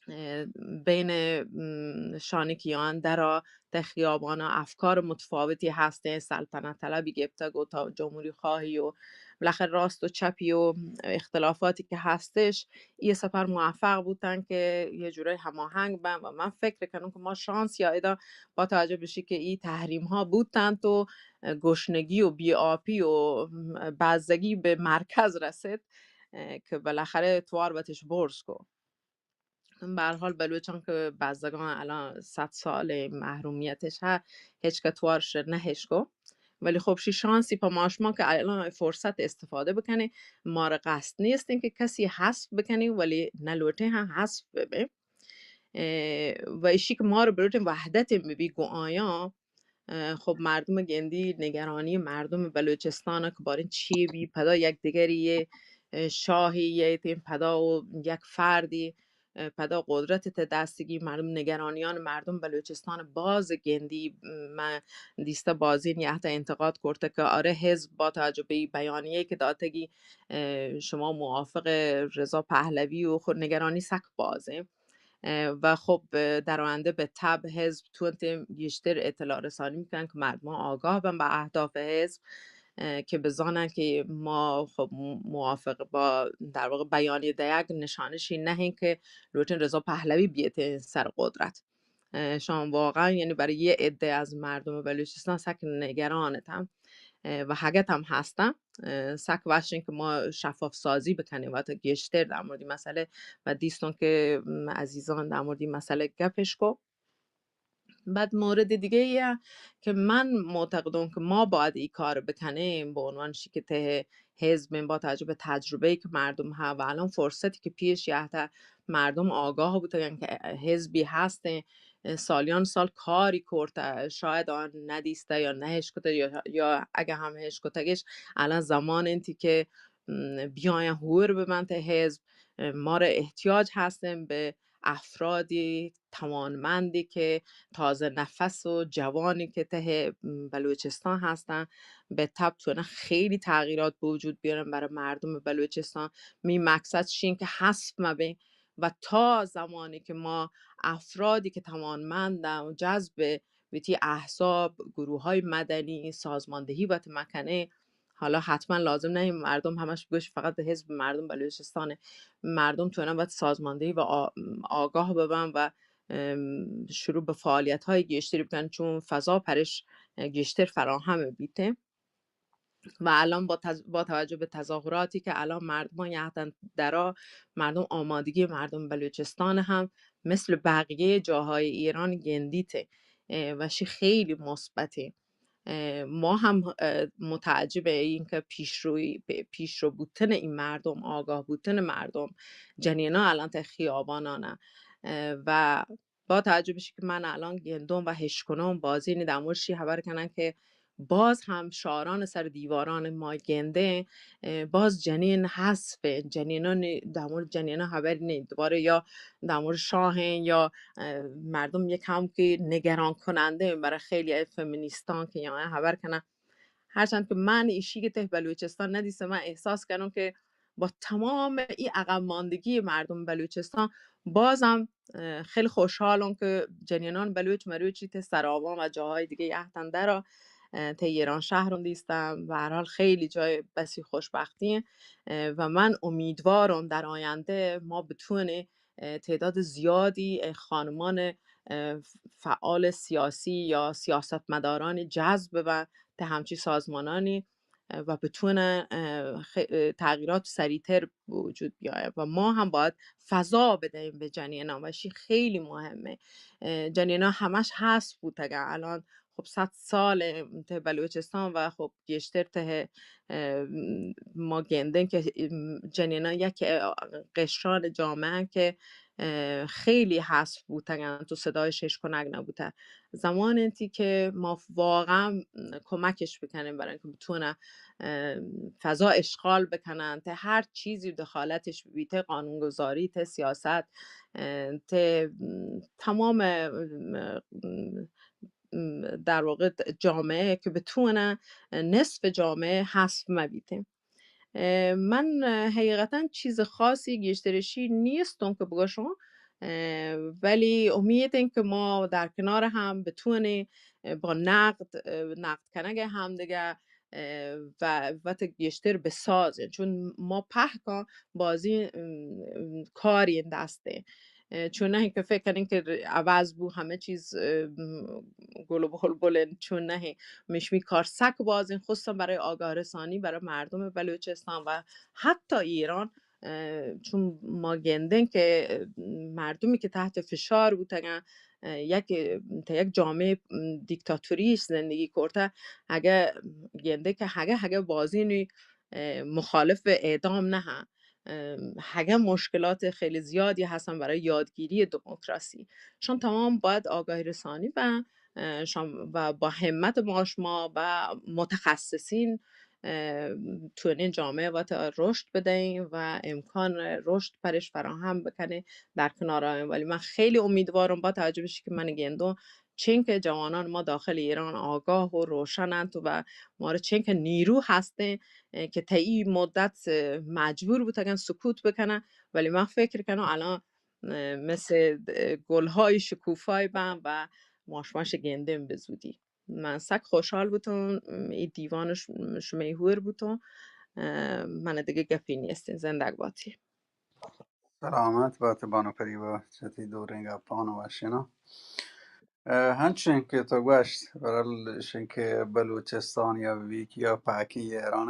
اه، بین، م، شانکیان درا ته خیابانا افکار متفاوتی هستیں، سلطنت طلبی گپتگ و تا جمهوری خواهی و بالاخره راست و چپی و اختلافاتی که هستش، یه سفر موفق بوتن که یه جورای هماهنگ بن و من فکر کنم که ما شانس یا ادا با توجه بشی که ای تحریم ها بوتن تو گشنگی و بی‌آبی و بزگی به مرکز رسید، اه، که بالاخره توار بتش برز کو. به هر حال بلوچان که بزگان الان صد سال محرومیتش ها، هیچ که توارش نهش کو. ولی خب شی شانسی پا ما شما که الان فرصت استفاده بکنی، ما را قصد نیستین که کسی حذف بکنی، ولی نلوٹه هم حذف ببه. اه، و ایشی که ما رو بلوٹه وحدت ببی گو آیان، اه، خب مردم گندی نگرانی مردم بلوچستان که بارین چی بی، پدا یک دیگری یه، اه، شاهی یه تیم پدا و یک فردی، اه، پدا قدرت ته دستگی مردم نگرانیان مردم بلوچستان باز گندی. من دیسته بازین یه حتی انتقاد کرده که آره حزب با توجه به این بیانیه که داتگی، اه، شما موافق رضا پهلوی و خود نگرانی سک بازه. اه، و خب، اه، در آینده به طب حزب تونت گیشتر اطلاع رسانی می‌کنن که مردم آگاه بن به اهداف حزب، اه، که بزانن که ما خب م-، موافق با در واقع بیانیه دیگ نشانشی نهین که لوٹن رضا پهلوی بیت سر قدرت. اه، شان واقعاً یعنی برای یه عده از مردم بلوچستان سک نگرانتم، اه، و هگت هم هستم. اه، سک وشین که ما شفاف سازی بکنیم و تا گیشتر در مورد این مسئله و دیستون که، م، عزیزان در مورد این مسئله گپش کو. بعد مورد دیگه ایه که من معتقدم که ما باید ای کار بکنیم به عنوان شی که ته حزب با توجه به تجربه‌ای که مردم ها و الان فرصتی که پیش یه تا مردم آگاه بودن که حزبی هستن، سالیان سال کاری کرده، شاید آن ندیسته یا نهش کده یا، یا اگه هم هش کتگش، الان زمان انتی که، م، بیاین هور ببن ته حزب. ما را احتیاج هستیم به افرادی توانمندی که تازه نفس و جوانی که ته بلوچستان هستن، به تب تونه خیلی تغییرات به وجود بیارن برای مردم بلوچستان. می مقصد شین که حذف مبین و تا زمانی که ما افرادی که توانمندن و جذب وتی احزاب، گروه‌های مدنی، سازماندهی وت مکنه، حالا حتماً لازم نه مردم همش بگوش فقط به حزب مردم بلوچستانه. مردم تونه وت سازماندهی و آ-، آگاه ببن و، ام، شروع به فعالیت‌های گیشتری بکن، چون فضا پرش گیشتر فراهم بیته. و الان با تز-، با توجه به تظاهراتی که الان مردم یهتن درا، مردم آمادگی مردم بلوچستان هم مثل بقیهٔ جاهای ایران گندیته، اه، و شی خیلی مثبته. اه، ما هم، اه، متعجب این که پیشروی، پ-، پیشرو بوتن این مردم، آگاه بوتن مردم، جنینا الان ته خیابانانه، اه، و با توجه بشی که من الان گندم و هشکنم بازی نی در مورد شی خبر کنن که باز هم شعاران سر دیواران ما گندیں، اه، باز جنین حذف، جنینان، در مورد جنینان خبر نی، دوباره یا در مورد شاهین یا، اه، مردم یک هم که نگران کننده برای خیلی از فمینیستان که یا خبر کنن. هرچند که من ایشی که ته بلوچستان ندیسته، من احساس کنم که با تمام این عقب ماندگی مردم بلوچستان بازم، اه، خیلی خوشحالم که جنینان بلوچ مروچی ته سراوان و جاهای دیگه یهتن درا، اه، ته ایران شهرم دیستم. به هر حال خیلی جای بسی خوشبختیه، اه، و من امیدوارم در آینده ما بتونیم، اه، تعداد زیادی، اه، خانمان، اه، فعال سیاسی یا سیاستمدارانی جذب ببن ته همچی سازمانانی، اه، و بتونن، اه، خ-، اه، تغییرات سریعتر به وجود بیاید و ما هم باید فضا بدهیم به جنینان و شی خیلی مهمه. اه، جنینان همش حذف بوتگن، الان خب صد سال ته بلوچستان و خب گیشتر ته، اه، ما گندن که جنینان یک، اه، قشران جامعه که اه، خیلی حذف بوتگن تو صدایش هیچ کنگ نبوته. زمان انتی که ما واقعا کمکش بکنیم برای اینکه بتونه، اه، فضا اشغال بکنن، ته هر چیزی دخالتش ببی، ته قانونگذاری، ته سیاست، اه، ته تمام، اه، در واقع جامعه که بتونه نصف جامعه حذف مبیته. اه، من، اه، حقیقتاً چیز خاصی گیشترشی نیستم که بگوشم، اه، ولی امید این که ما در کنار هم بتونیم، اه، با نقد، اه، نقد کنگ هم دیگه، اه، و وت گیشتر بسازیم، چون ما پهکان بازی، ام، ام، کاری دسته. اه، چون نه که فکر کنین که ر-، عوض بو همه چیز، اه، م-، گل و بلبل انت، چون نه، مشمی کار سک بازین، خصوصاً برای آگاه رسانی برای مردم بلوچستان و حتی ایران، اه، چون ما گندن که مردمی که تحت فشار بوتگن، اه، یک، تا یک جامعه دیکتاتوری زندگی کرته، اگه گنده که هگه، هگه بازینی، اه، مخالف اعدام نه، اه، هگه مشکلات خیلی زیادی هستن برای یادگیری دموکراسی. شان تمام باید آگاهی رسانی و، اه، شان و با همت ما شما و متخصصین، اه، تونین جامعه وت رشد بدهیم و امکان رشد پرش فراهم بکنه در کنار آیم. ولی من خیلی امیدوارم با توجه بشی که من گندم چنکه جوانان ما داخل ایران آگاه و روشنند و مارا چنکه نیرو هستن، اه، که تا این مدت، اه، مجبور بوتگن سکوت بکنن، ولی من فکر کنم الان، اه، مثل، اه، گل‌های شکوفای بن و ماشماش گندن به زودی. من سک خوشحال بوتون، ای دیوان ش-، شمه هور بوتون، اه، من دیگه گپی نیستین. زندگ باتی. سلامت بات بانو پریوا، چتی دوریں گپان و وشینا. اه، ہنچین کہ تو گوشت، برحال شین کہ بلوچستان یا ویکی یا پاکی ایران،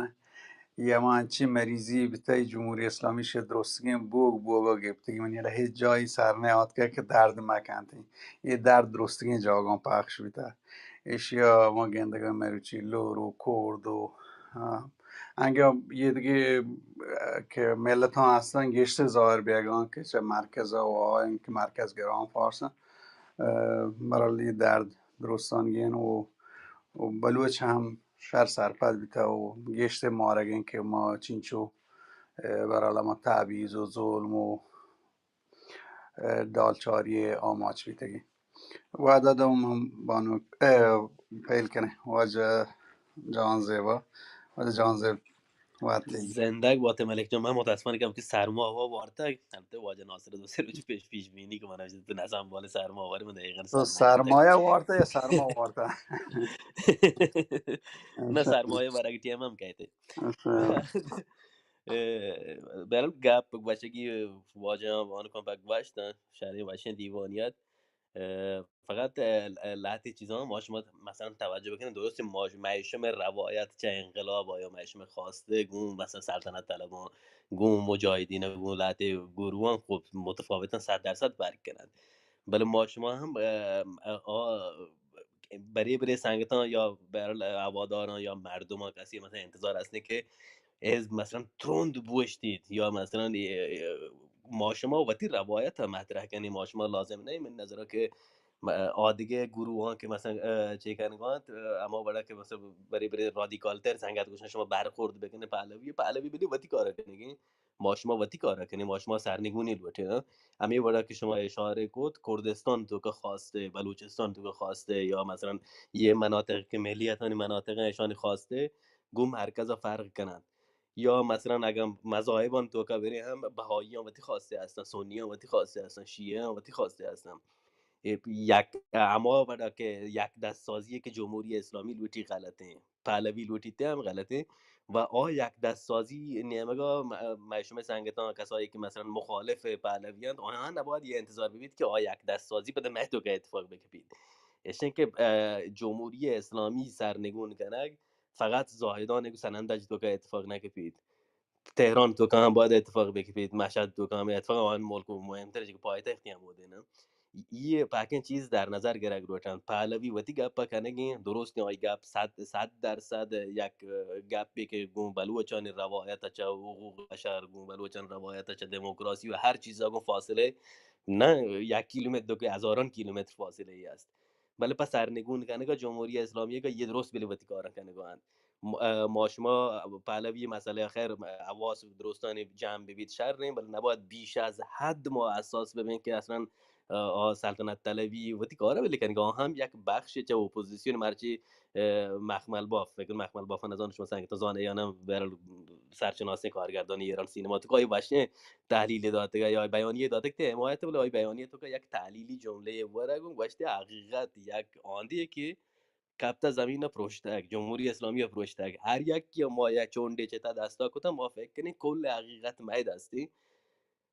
یا ما انچی مریضی بتئی جمہوری اسلامی شہ درستگیں بوگ بوگا گپتگی، منی را ہچ جایی سر نہ آتکہ کہ درد مکنتی. یہ درد درستگیں جاگاں پخش بیتا. ایشیا ما گندگا مروچی لور و کورد و، آ، انگہ یہ دگہ، آ، کہ ملتاں ہستن گیشتر ظاہر بیگان کہ چہ مرکز و آئین کہ مرکز گران فارسن، آ، برحال یہ درد درستان گین و، و بلوچ ہم شر سرپد بیتا و گیشتر مارگین کہ ما چینچو، آ، برحال ما تبعیض و ظلم و اه، ڈالچاری آماچ بیتگیں. وعدہ دوم ہم بانک، اه، پیل کنیں. واجہ جان زیبا، واجہ جان زیب وقتی. زندگ باتے ملک جان، من متاسفانہ کم کہ سرما ہوا وارتگ، البتہ واجہ ناصر دو سے روچ پیش، پیش بینی کہ من تو نسان بال سرما واری، من دقیقاً تو سرما سرمایہ وارتا یا سرما وارتا؟ نہ، سرمایہ برگ ٹیم ہم کہتے. اچھا. اه، بہرحال گپ گوشگی واجہ وانکان پہ گوشتن، شریں وشیں دیوانیت. اه، فقط، اه، لہتے چیزاں ما شما مثلاً توجہ بکنیں، درست ما، مئے شمئے روایت چہ انقلاب یا مئے شمئے خواستے گوں مثلاً سلطنت طلبان، گوں مجاہدین، گوں لہتے گروہاں خب متفاوتاً صد درصد فرق کنند. بلے ما شما ہم، اه، اه، آ، برے برے سنگتاں یا بہرحال ہواداراں یا مردماں کسی مثلاً انتظار ہستیں کہ حزب مثلاً ترند بوشتیت یا مثلاً، اے، اے، ما شما وتی روایت ء مطرح کنیں، ما شما لازم نہ، من نظر کہ م-، آدگہ گروہاں کہ مثلاً، اه، چے کنگا انت، اه، ہما وڑا کہ مثلاً برے برے رادیکال تر سنگت گوشن شما برخورد بکنے پہلوی، پہلوی بلے وتی کارا کنگیں، ما شما وتی کارا کنیں، ما شما سرنگونی لوٹیں، ہاں۔ ہمے وڑا کہ شما اشارہ کت، کردستان توکا خواستے، بلوچستان توکا خواستے، یا مثلاً یہ مناطق کہ ملیتانی مناطق ہیں، اشانی خواستے گوں مرکز فرق کنن۔ یا مثلاً اگر مذاہبان توکا بریں ہم بہائیان وتی خواستے ہستن، سنیان وتی خواستے ہستن، شیعیان وتی خواستے ہستن۔ اے یک، ہما وڑا کہ یک دست سازی کہ جمہوری اسلامی لوٹی غلطیں، پہلوی لوٹی تے ہم غلطیں۔ و آ یک دست سازی نیمگا م-، مئے شمئے سنگتاں کسایی کہ مثلاً مخالف پہلوی انت، آیاں نباید یہ انتظار ببیت کہ آ یک دست سازی پدا مئے توکا اتفاق بکپیت۔ اشیں کہ، اه، جمہوری اسلامی سرنگون کنگ فقط زاہدان ءُ سنندج توکا اتفاق نکپیت۔ تہران توکا ہم باید اتفاق بکپیت، مشہد توکا ہم اتفاق، آن ملک و مہمتر چہ پایتختی ہم بودین۔ یہ پاکیں چیز در نظر گرگ لوٹنت۔ پہلوی وتی گپ کنگیں، درستیں آئی گپ صد، صد درصد یک گپے کہ گوں بلوچانی روایت چہ حقوق بشر، گوں بلوچانی روایت چہ دموکراسی و ہر چیزا گوں فاصلہ نہ یک کیلومتر، دو کہ ہزاران کیلومتر فاصلہ ای است۔ بلے پہ سرنگون کنگا جمہوری اسلامی کہ یہ درست بلے وتی کاراں کنگا انت۔ م-، اه، ما شما پہلوی مسئلہ خیر، اه، حواس درستانی جمع ببیت شر نیں، بلے نباید بیش از حد ما حساس ببیں کہ اصلاً، اه، آ سلطنت طلبی وتی کارا بلے کنگا، آ ہم یک بخش چہ اپوزیسیون مرچی، اه، مخمل باف، فکر مخمل باف نزان شما سنگت زانے یا نہ، بہرحال سرشناسیں کارگردانی ایران سینما تو کوئی وشیں تحلیل داتگ یا بیانیہ داتگ تے حمایت، بلے آئی بیانیہ توکا یک تحلیلی جملے ورگ گوشتے حقیقت یک آندی کہ کپتہ زمین ءَ پروشتگ، جمہوری اسلامی ءَ پروشتگ۔ ہر یکی ءَ ما یک چونڈے چہ تہ دستا کتہ، ما فکر کنیں کل حقیقت مئے دستی۔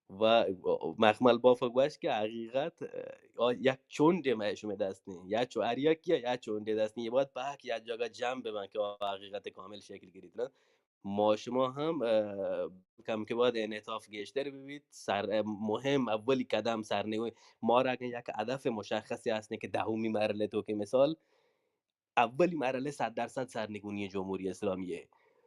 و مخمل باف گوشت کہ حقیقت، اه، یک چونڈے مئے شمئے دستی۔ یا چو-، ہر یکی ءَ یک چونڈے دستی۔ یہ باید پاک یک جاگہ جمع ببن کہ حقیقت کامل شکل گریت۔ ما شما ہم، اه، کم کہ باید انعطاف گیشتر ببیت۔ سر، مہم اولی قدم سرنگون۔ مارا اگن یک ہدف مشخصی ہستیں کہ دہمی مرحلہ توکا مثال اولی مرحلہ صد درصد سرنگونی جمہوری اسلامی ہے۔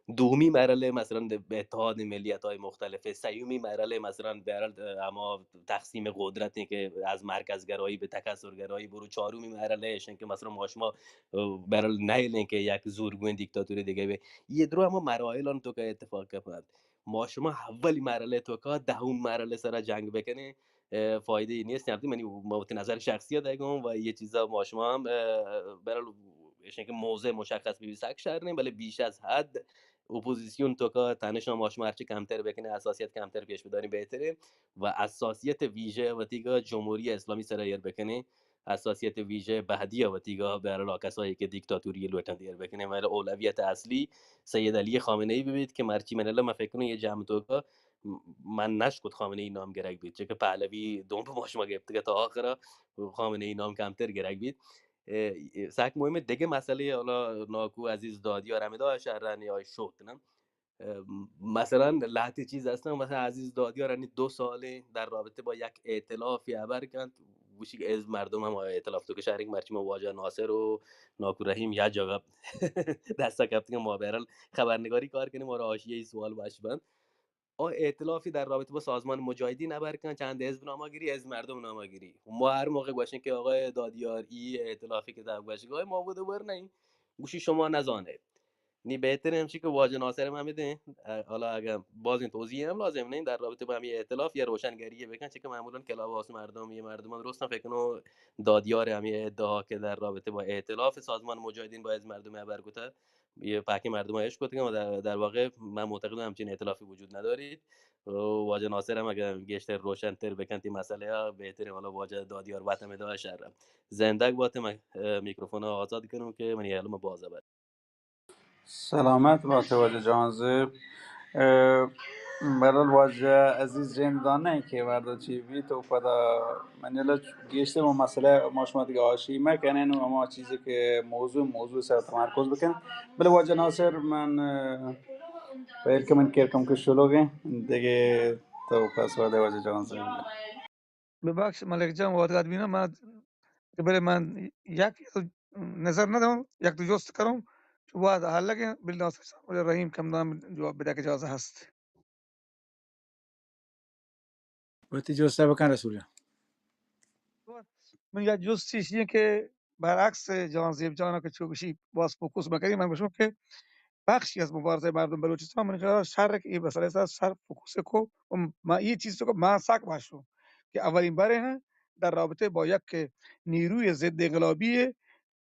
دومی مرحلہ مثلاً اتحاد ملیت های مختلف ہے۔ سیومی مرحلہ مثلاً بہرحال ہما تقسیم قدرت ہیں کہ از مرکز گرایی به تکثر گرایی برو۔ چهارمی مرحلہ ایشن کہ مثلاً ما شما، اه، بہرحال نئیلیں کہ یک زورگوئیں دیکتاتوری دیگه بے۔ یہ درو ہما مراحل آن توکا اتفاق کپنت۔ ما شما اولی مرحلہ توکا دہمی مرحلہ سرا جنگ بکنیں، اه، فائدہ ای نیست۔ یعنی منی، ما وتی نظر شخصی دئیگوں و یہ چیزا ما شما ہم، اه، بہرحال ایشن کہ موضع مشخص ببی سک شر نیں، بلے بیش از حد اپوزیسیون توکا تنش ما شما ہرچی کمتر بکنیں، حساسیت کمتر پیش بداریں بہتریں و حساسیت ویژہ وتیگا جمہوری اسلامی سرا ایر بکنیں۔ حساسیت ویژہ بہدی ءَ وتیگا بہرحال آ کسایی کہ دیکتاتوری لوٹنت ایر بکنیں، ولی اولویت اصلی سید علی خامنہ ای ببیت کہ مرچی من اللہ من فکر کنوں یہ جمع توکا م-، من نشکت خامنہ ای نام گرگ بیت، چہ کہ پہلوی دوم پہ ما شما گپتگ تا آخرا خامنہ ای نام کمتر گرگ بیت۔ اے، اے، سک مہمیں دگہ مسئلہ، حالا ناکو عزیز دادیار ہمدا شہرانی آئی شوت نہ۔ اه، مثلاً لہتے چیز ہستن، مثلاً عزیز دادیار انی دو سالیں در رابطہ با یک ائتلافی ہبر کنت، گوشی کہ از مردم ہم ائتلاف توکا شریک، مرچی ما واجہ ناصر و ناکو رحیم یا جاگہ دستا کپتگن، ما بہرحال خبرنگاری کار کنیں، مارا حاشیہ‌ای سوال وش بنت۔ آ ائتلافی در رابطہ با سازمان مجاہدین ہبر کنت، چند حزب نامہ گری، از مردم نامہ گری۔ ما ہر موقع گوشیں کہ آقای دادیار ای ائتلافی کہ تا گوشی کہ ما بوده ور نہیں، گوشی شما نزانے۔ نی بہتریں ہمشی کہ واجہ ناصر ہم ہمیں دیں، اه، حالا اگر بازیں توضیح ہم لازم نہیں در رابطہ با ہمیں ائتلاف یا روشنگری بکن، چہ کہ معمولاً کلاب ہاؤس مردم، یہ مردم درستاں فکر کنوں دادیار ہمیں ادعا کہ در رابطہ با ائتلاف سازمان مجاہدین با از مردم ہبر کتا، یہ پاکیں مردم اش کتگن و در، در واقع من معتقدم ہمچین ائتلافی وجود نداریت۔ و واجہ ناصر ہم اگر گیشتر روشنتر بکنت این مسئلہ، بہتریں، حالا واجہ دادیار وت ہمیں دعا شر۔ زندگ باتیں، من، اه، میکروفون آزاد کنوں کہ منی علم باز بر۔ سلامت بات واجہ جہانزیب۔ اه، بہرحال واجہ عزیز جند دانہ کہ وہدا چی بیت و پدا منی اللہ گیشتر ما مسئلہ ما شما دگہ آشی مکنیں و ہما چیزی کہ موضوع، موضوع سر تمرکز بکن۔ بلے واجہ ناصر من، اه، پہل کہ من کیر کم کہ شلوغیں دگہ تو پس وہدا واجہ جہانزیب۔ ببخش ملک جان، وہدگار بینا من، بلے من یک نظر نہ دوں، یک دو جست کروں، چو وہد حال لگیں، بل ناصر صاحب، رحیم کمدان جواب بدے کہ اجازہ ہست۔ وتی جست بکن رسول جان۔ من یک جستی ایشی کہ برعکس جہانزیب جان کہ چو گشی باز فوکس مکنی، من گوشم کہ بخشی از مبارزہ مردم بلوچستان من خیال شر کہ اے مسئلہ سر، سر فوکس کو، و ما اے چیز تو کہ ما سک باشو کہ اولین بارے ہیں در رابطہ با یک نیروی ضد انقلابی،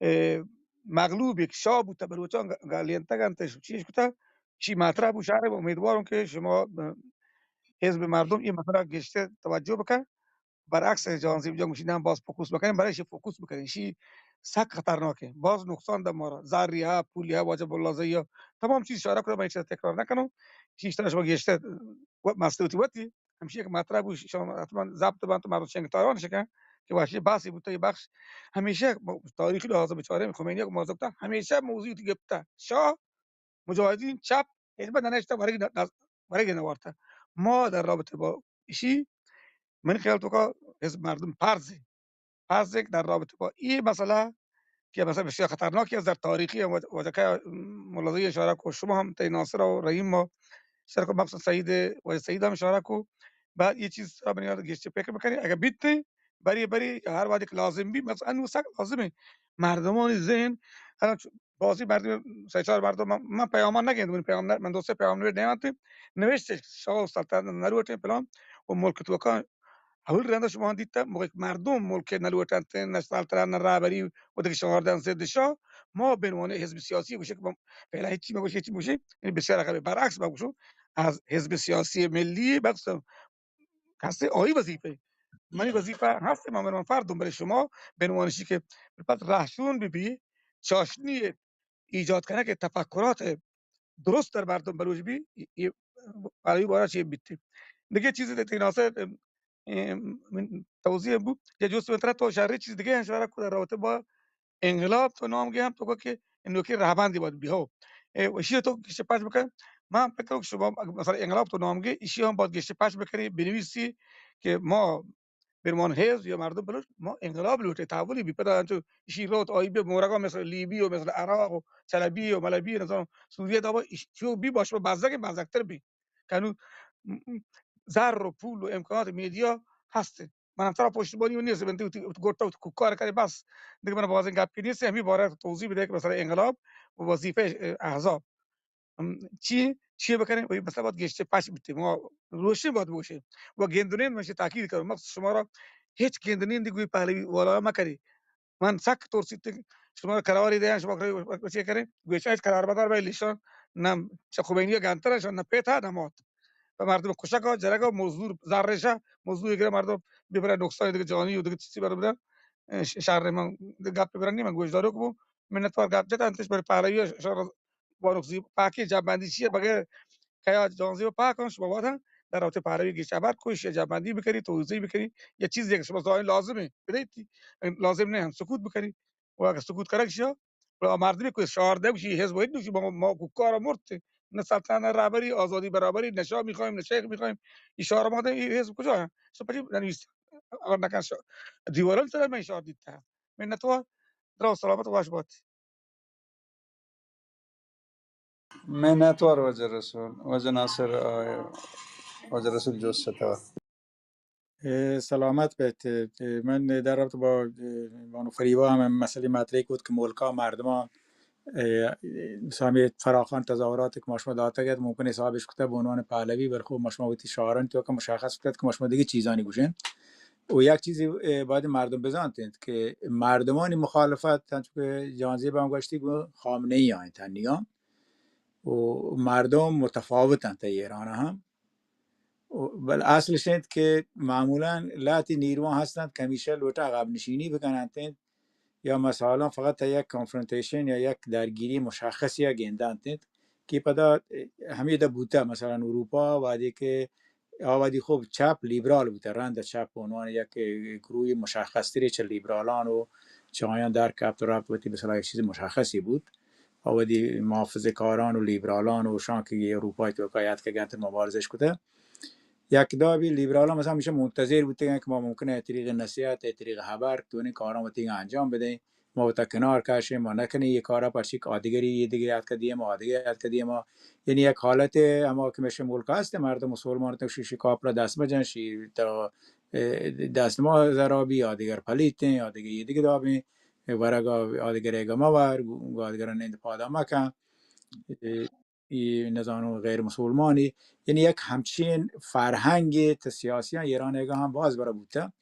اه، مغلوب یک شاہ بوتا بلوچان گ-، گالینتگ انت، چیز کتا، شی مطرح بو شہر، امیدوارم کہ شما، اه، حزب مردم اے مسئلہ گشتر توجہ بکن. برعکس جہانزیب جان گوشی نہ باز فوکس بکنیں، برای ایشی فوکس بکنیں، ایشی سک خطرناکیں، باز نقصان دہ مارا، زری ها، پولی ها، واجہ ملازی ها، تمام چیز اشارہ کنم، من ایشی تکرار نکنم، ایشی اشتر شما گیشتر و مستوتی وتی، ہمیشی یک مطلب شما حتما ضبط بنت، مردم چنگ تاران شکن کہ واشی بحثی بوتا، یہ بخش ہمیشہ تاریخی لحاظ بچاریں، خمینی یک موضوع تا، ہمیشہ موضوع گپتا، شاہ مجاہدین چپ، حزب ننشتہ، ورگ ن-، نز-، ورگ نوارتہ. ما در رابطہ با ایشی، من خیال تو کا حزب مردم فرض ہے. فرض ہے کہ در رابطہ با یہ مسئلہ کہ مسئلہ بسیار خطرناکی از در تاریخی وجہ، وجہ کہ ملازی اشارہ کو، شما ہم تی ناصر و رحیم ما اشارہ کو، مخصوص سعید، واجہ سعید ہم اشارہ کو. بعد یہ چیز سرا بنیاد گیشتے فکر بکنی، اگر بیت بری بری ہر وقت کہ لازم بی، مثلا انو سک لازم ہے مردمانی ذہن، الان چ-، بازی مردم، سہ چار مردم من، من پیامان نگند، من پیام نہ، من دوستے پیام نوشت نیانتے، نوشتے شاہ و سلطنت نلوٹیں پلان و ملک توکا اول رندا شما دیتا، ملک مردم ملک نلوٹنت، نہ سلطنت نہ رہبری و دیگه شماردن ضد شاہ، ما بنوان حزب سیاسی گوشه که ما فعلا هیچی مگوشه، هیچی مگوشه، یعنی بسیار خبر برعکس ما گوشو، از حزب سیاسی ملی بخصوص کسے آئی وظیفہ، منی وظیفہ ہست، من، من فرد، بلے شما بنوانشی کہ پد رہشون بی بی، چاشنی ایجاد کنگ، تفکرات درست در مردم بلوچ بی، ای، ای، آئی بارا چی بیتی. دیگه چیزی دیگه ناصر، ام، ام، من توضیح بو، یا جست من ترا تو شرری چیز دیگه اشارہ کو در رابطہ با انقلاب تو نام گے ہم تو کہ نوکی رہبندی باید بی ہو. اے، اشی تو گشت پچ بکن. من فکر کنم شما اگر مثلا انقلاب تو نام گے، اشی ہم باید گشت پچ بکنی، بنویسی کہ ما برمان حزب یا مردم بلوچ، ما انقلاب لوٹے، تحولی بی پدا انچو اشی روت آئی بی مورگا مثل لیبی و مثل عراق و چلبی و ملبی، نظام سوریہ دابا اشی چو بی باش با بزگ، بزگتر بی. کنو م-، م-، زر و پول و امکانات میدیا ہست. من ہم ترا پشتیبانی و نیست، من تو، تو، تو گوٹا و تو کوکار کرے بس. دیگه من بازیں گپی نیست، ہمیں بارہ توضیح بدے کہ مثلا انقلاب و وظیفہ احزاب، ہم، چی، چی بکنیں؟ وہی مسئلہ باید گیشتر پچ بیتیں، ما روشن باید بوشیں. و گندنین من چی تاکید کروں، مخصوص شما را ہچ گندنین دی گوی پہلوی والا مہ کرے. من سک ترسیت شما را قراری دیاں، شما کرے چی کرے؟ گوشاں ہچ قرار بدار بھائی لیشان، نہ چہ خمینی گانتر شان، نہ پیتا نہ موت. پہ مردم کشگ ء جنگ ء مزدور زرش ء مزدور گرا مردم ببرا نقصان دیگه جانی و دیگه چیزی برو بدن. اه، ش-، شر من گپ برنی من گوشدارو کو منتوار گپ جت انتش بر پارایی شر بانوک زیب پاکی جنبندی چیه بغیر کیا جان زیب پاک کن شما واد هم در رابطه پارایی گیش خبر کوش یا جنبندی بکنی توضیح بکنی یا چیزی که شما زاین لازمه بدیتی لازم نه هم سکوت بکنی و اگه سکوت کرک شیا و مردمی که شعار ده بشی حزب و هیچ نوشی ما، ما کوکار مرد نه سلطنت، نه رهبری، آزادی، برابری، نه شاه می‌خوایم، نه شیخ می‌خوایم. این شعار ما ده، این حزب کجا هست؟ شو پچی ننویس. اگر نکن شا-، دیواران سر من شعار دیده. منتوار، درا سلامت و وش بات. منتوار واجہ رسول، واجہ ناصر، آ، واجہ رسول جوست ستار. اے، سلامت بیت. اے، من در رابطہ با، اے، بانو فریبا ہم مسئلہ مطرح کت کہ ملکا مردمان، اے، سامی فراخان تظاہرات کہ ما شما داتگ ات، ممکن حسابش کتہ به عنوان پہلوی، بلے خب ما شما وتی شعارانی توکا مشخص کتہ کہ ما شما دیگه چیزانی گوشین. و یک چیزی، اے، باید مردم بزانت انت کہ مردمانی مخالفت، چنانچہ کہ جہانزیب ہم گوشتی، گو خامنہ ای آئیں تنیگا. و مردم متفاوت انت ایران ہم. و بل اصلش انت کہ معمولاً لہتی نیروان ہستنت کہ ہمیشہ لوٹا عقب نشینی بکننت انت یا مثلاً فقط یک کنفرنٹیشن یا یک درگیری مشخصی گندنت انت کہ پدا ہمیدا بوتہ مثلاً اروپا وہدے کہ آ وہدی خوب چپ لیبرال بوتہ، رند چپ به عنوان یک گروہ مشخص تری چہ لیبرالان و چہ آیان در کپت و رپت وتی مثلاً یک چیز مشخصی بوت. آ وہدی محافظہ کاران و لیبرالان و شان کہ اروپای توکا یاتکگ انت مبارزش کتہ. یک دابی لیبرالان مثلاً ہمیشہ منتظر بوتگن کہ ما ممکنہ از طریق نصیحت، از طریق خبر، تونیں کاران وتیگا انجام بدیں. ما وتا کنار کشیں، ما نکنیں یہ کارا پرچی کہ آدگری یہ دگہ یاتکہ دیما، آدگہ یاتکہ دیما. یعنی یک حالت ہما کہ مشہ ملک ہست، مردم مسلمان تو شیشی کاپرا دست بجن، شی تا اه، دست ما زرابی، آدگر پلیتیں، آدگر یہ دیگه دابیں، ورگا آدگر ایگا مور، آدگر نند پادا مکن، اه، ای نزانو غیر مسلمانی، یعنی یک همچین فرهنگ ته سیاسیان ایران ایگا هم باز برا بوته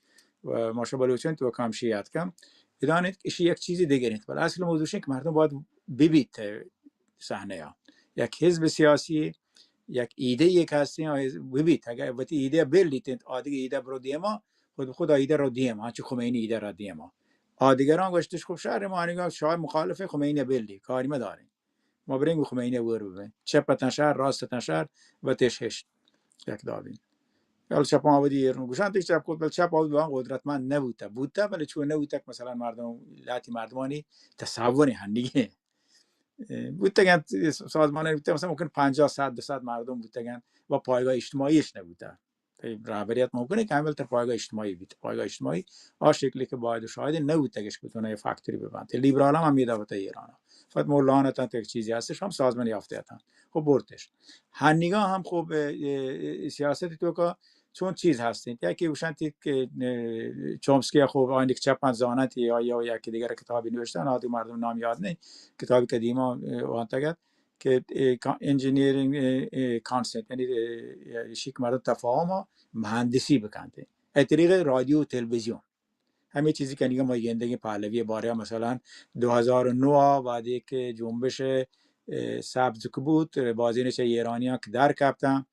و ما شو بلوچان تو کم شی یاد کم. بدانید که اشی یک چیزی دیگه نیست، ولی اصل موضوع اینه که مردم باید ببیت صحنه ها. یک حزب سیاسی، یک ایده یک هستی ها، حزب ببیت. اگر وتی ایده بل دیتین، آدگه ایده برو دیما، خود خود ایده رو دیما، چه خمینی ایده رو دیما. آدگران گوشتش خب شهر ما انگار شاه مخالف خمینی بل دی، کاری ما داریم. ما برین گو خمینی ور ببین. چپ تن شهر، راست تن شهر، و تش هشت. یک دابین. یال چپ آبادی ایران گوشان تک چپ کت، بل چپ آبادی وان قدرتمند نبوده. بوده، بله چون نبوده که مثلاً مردم، لهتی مردمانی تصوری هن دیگه. اه، بوتگن، سازمان بوتگن، مثلاً ممکن پنجاه، صد، دوصد مردم بوتگن و پایگاه اجتماعیش نبوده. رهبریت ممکنه که عمل تر پایگاه اجتماعی بیت. پایگاه اجتماعی آ شکلی که باید و شاید نبوتگش بتونه یه فاکتوری ببنده. لیبرال هم همی دعوت ایران. فقط مولانا تن یک چیزی هستش، هم سازمان یافته هستن. خب برتش. هنگا هم خب، اه، اه، سیاست تو که چون چیز هستین. یکی اوشن تی که، اه، چومسکی خب آینی که چپن زانت یا، یا یکی دیگر کتابی نوشتن، آدی مردم نام یاد نه. کتابی قدیما، اه، وانتگت که، اه، کا-، انجینیرینگ، اه، اه، کانسپت، یعنی، اه، اه، ایشی که مردم تفاهم ها مهندسی بکنده. از طریق رادیو و تلویزیون. همین چیزی که نیگه ما گندگی پهلوی باره ها، مثلاً دو هزار و نه ها وقتی که جنبش، اه، سبز که بود، بازین چه ایرانی ها که در کپتن،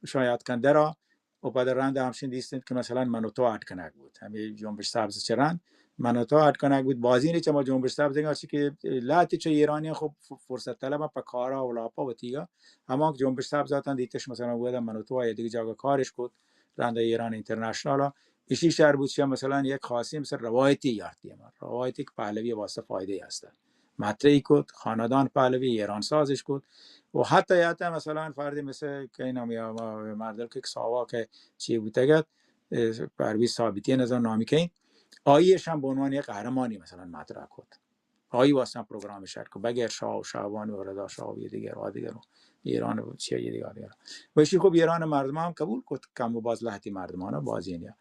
شاید کن درا، و پد رند همشین دیستن که مثلاً من و تو اڈ کنگ بود. همین جنبش سبز چه رند، من و تو اڈ کنگ بود. بازین چه ما جنبش سبز دیگه چی که لهتی چه ایرانی خب ف-، فرصت طلب په کارا و لاپا و تیگا. هما که جنبش سبز آتن دیتش مثلاً بوده من و تو یه دیگه جاگه کارش کد، رند ایران اینترنشنال ها. ایشی شهر بود چه مثلاً یک خاصی مثل روایتی یارتی ما. روایتی که پهلوی واسطه فایده هست. مطرحی کت، خاندان پهلوی ایران سازش کت. و حتی حتی مثلاً فردی مثل که این هم یا ما-، مردل که ساوا که چی بوتگت، اه، پرویز ثابتی نظر نامی که این، آییش هم به عنوان یک قهرمانی مثلاً مطرح کت. آیی واسطه پروگرام شر کت. بغیر شاه و شاهبان و رضا شاه و یه دیگر و دیگر و ایران و چی یه دیگر و دیگر. و ایشی خب ایران مردم هم قبول کت، کم و باز لهتی مردمانه بازی نیا.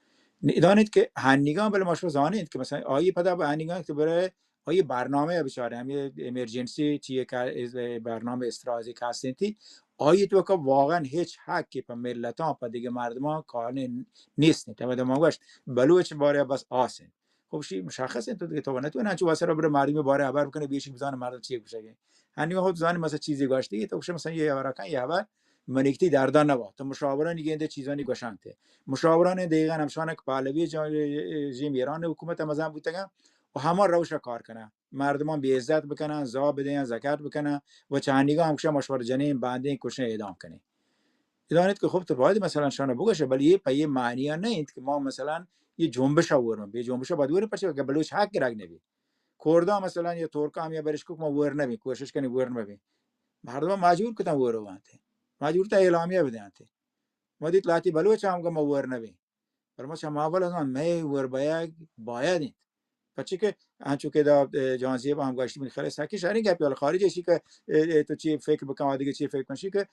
ندانید که هنگان بله ما شما زانید که مثلاً آیی پدا به هنگان که برای آیی برنامه بچاره، همی ایمرجنسی چیه که از برنامه استراتژی که هستین تی، آیی تو که واقعاً هیچ حقی په ملتان، په دیگه مردمان قانع نیستین. تمام ما گوشت، بلوچ باره بس آسین. خب شی مشخص انت تو دیگه تو نتوانه چو واسه رو بره مردم باره خبر بکنه، بیشی بزانه مردم چیه گوشه. هنی خود زانه مثلاً چیزی گوشتی، تو گوشه مثلاً یه خبر کن، یه خبر منیکتی دردا نوا. تو مشاورانی گنده چیزانی گوشانته. مشاوران دقیقاً همشانه که پهلوی جا-، رژیم ایران حکومت مزن بوتگن و هما روش کار کنن. مردمان بی عزت بکنن، زا بدین، زکات بکنن و چهنیگا هم کشه مشور جنین، باندین، کشن، اعدام کنین. ادانت که خب تو باید مثلاً شانه بگوشه، بلی یه په یه معنی نه انت که ما مثلاً یه جنبش ورم، به جنبش باید ورم، پچه که بلوچ حق گرگ نبی. کردا مثلاً یا ترکا هم یا برش کو ما ور نبی، کوشش کنی ور نبی. مردم مجبور کتن ور وانته. مجبور تا اعلامیه بدنته. ما دیت لاتی بلوچ هم که ما ور نبی. بر ما چه ماحول از من، مئے ور بیگ باید انت. پچه که انچو که دا، اه، جهانزیب هم گوشتی من خیلی سکی شهرین گپی، حالا خارج اشی که، اه، اه، تو چی فکر بکن، آدگه چی فکر کنشی که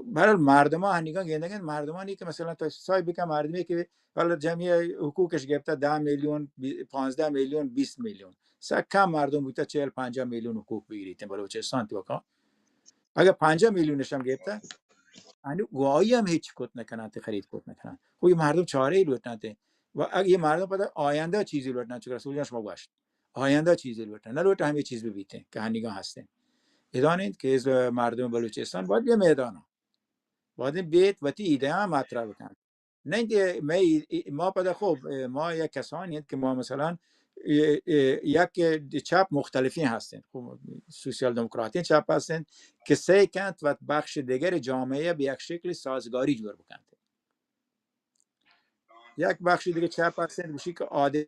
برحال مردم ها هنگان گندگن، مردمانی که مثلاً تو سای بکن مردمی که حالا جمعی حقوقش گرفته ده میلیون، بی-، پانزده میلیون، بیست میلیون. سک کم مردم بوده چهل پنجاه میلیون حقوق بگیریتن بلوچستان تو کا. اگر پنجاه میلیونش هم گرفته، انو گواهی هم هیچ کت نکنن، خرید کت نکنن. خب یه مردم چاره ای لوٹنت. و اگه یه مردم پدا آینده چیزی لوٹنت، چون رسول جان شما گوشت، آینده چیزی لوٹنت، نه لوٹنت همه چیز ببیتن که هنگان هستن. ادانه انت که از مردم بلوچستان باید یه میدان، باید بیت وتی ایده هم مطرح بکنن. نه اینکه ما، ما پدا خب، ما یک کسانی انت که ما مثلاً، اه، اه، یک چپ مختلفین هستن. خب سوسیال دموکراتین چپ هستن که سعی کنت و بخش دیگر جامعه به یک شکل سازگاری جور بکنت. یک بخش دیگه چپ هستن، گوشی که عادل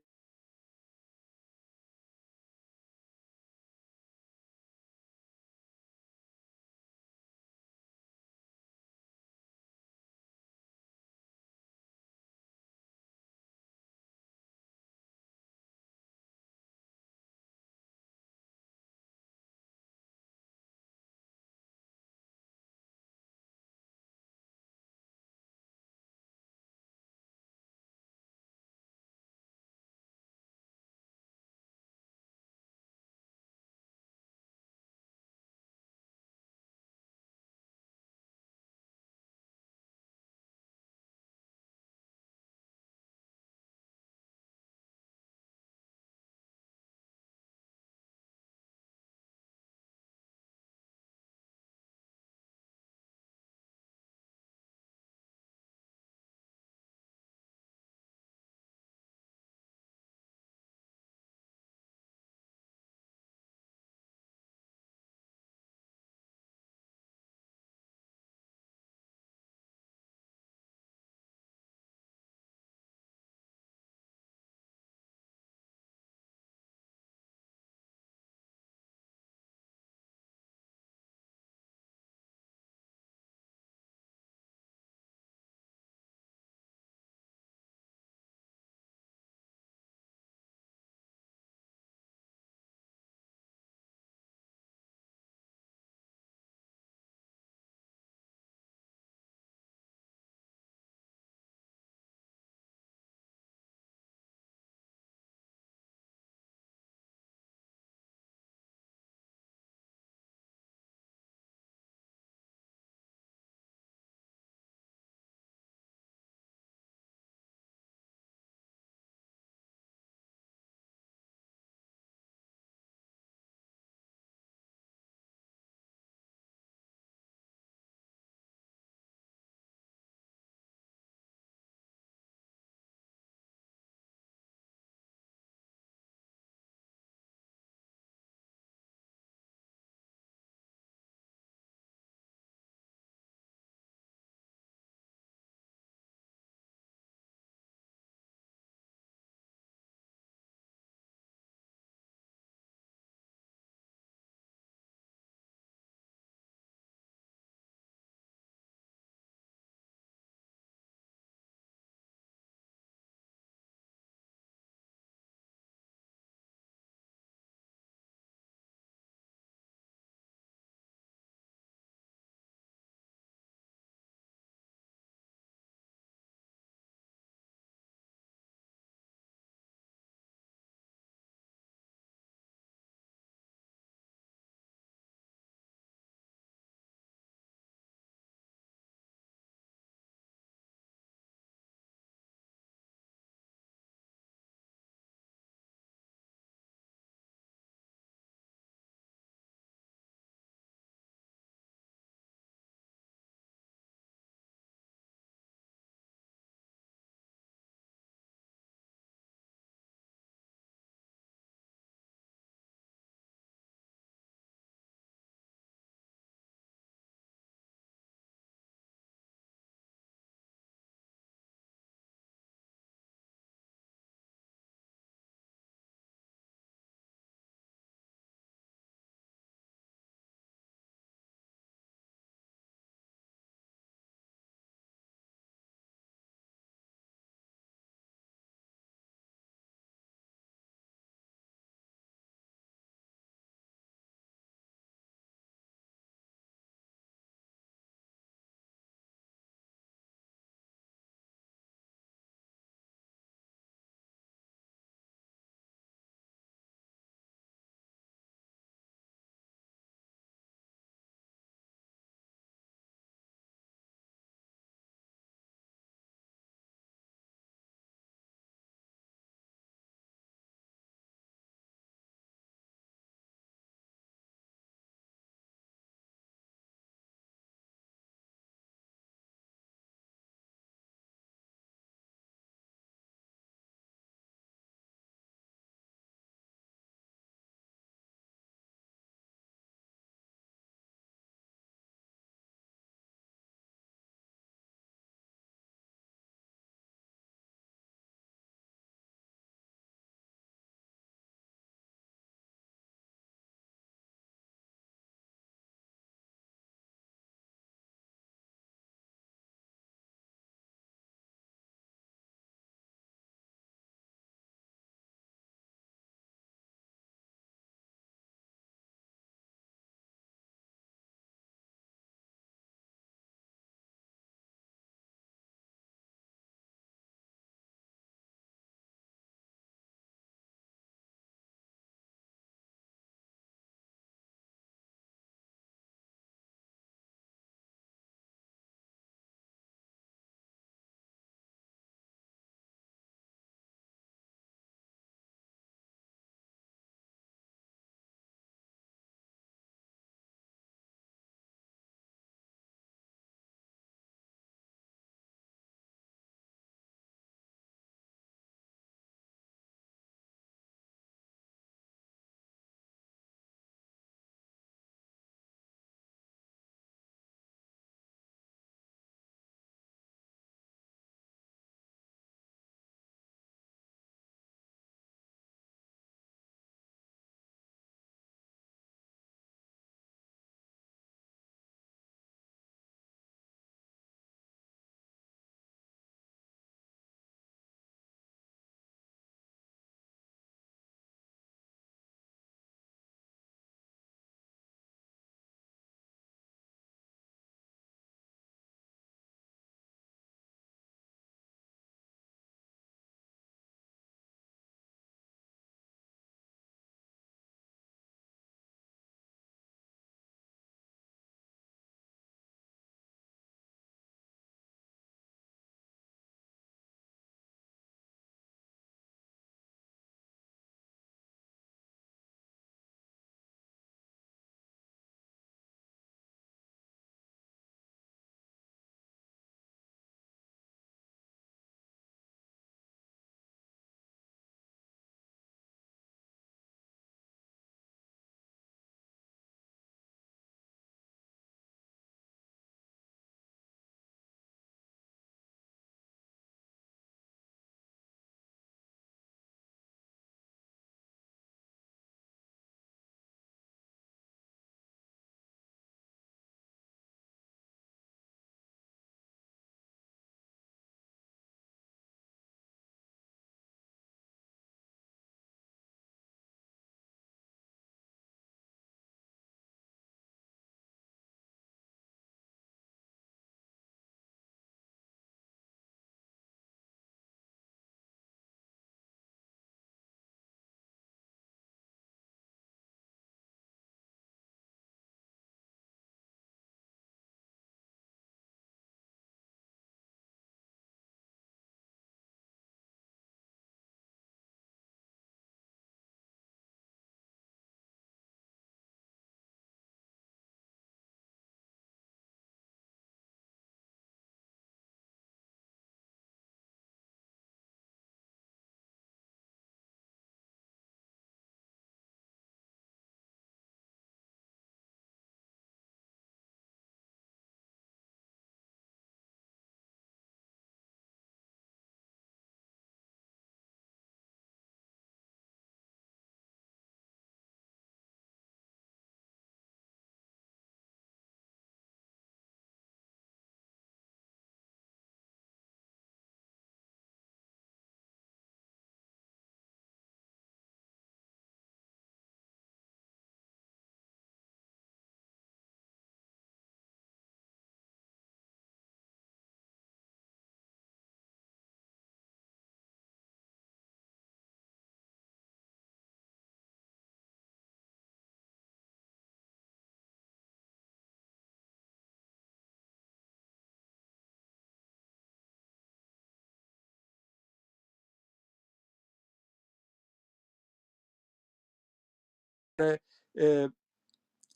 اه،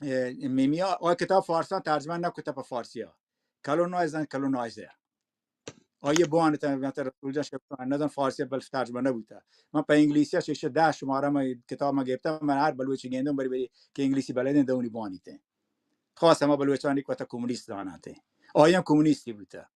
اه، میمیا، آ کتاب فارسان ترجمه نکته په فارسیا. کلونایزن، کلونایزر. آیه بوان تا، مثلا رسول جان شکر نزان فارسی بل ترجمه نبوته. من په انگلیسی شش ده شماره من کتاب من گرفته، من هر بلوچی گندم بری بری که انگلیسی بلدین دونی بوانیته. خاص همه بلوچانی که وتا کمونیست دانته. آیم کمونیستی بوته.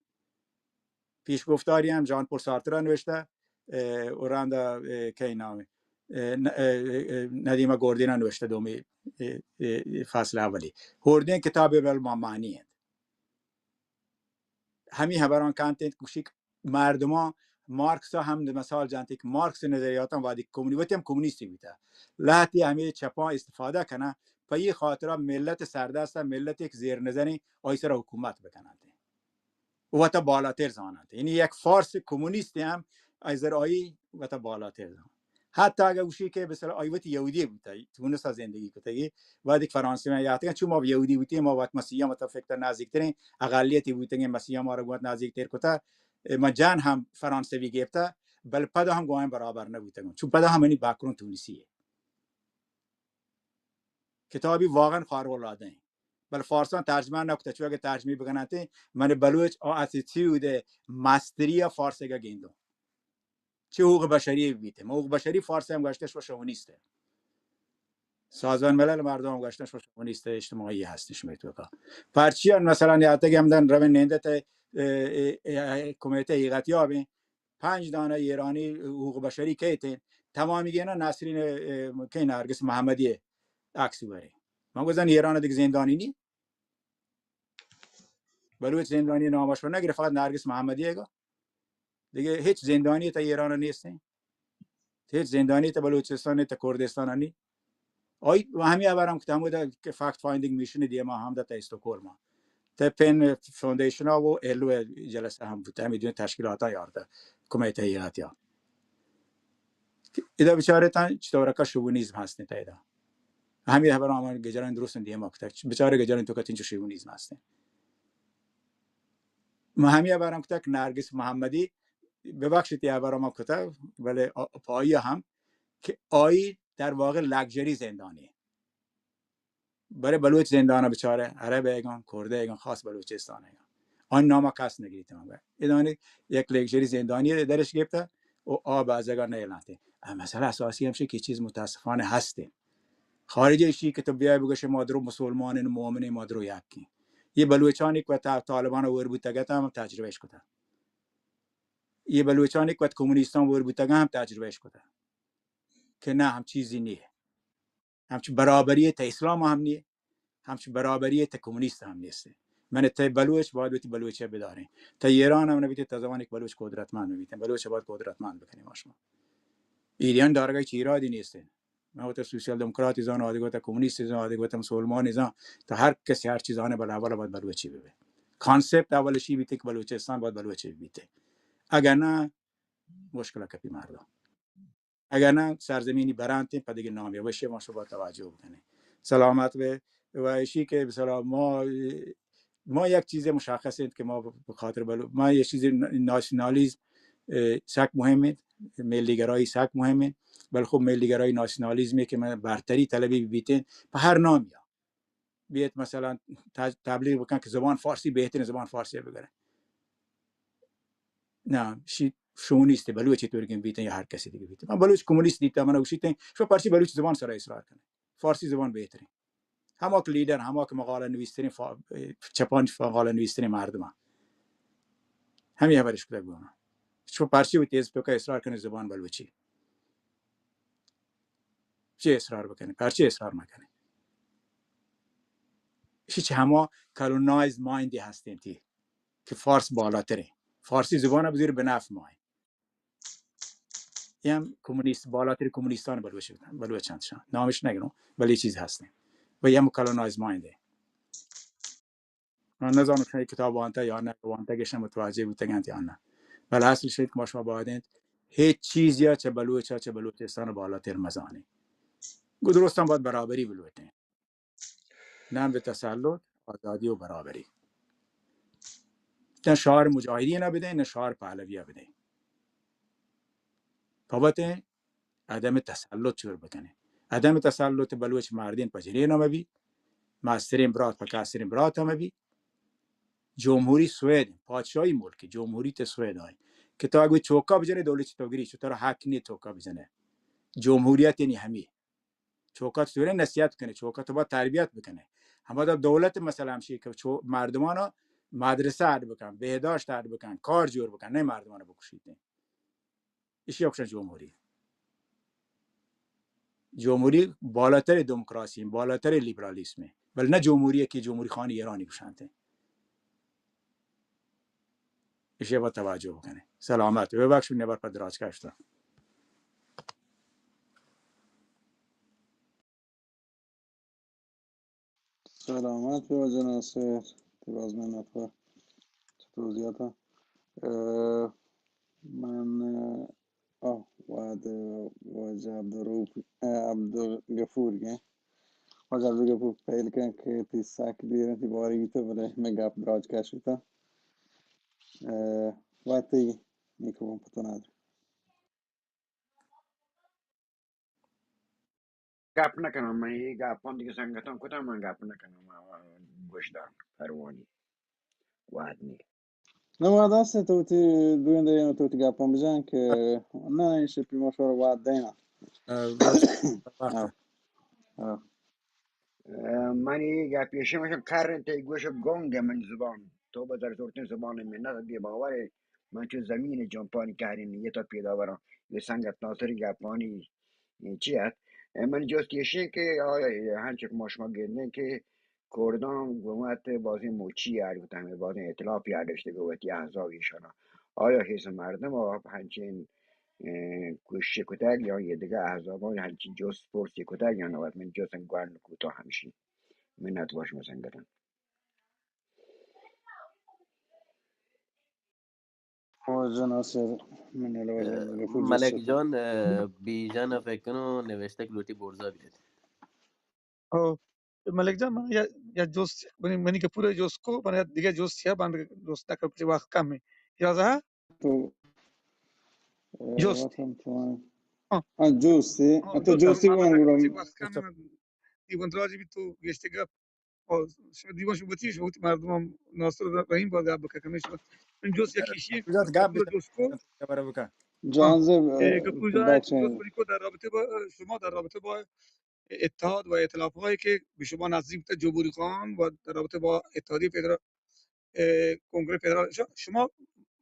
پیشگفتاری هم ژان پل سارتر نوشته، اه، و رندا، اه، کی نام، اه، ن-، اه، اه، ندیمه گوردین نوشته دومی، اه، اه، فصل اولی. هردین کتاب بل ما معنی انت. همی خبران کنت انت، گوشی که مردمان مارکس هم مثال جنت که مارکس نظریاتان وادی کمونی-، وتی هم کمونیستی بوته. لهتی همی چپان استفاده کنه، په ای خاطر ملت سردست، ملت یک زیر نظری آی سر حکومت بکنند. وتا بالاتر زاننت. یعنی یک فارس کمونیستی هم از نظر آیی وتا بالاتر زاننت. حتی اگه گوشی که مثلا آی وتی یهودی بوته، تونس زندگی کتگی، بعد یک فرانسوی من یاد کن، چون ما یهودی بوتیم، ما وت مسیحا متفق تر نزدیکترین اقلیتی بوتگیم، مسیحا ما را گوت نزدیکتر کته، ما جن هم فرانسوی گپته، بل پدا هم گوایم برابر نبوتگم، چون پدا هم منی بکرون تونسیه. کتابی واقعا خارق العاده ایں. بل فارسان ترجمه نکته، چون اگه ترجمه بکننت، من بلوچ آ اتیتیود مستری فارسگا گندم. چه حقوق بشری بیته، من حقوق بشری فارسی هم گشتش و شوونیسته. سازمان ملل مردم هم گشتش و شوونیست اجتماعی هستش میتوکا. پرچی هم مثلا یاتگی همدن روین نینده ته، اه، اه، اه، کمیته حقیقتیابین، پنج دانه ایرانی حقوق بشری کیتین، تمامی گینا نسرین، اه، که نرگس محمدی عکس بره. من گوزن ایران دیگه زندانی نی. بلوچ زندانی نامش رو نگیره، فقط نرگس محمدی گا. دیگه هیچ زندانی تا ایران نیستین. هیچ زندانی تا بلوچستان، تا کردستان نی. آی و همی خبر هم که همو دا که فکت فایندینگ میشن دیما هم دا تا استکهلم. تا پن فاندیشن ها و الو جلسه هم بوده، همی دونه تشکیلات ها یارده، کمیته حیاتی ها. ادا بیچاره تا چطور که شوونیزم هستین تا ادا. همی خبر هم گجران درست دیما کتا. بیچاره گجران تو کتین چه شوونیزم هستین. ما همی خبر هم کتا که نرگس محمدی، ببخشید یه خبر ما کتا، ولی آ-، پایی هم که آی در واقع لگژری زندانی. برای بلوچ زندان بیچاره، عرب ایگان، کرد ایگان، خاص بلوچستان ایگان. آن نام کس نگیریت من. ادانی یک لگژری زندانی درش گرفته و آ بازگا نیلانته. اه، مسئله اساسی همشه که چیز متاسفانه هسته. خارج ایشی که تو بیای بگوشه ما درو مسلمان، مؤمن، ما درو یکی. یه بلوچانی که تا-، طالبان ور بوتگت هم تجربهش کته. یه بلوچانی که کمونیستان ور بوتگت هم تجربهش کته. که نه، هم چیزی نیه. همچون برابری تا اسلام هم نیه، همچون برابری تا کمونیست هم نیست. من تا بلوچ باید وتی بلوچی بدارین. تا ایران هم نبیته، تا زمانی که بلوچ قدرتمند نبیته، بلوچ باید قدرتمند بکنیم ما شما. ایران دارگای چی ایرادی نیست. من وتا سوسیال دموکراتی زان، آدگه وتا کمونیست زان، آدگه وتا مسلمان زان، تا هر کسی هر چیز آنه بلا بلا باید بلوچی ببه. کانسپت اولشی بیته که بلوچستان باید بلوچی بیته. اگر نه، مشکل کپی مردم. اگر نه، سرزمینی برانت پا دیگه نامی وشه ما شما توجه بکنه. سلامت به. و ایشی که به صلاح ما، ما یک چیز مشخص انت که ما به خاطر بلو-، ما یک چیز ن-، ناسیونالیزم، اه، سک مهم انت، ملی‌گرایی سک مهم انت، بل خب ملی‌گرایی ناسیونالیزمی که من برتری طلبی بیتین په هر نامی بیت مثلا تج-، تبلیغ بکن که زبان فارسی بهترین زبان فارسی بگره. نه، شی شونیست، بلوچی طور که بیتن یا هر کسی دیگه بیتن. من بلوچ کمونیست دیتا، من گوشیتن، شما پرچی بلوچ زبان سر اصرار کنه؟ فارسی زبان بهترین. هما که لیدر، هما که مقاله نویسترین فا-، چپان مقاله نویسترین مردم هم. همی خبرش کده گونا. شما پرچی و تیز تو که اصرار کنه زبان بلوچی؟ چه اصرار بکنه؟ پرچی اصرار نکنه؟ شی چه هما کلونایز مایندی هستین تی که فارس بالاتره. فارسی زبان بزیر به نفع ما. این هم کمونیست، بالاتر کمونیستان بلوچ بودن، بلوچ چند شان. نامش نگنو، ولی چیز هستین. و یه هم کلونایز ماینده. من نزانم شما کتاب وانتا یا نه، وانتا گشن متوجه بوتگنت یا نه. بل اصل شید که ما شما باید انت هیچ چیز یا چه بلوچ ها، چه بلوچستان بالاتر مزانه. گو درستان باید برابری بلوٹیں. نه به تسلط، آزادی و برابری. نه شعار مجاهدین بدیں، نه شعار پهلوی بدیں. بابت عدم تسلط چور بکنیں. عدم تسلط بلوچ مردین پہ جنین ہم بی، مسترین برات پہ کسترین برات ہم بی۔ جمہوری سوید، پادشاہی ملک، جمہوریت سوید آئی کہ تو اگہ چوکا بجنے، دولت چہ تو گری، چو ترا حق نی چوکا بجنے۔ جمہوریت یعنی ہمی۔ چوکا تو نصیحت کنے، چوکا تو با تربیت بکنے۔ ہما دا دولت مسئلہ ہمشی کہ چو مردمانا مدرسہ اڈ بکن، بہداشت اڈ بکن، کار جور بکن، نہ مردمانا بکشیت۔ ایشی ءَ گوشن جمہوری۔ جمہوری بالاتر دموکراسی، بالاتر لیبرالیسم، بل نہ جمہوری کہ جمہوری خان ایرانی گوشنت۔ ایشی ءَ با توجہ بکنیں۔ سلامت۔ ببخش، نبر پہ دراج کشتہ۔ سلامت بے واجہ ناصر، تئی باز منت وار۔ چطور زیات؟ اه، من، اه، آه، وعد واجہ عبدالرؤف، اه، عبدالغفور گے۔ واجہ عبدالغفور پہل کن کہ تئی سک دیر انت، تئی باری بیتہ، بلے مئے گپ دراج کش بیتہ۔ اه، وعد تئی نیکو پتناد۔ گپ نہ کناں، من اے گپاں دگہ سنگتاں کتاں، من گپ نہ کناں، من گوش داں پروانی وہد نی۔ نہ، وہد است، تو وتی دوئیں دیم تو وتی گپاں بجن کہ نہ، ایشی پہ ما شور وہد دینا۔ اه، بس، وقت۔ ہاں۔ ہاں۔ اه، من اے گپ ایشی من کرن تئی گوش گنگ من زبان۔ تو بہ در زورتیں زبان منت بے باور۔ من چو زمین جمپانی کہریں نیتا پیدا وراں۔ یہ سنگت ناصری گپانی چی ات؟ من جست ایشی کہ آیا ہنچک ما شما گندیں کہ کردان گومت بازیں مچی اڈ کتگ، ہمیں بازیں اطلاعی اڈ اشتگ وتی احزاب ایشانا۔ آیا حزب مردم ءَ ہنچین، اه، کوشش کتگ یا یہ دگہ احزابان ہنچین جست پرسی کتگ یا نہ؟ من جست گوانڈ کوتاہ ہمشی۔ منت وار شما سنگتاں۔ واجہ ناصر، من الواجہ اه، غفور ملک جوسف۔ جان، اه، بیجان فکر کنو نوشتہ کہ لوٹی برزا بیت۔ او، ملک جان، من یا، یا جوست، منی، منی کہ پورا جوست کو، من یا دیگہ جوست یا بند جوست نہ کر، وقت کم ہے۔ اجازہ ہے؟ تو، اه، جوست۔ وقت ہم تو ہے۔ ہاں۔ ہاں، جوست ہے۔ ہاں، تو جوست جوستی ہے۔ وان گڑا۔ وقت کم ہے، من دیوان دراجی بھی تو گشتے گپ۔ اور شما دیوان شما وتی، شما وتی مردم ہم ناصر رحیم باز گپ بکن، ہمیش من جوست یکی شی، جوست گپ پورا بکن۔ جوست کو۔ خبر بکن۔ جہان ہاں۔ زیب، اے، گپور جان، بخش۔ جوست منی کو در رابطہ با، شما در رابطہ با اتحاد و ائتلاف ہایی کہ بہ شما نزدیک بوتہ، جمہوری خان و در رابطہ با اتحادی فدرال، اے، کنگرہ فدرال، ش-، شما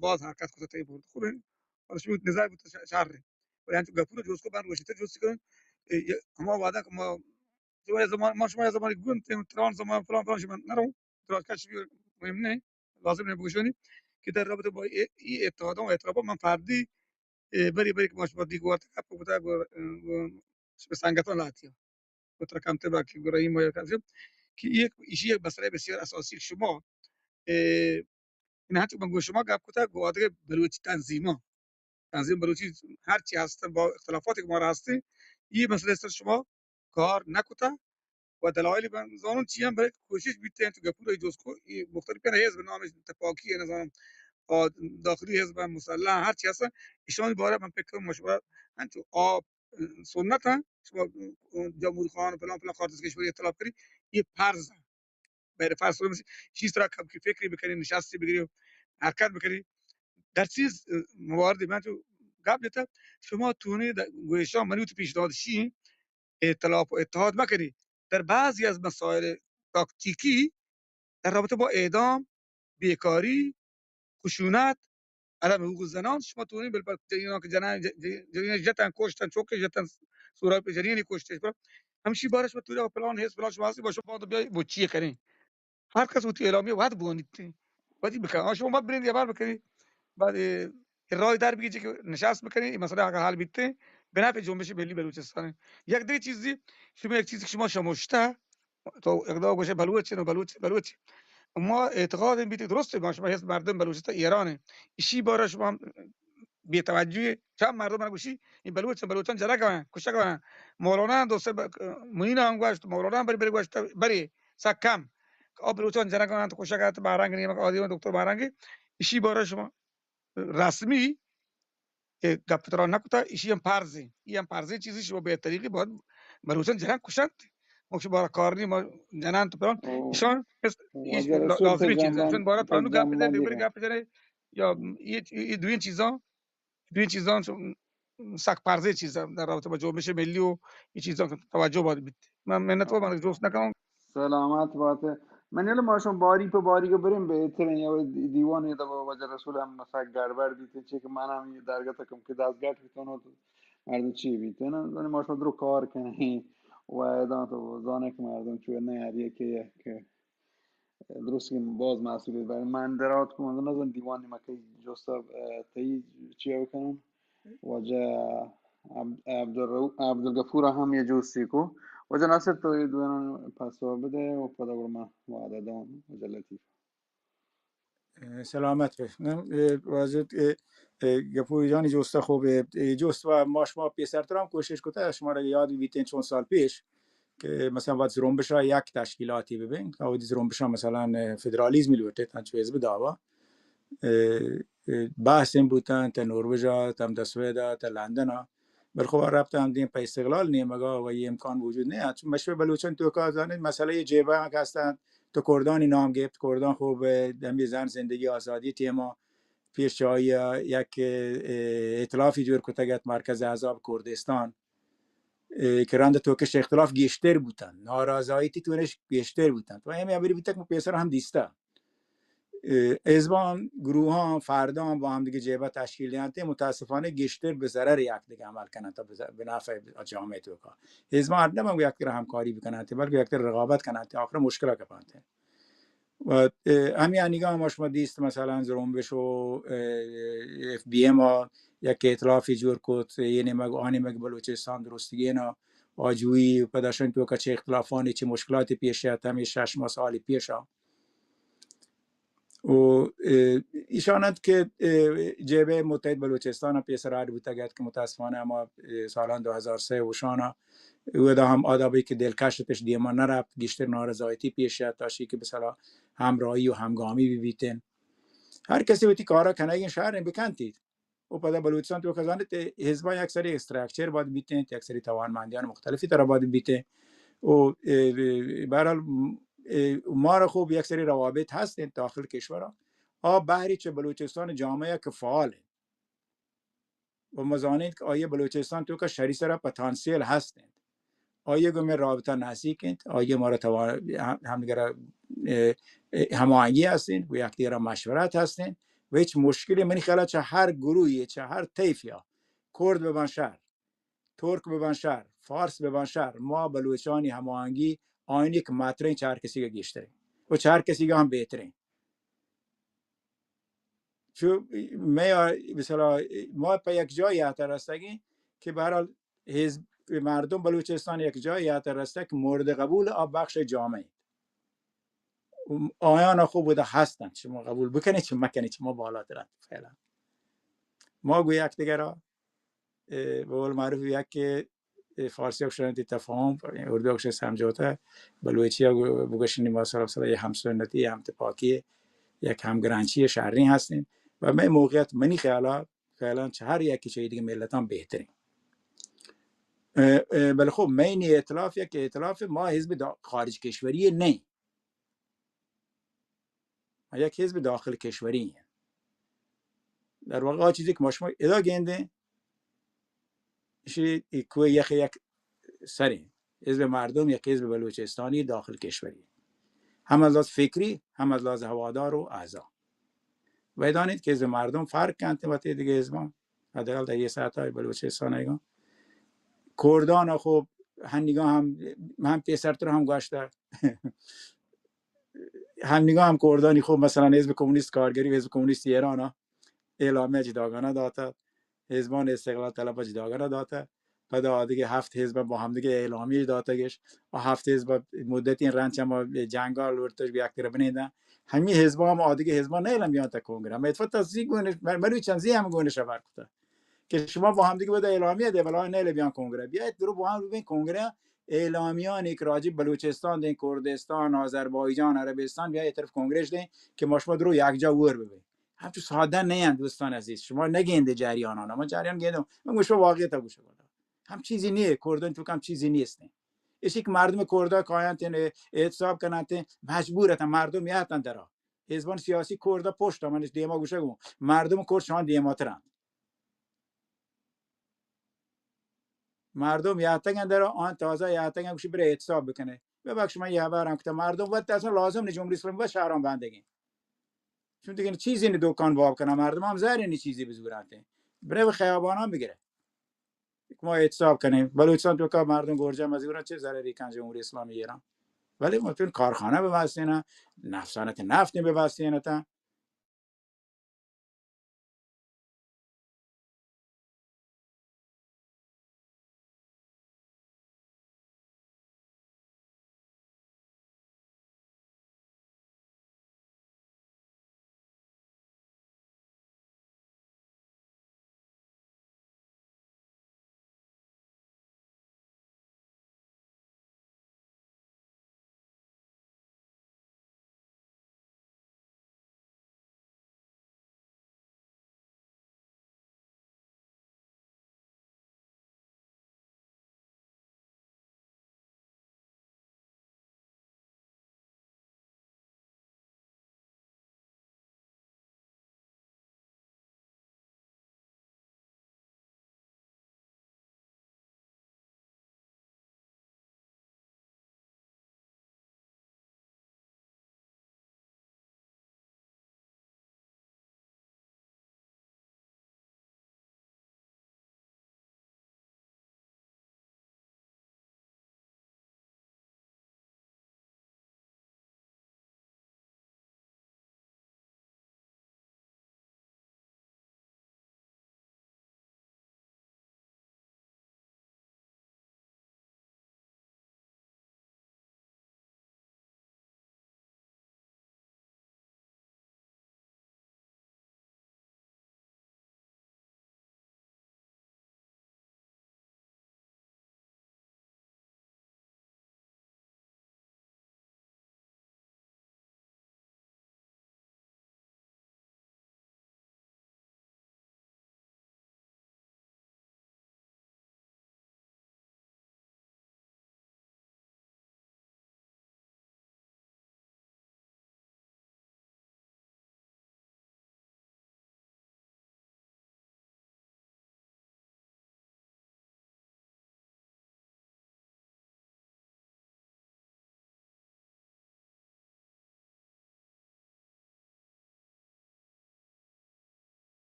باز حرکت کتہ تئی بورد۔ خوب ہے۔ اور شما نظام بوتہ ش-، شر ہے۔ ولی ہنچو گپور جوست کو بند گوشتہ جوست کن، اے، یہ ہما وعدہ کہ ما شما زمان، ما شما زمانی گون تیم، تران زمان، فلان، فلان، شما نرو، دراز کش بھی مهم نہیں، لازم نہیں بگوشونی کہ در رابطہ با ای، ای اتحاداں و ائتلافاں من فردی، اے، بری، بری کہ ما شما دیگ وارت گپ کتا، گو، گو، شما سنگتاں لاتی۔ گو ترا کمتر باقی گو رحیم و یا کسی کہ یک، ایشی یک مسئلہ بسیار اساسی کہ شما، اے، این ہنچو من گو شما گپ کتا، گو آدگہ بلوچی تنظیماں، تنظیم بلوچی ہر چی ہستن، با اختلافاتی کہ مارا ہستن، یہ مسئلہ سر شما کار نکتا و دلائل من زانن چی ہم، بلے کوشش بیتے ہیں تو گپور ای جوست کو، یہ مختلف ہیں حزب نام تپاکی ہے، نظام، اور داخلی حزب ہیں، مسلح ہر چی ہستن، ایشانی بارہ من فکر کنم مشورہ ہیں تو آپ سنت ہیں، شما جمہوری خان فلان فلان خارج از کشور اختلاف کری، یہ فرض ہیں۔ بہر فرض کنم، چیز طرح کم کی فکری بکنی، نشستی بگیری، حرکت بکنی۔ در چیز، اه، موارد من تو گپ جتا، شما تونی د-، گوشان منی تو پیشنهاد شی، ائتلاف و اتحاد مکنی. در بعضی از مسائل تاکتیکی، در رابطه با اعدام، بیکاری، خشونت، عدم حقوق زنان، شما تونی بل پر جنینان که جنین، ج-، ج-، جنین جتن، کشتن، چوکے جتن، سورا پہ جنینی کشتش، پر ہمشی بارش میں توجہ پلان ہے، پلان شما ہستی، با شما تو بیائی، وہ چیئے کریں۔ ہر کس وتی اعلامیہ وت بوانیت، وتی بکن۔ آ شما مت برین، یہ بار بکنی۔ بعد، اے، اے رای در بگی کہ نشست بکنی، یہ مسئلہ اگر حل بیتے، بنا پہ جنبش ملی بلوچستان۔ یک دیگه چیزی، شما یک چیزی که شما شموشته، تو اقدام گوشه بلوچ نو بلوچ، بلوچ۔ ما اعتقاد بیتی درسته، ما شما هست مردم بلوچستان ایرانه۔ ایشی بارا شما بے توجہی، چند مردم من گوشی، این بلوچ، بلوچان جنگ ہیں، کشگ ہیں۔ مولانا دوست ب-، معین ہم گوشت، مولانا بری، بری گوشت، بری، سک کم۔ آ بلوچان جنگ ہیں، تو کشگ ہیں، تو بارانگ نہیں، آدی دکتر بارانگی، ایشی بارا شما رسمی اے گپ ترا نہ کتا، ایشی ہم فرض ہیں۔ یہ ہم فرض ہیں، چیزی شما بے طریقی باید، بلوچاں جنان کشنت، ما شما را کار نی، ما جنان تو پران، او، ایشان اس-، ایش واجہ لا-، رسول لازمی تو چیز ہے، جنبان، ایشان بارا تو تانو گپ بزن، جنبندی دیگر گپ بزن، یا یہ، یہ دوین چیزاں، دوین چیزاں چو سک پرزے چیز در رابطہ با جنبش ملی و یہ چیزاں توجہ باید بیت. من منت و من جوست نکنم. سلامت باتے. من یل ما شما باری پہ باری کو بریم بہترین یا دیوان یا دبا واجہ رسول ہم مسا گڑبڑ بیتے، چے کہ من ہم یہ درگت کم کہ دست گٹ بیتون و مردم چی بیتے نا، یعنی ما شما درو کار کنیں و ادان تو زانے کہ مردم چو نہ ہر یکی یک درست کہ باز مسئولیت بر من درات کو، من نزن دیوان ما کئی جوستا، اه، تئی چی بکنم؟ واجہ عبد-، عبدالرؤ-، عبدالغفور ہم یہ جوستی کو. واجہ ناصر تو یہ دوینا پسو بدے و پدا گڑا ما وعدہ دون واجہ لطیف. اه، سلامت بے. نم، اه، واجہ، اه، اه، گپور جانی جوستا خوب ہے. اے جوست و ما شما پیسرترام کوشش کتا، شما را یاد بیتیں چون سال پیش کہ مثلاً وت زرمبشا یک تشکیلاتی ببین، اودی زرمبشا مثلاً فدرالیزمی لوٹیت، انچو حزب دعوا، اه، اه، بحث ہم بوتن، تا نروژا، تا ہمدا سویدا، تا لندنا، بل خب ربط ہم دیم پہ استقلال نیمگا و یہ امکان وجود نہیں. چون مشوے بلوچان توکا زانید مسئلہ یہ جیبا کہ ہستن، تو کردانی نام گپت، کردان خوب، اه، ہمی زن زندگی آزادی ٹیما پیش چاہی یک، اه، ائتلافی جوڑ کتگ ات مرکز احزاب کردستان. اه، کہ رند توکش اختلاف گیشتر بوتن، ناراضایتی تونش گیشتر بوتن. تو ہمیں ابری بوتک پیسر ہم دیستا. اه، حزبان، گروہان، فردان با ہم دیگه جبهه تشکیل دینت، متاسفانه گیشتر به ضرر یک دیگه عمل کنن تا به ض-، به نفع جامعه توکا. حزبان ہر نہ یک دیگه ہمکاری بکنن، بلکہ یک دیگه رقابت کنن، آخر مشکل کپنت. و، اه، ہمی انیگا ہم شما دیست، مثلاً زرمبش و، اه، ایف بی ایم ء یک ائتلافی جوڑ کت، یہ نیمگ، آ نیمگ بلوچستان درستگین ء آجوئی و پداشان توکا چہ اختلافانی چہ مشکلاتی پیش آت، ہمیں شش ماہ سالی پیش آ. و، اه، ایشان انت کہ، اه، جبهه متحد بلوچستان پیسر اڈ بوتگ ات کہ متاسفانه ہما، اه، سالان دو ہزار سه وشانا اودا ہم آدابی کہ دلکش اتش دیما نرفت، گیشتر نارضایتی پیش آت، تا شی کہ بسلا ہمراہی و ہمگامی بی بیتن. ہر کسی وتی کارا کنگین شہر بکنتید. و پدا بلوچستان تو کزانت حزبان یک سری استراکچر باید بیتن، یک سری توانمندیان مختلفی طرح باید بیتن. و، اه، بہرحال، اه، مارا خوب یک سری روابط ہست انت داخل کشورا. آ بحری چہ بلوچستان جامعه کہ فعال انت. و ما زانیں کہ آئی بلوچستان توکا شری سرا پتانسیل ہست انت. آئی گوں میں رابطہ نزیک انت، آئی مارا توان-، ہم-، ہمدیگر، اه، اه، ہماہنگی ہست انت و یکدیگر مشورت ہست انت و ہچ مشکلی منی خیال چہ ہر گروہی، چہ ہر طیفیا، کرد ببن شر، ترک ببن شر، فارس ببن شر، ما بلوچانی ہماہنگی آئینی کہ ماتریں چار کسی کا گیشتریں و چار کسی کا ہم بہتریں. چو مئے آ-، مثلا ما پہ یک جای آتا رستگیں کہ بہرحال حزب مردم بلوچستان یک جای آتا رستگ کہ مورد قبول آ بخش جامعه انت. آیان خوب بوده ہستن، شما قبول بکنید چه مکنید، شما بالاتر انت فعلا. ما گو یک دیگر را، اه، به قول معروف یک اے فارسی ء گوشنت تفاہم، اردو ء گوشنت سمجھوتہ، بلوچی ء گو-، بگوشنی ما سرا سرا یہ ہم سنتی، ہم تپاکی، یک ہمگرنچی شریں ہستیں. و مئے موقعیت منی خیالا فعلا چہ ہر یکی چہ دیگہ ملتاں بہتریں. اه، اه، بلے خب مئے نی ائتلاف یک ائتلاف ما حزب دا-، خارج کشوری نہیں. یک حزب داخل کشوری ہیں. در واقع آ چیزی کہ ما شما ادا گندیں، اشی کوئی یک، یک سریں. حزب مردم یک حزب بلوچستانی داخل کشوری. ہم از لحاظ فکری، ہم از لحاظ ہوادار و اعضا. و دانید کہ حزب مردم فرق کنت وتی دیگه حزبان. حداقل در یه سطح بلوچستان ایگان. کردان خوب ہنیگا ہم، ہم پیسرتر ہم گوشتہ. ہنیگا ہم کردانی خوب مثلا حزب کمونیست کارگری و حزب کمونیست ایران اعلامیہ جداگانہ داتہ، حزبان استقلال طلب جداگانہ داتہ، پدا آدگہ ہفت حزب با ہمدگہ اعلامیہ داتگش، و ہفت حزب مدتی رند چما جنگال ورتش یک طرف بنیدن. ہمی حزب ہم آدگہ حزب نہ علم بیان تا کنگرہ. میں اتفاق تصدیق گونش، مر-، مروی چند زی ہم گونش خبر کتا کہ شما با ہمدگہ بدا اعلامیہ دے، بلا نہ علم بیان کنگرہ. بیا درو با ہم ببین کنگرہ اعلامیان ایک راجی بلوچستان دیں، کردستان، آذربایجان، عربستان، بیا ایک طرف کنگرش دیں کہ ما شما درو یک جا ور ببین. ہم تو سادہ نہیں ہیں دوستان عزیز، شما نگیندے جریان آنا، ما جریان گیندم، من گوشو واقعیت گوشو. ہم چیزی نیست، کردن تو کم چیزی نیست. ایشی که مردم کردا کاینت، اعتصاب کننت، مجبور اتن، مردم یاتن درا. حزبان سیاسی کردا پشت من دیما گوشه گون، مردم کرد شان دیما ترند. مردم یاتگن درا، آن تازه یاتگن گوشی بره اعتصاب بکنه. ببخش، من یه بارم کتا مردم وقت اصلا لازم نه جمهوری اسلامی و شهران بندگی. چون دیگه چیزی نه دکان واب کنه، مردم هم زهر نه چیزی بزورنت. بره به خیابانان بگیره. ما اعتصاب کنیم. بلوچستان تو که مردم گرجه مزورن چه ضرری کن جمهوری اسلامی ایران؟ ولی ممکن کارخانه ببستین، نفسانت نفت ببستین تا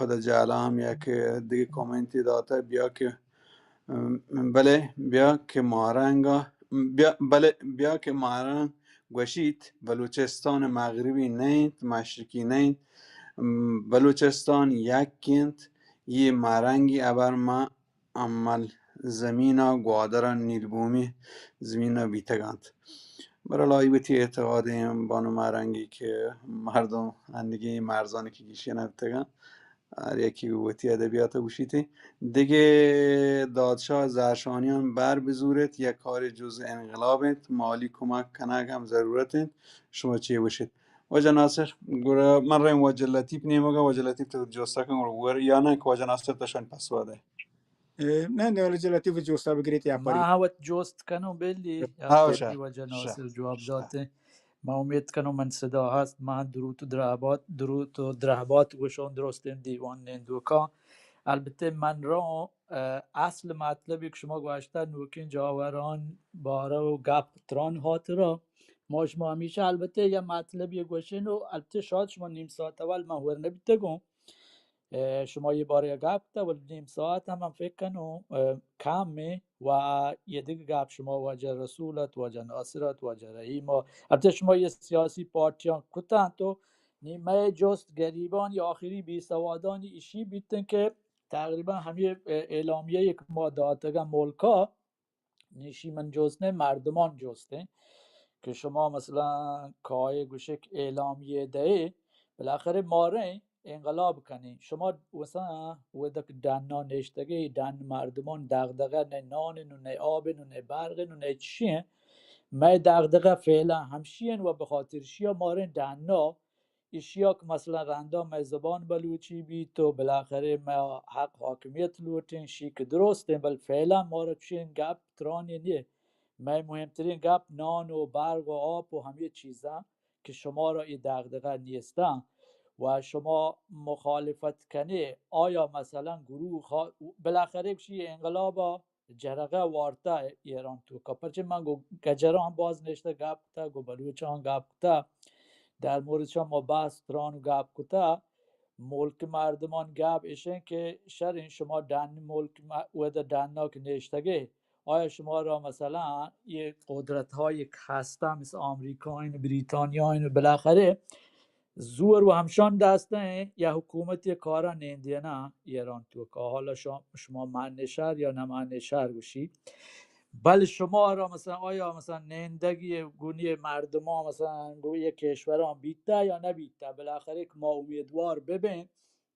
پدا جہلا ہم یک دگہ کامنٹے داتہ، بیا کہ، ام، بلے بیا کہ مارنگا، بیا، بلے بیا کہ مارنگ گوشیت، بلوچستان مغربی نہ انت، مشرقی نہ انت، ام، بلوچستان یک انت، یہ مارنگی ابر ما عمل زمین ء گوادر ء نیلبومی زمین ء بیتگ انت۔ برحال آئی وتی اعتقاد ء بانو مارنگی کہ مردم انگی مرزانی کہ گیشی نہ بیتگ انت، ہر یکی وتی ادبیات ء گوشیت۔ دگہ دادشاہ زہرشانیان بر بزوریت، یک کار جز انقلاب انت، مالی کمک کنگ ہم ضرورت انت۔ شما چے گوشیت؟ واجہ ناصر، گڑا من رئیں واجہ لطیف نیمگا، واجہ لطیف تو جوستا کن گڑا ور یا نہ کہ واجہ ناصر تشان پسوا دے۔ اے، نہ، نہ، واجہ لطیف جوستا بگریت یا ما پری۔ ہاں وت جوست کنوں بلی، یا ہاں، پری شا، واجہ شا، ناصر جواب شا۔ داتے۔ ما امید کنوں من صدا ہست، ما درود و درہبات، درود و درہبات گوشوں درستیں دیوان نندوکاں۔ البتہ من رو، اه، اصل مطلبی کہ شما گوشتہ نوکیں جاوران بارہ و گپ تران ہاترا، ما شما ہمیشہ البتہ یا مطلبی گوشن و البتہ شاید شما نیم ساعت اول من ور نبیتگوں۔ اه، شما یہ بارے گپ کتہ، ولی نیم ساعت ہم من فکر کنوں، اه، کم ایں و یہ دگہ گپ شما واجہ رسول ات، واجہ ناصر ات، واجہ رحیم ات۔ البتہ شما یہ سیاسی پارٹیاں کتن تو نی مئے جست گریبانی آخری بی سوادانی اشی بیتن کہ تقریباً ہمے اعلامیہ یک ما داتگا ملکا، نشی من جست نہ، مردمان جست ایں کہ شما مثلاً کائے گوشے کہ اعلامیہ دئے، بالاخرہ ماریں انقلاب کنیں۔ شما مثلاً وھدک ڈنا نشتگے، ڈن مردمان دغدغہ نہ نان و نہ آب و نہ برق و نہ چشیں۔ مئے دغدغہ فعلاً ہمشی ایں و بخاطر شیا ماریں ڈنا ایشیا کہ مثلاً رندا مئے زبان بلوچی بیت و بالاخرہ ما حق حاکمیت لوٹیں، شی کہ درستیں، بل فعلاً مارا چین گپ ترانی نیے۔ مئے مہمترین گپ نان و برق و آپ و ہمے چیزاں کہ شمارا اے دغدغہ نیستاں و شما مخالفت کنے، آیا مثلاً گروہ خا-، بالاخرہ شی انقلابا جرگہ وارتہ ایران توکا۔ پرچہ من گو گجران باز نشتہ گپ کتہ، گو بلوچان گپ کتہ، در موردشان ما بحث تران گپ کتہ۔ ملک مردمان گپ اشیں کہ شریں شما ڈن ملک م-، ودا ڈنا کہ نشتگے، آیا شما را مثلاً یہ قدرت ہایی کہ ہستہ مثل آمریکا ایں، بریتانیا ایں، بالاخرہ زور و ہمشان دست ایں یا حکومت یہ کارا نیندینہ ایران توکا۔ حالا شما، شما من شہر یا نہ من شہر گوشی، بل شما را مثلاً آیا مثلاً نیندگی گونی مردمان مثلاً گو یہ کشوران بیتہ یا نہ بیتہ؟ بالاخرہ کہ ما امیدوار ببیں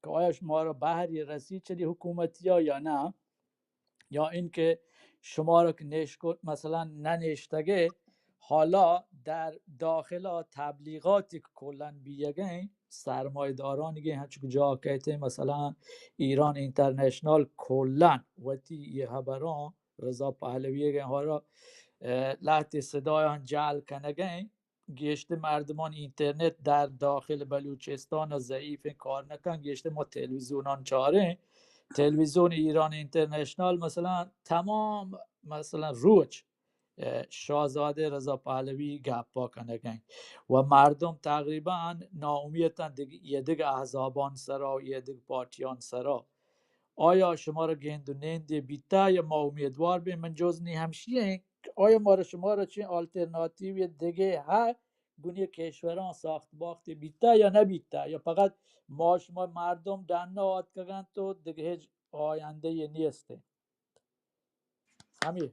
کہ آیا شما را بہری رسی چلی حکومتیا یا نہ؟ یا اینکہ شما را کہ نشکت مثلاً ننشتگے، حالا در داخلا تبلیغاتی کہ کلاً بیگیں سرمایہ دارانی گے ہنچو کہ جا کہتے مثلاً ایران انٹرنشنال کلاً وتی یہ خبران رضا پہلوی گے ہارا، اه، لہتے صدایان جعل کنگیں۔ گیشتر مردمان اینترنت در داخل بلوچستان ضعیف کار نکن، گیشتر ما تلویزیونان چاریں، تلویزیون ایران اینترنشنال مثلاً تمام مثلاً روچ، اه، شاہزادہ رضا پہلوی گپا کنگیں و مردم تقریباً ناامیتن دگ-، یہ دگہ احزابان سرا و یہ دگہ پارٹیان سرا۔ آیا شما را گند و نندے بیتہ یا ما امیدوار بیں؟ من جز نی ہمشی ایں کہ آیا ما را شما را چین آلترناتیو دگہ ہا گونی کشوران ساخت باخت بیتہ یا نبیتہ، یا فقط ما شما مردم ڈنا آتکگن تو دگہ ہچ آیندہ یے نیست؟ ہمیں۔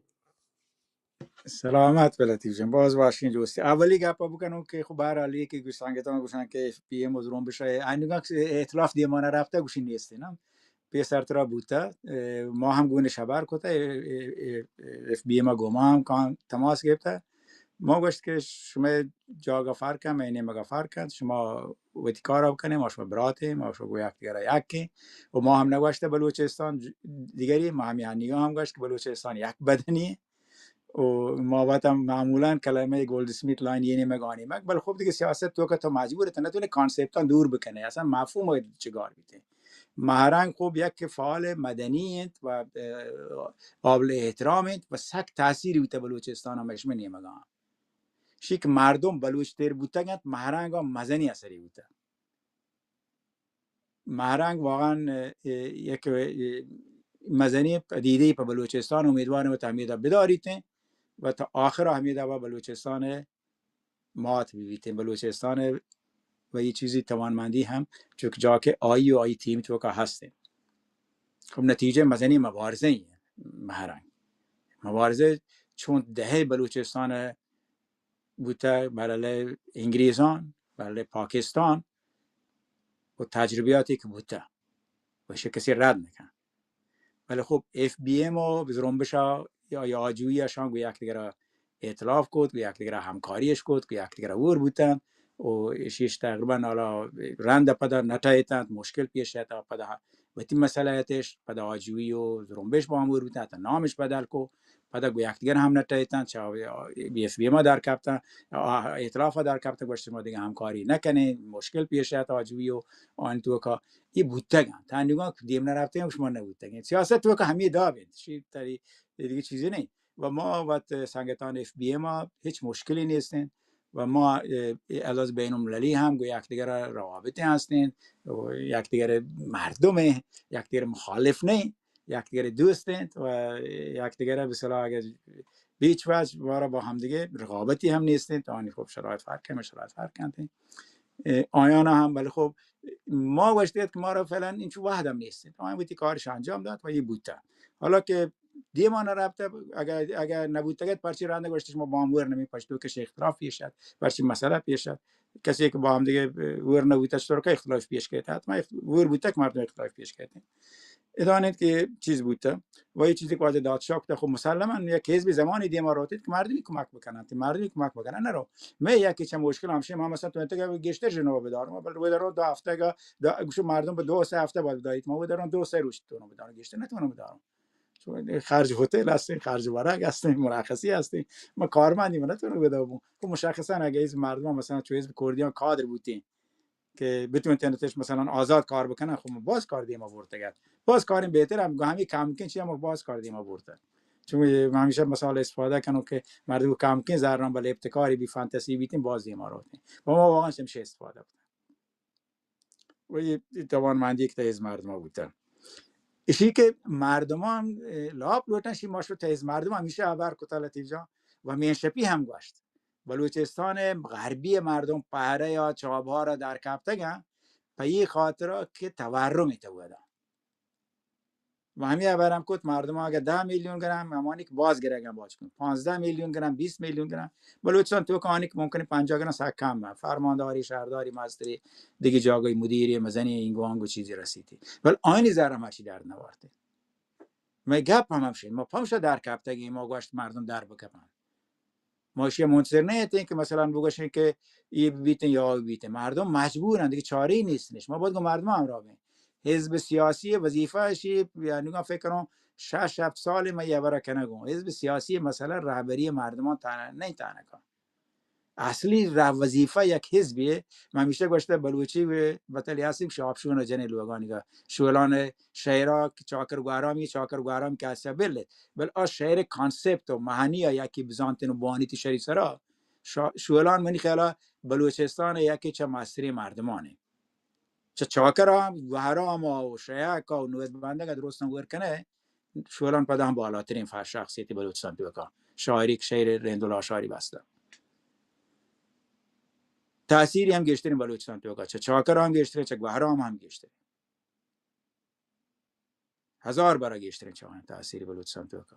سلامت بہ لطیف جان، باز واشیں جوستے۔ اولی گپ بکنوں کہ خب بہرحال یہ کہ گوش سنگتاں گوشاں کہ ایف پی ایم و زرون بشہ، اینگا ائتلاف دیمانا رفتہ گوشی نیستے نا۔ پیسر ترا بوتہ، اے، ما ہم گونے شبار کتہ، اے، اے، اے، ایف بی ایم گوما ہم کان تماس گپتہ۔ ما گوشت کہ شما جاگہ فرق ہے، میں نیمگا فرق ہے، شما وتی کارا بکنے، ما شما برات ایں، ما شما گو یک دیگرا یک ایں۔ و ما ہم نگوشتہ بلوچستان ج-، دیگری، ما ہمیں ہنیگا ہم گوشت کہ بلوچستان یک بدنی ایں۔ و ما وت ہم معمولاً کلمہ گولڈ اسمیت لائن یہ نیمگ آنی مگ، بل خب دیگہ سیاست تو کہ تو مجبور ہے، تو نتونے کانسپتاں دور بکنے، اصلاً مفہوم چگار بیتے۔ مہرنگ خب یک فعال مدنی انت و، اه، قابل احترام انت و سک تاثیر بیتہ بلوچستان ہم اشمہ نیمگا۔ شی کہ مردم بلوچ تر بوتگ انت، مہرنگا مزنی اثری بوتہ۔ مهرنگ واقعاً، اه، اه، یک، اه، مزنیں پدیده‌ای په بلوچستان، امیدواریں وت همیدا بداریت و تا آخر همیدا و بلوچستان مات ببیت، بلوچستان و یه چیزی توانمندی هم چون جا که آئی و آئی تیم توکا هستیں. خب نتیجه مزنیں مبارزه ای مهرنگ. مبارزه چون دهه بلوچستان بوته، بر علیه انگریزان، بر علیه پاکستان و تجربیاتی که بوته و ایشی کسی رد نکن. ولی خب ایف بی ایم و زرمبش ها یا، یا آجویی اشان گو یک دیگر ائتلاف کت، گو یک دیگر همکاریش کت، گو یک دیگر ور بوتن و ایشیش تقریباً حالا رند پدا نٹایتن، مشکل پیش آیت، پدا وتی مسئله اتش، پدا آجویی و زرمبش با هم ور بوتن، حتی نامش بدل کو، پدا گو یک دیگر هم نٹایتن، چا بی ایف بی ما در کپتن، آ، ائتلاف در کپتن، گوشت ما دیگه همکاری نکنیں، مشکل پیش آیت آجویی و آن توکا. ای بوتگن، تا نگاه که دیم نرفتگن، شما نبوتگن. سیاست توکا همی دا بینت، شی تری دیگه چیزی نیں. و ما وت سنگتان ایف بی ایم ها هیچ مشکلی نیستیں و ما، اه، از لحاظ بین المللی هم گو یک دیگر روابطی هستیں و یک دیگر مردم، یک دیگر مخالف نیں، یک دیگر دوستیں و یک دیگر به صلاح اگر بیچ وجه ما را با هم دیگه رقابتی هم نیستیں، تا آنی خب شرایط فرق کنه، شرایط فرق کنتیں. اه، آیان هم، ولی خب ما گوشتگت که ما را فعلاً اینچو وهد هم نیستیں، آیان وتی کارش انجام داد و یه بوته. حالا که دیما نرفته، اگر، اگر نبوتگت پرچی رند گوشتش ما با هم ور نمی پشتو کش اختلاف پیش آت، پرچی مسئله پیش آت. کسی که با هم دیگه ور نبوته چطور که اختلاف پیش کیت؟ حتما اخت-، ور بوته که مردم اختلاف پیش کیت. ادانید که چیز بوته و یه چیزی که واجه دادشاه کته، خب مسلماً یک حزب زمانی دیما روتید که مردمی کمک بکنن، تی مردمی کمک بکنن نرو. من یکی چه مشکل همشه، من مثلاً تو انتگه گیشتر جنوب بدارم، بل روی درو دو هفته گا، دو، گوشو مردم به دو سه هفته باید بدارید، ما بدارم دو سه روز تو بدارم، گیشتر نتونم بدارم. چون خرج هتل هستیں، خرج ورق هستیں، مرخصی هستیں. ما کارمندی، ما نتونم بده بون. خب مشخصاً اگه حزب مردم مثلاً چو حزب کردیان کادر بوتین که بتونن تنتش مثلاً آزاد کار بکنن، خب ما باز کار دیما برتگت. باز کاریم بهتر هم، همین کمکین چی هم باز کار دیما برتن. چون من همیشه مثال استفاده کنم که مردم کمکین زران بله ابتکاری بی فانتزی بیتین باز دیما روتین. و ما واقعاً چمشه استفاده بودن. و یه توانمندی که تیز مردم بوتن. اشی که مردمان، اه، لاپ لوٹن، شی ما شو تیز مردم همیشه خبر کتا لطیف جان و مین شپی هم گوشت. بلوچستان غربی مردم پهره یا چابهار در کپتگن، په یه خاطر که تورم تو ودا. و همی خبر هم کت مردم اگه ده میلیون گرن، همانی که باز گرگن باز کن. پانزده میلیون گرن، بیست میلیون گرن. بلوچستان توکا آنی که ممکنه پنجاه گرن سک کم، فرمانداری، شهرداری، مستری، دیگه جاگای مدیری، مزنی، اینگو آنگو چیزی رسیتی. بل آینی زر هم هرچی درد نوارته. مئے گپ هم همشین، ما پمشا در کپتگیں، ما گوشت مردم در بکپن. ما اشی منتظر نہ اتیں کہ مثلاً بگوشیں کہ یہ بیتیں یا وہ بیتیں. مردم مجبورن، دیگه چاره‌ای نیستنش. ما باید گو مردم همراه بیں. حزب سیاسی وظیفه اشی، یعنی من فکر کنم شش هفت سال ما یہ برا کنگوں. حزب سیاسی مسئله رهبری مردمان تانه، نہیں تانه کن. اصلی را وظیفه یک حزبی، من همیشه گوشته بلوچی و بتلی هستیم که آپشون جنه لوگانی گا. شولان شهرا که چاکر گوهرامی، چاکر گوهرام که هسته بله. بل آ شهر کانسپت و معنی یا یکی بزانتن و بانی تی شری سرا. شا-، شولان منی خیالا بلوچستان یکی چه مستری مردمانه. چه چاکر هم، گوهرام و شیعک و نوید بندگ درستان ور کنه، شولان پدا هم بالاترین ف-، شخصیت بلوچستان توکا. شاعری که شعر رند و لاشاری بسته. تأثیری هم گیشترین بلوچستان توکا. چه چاکر هم گیشتره، چه گوهرام هم گیشتره. هزار برا گیشترین چاہیں تأثیر بلوچستان توکا.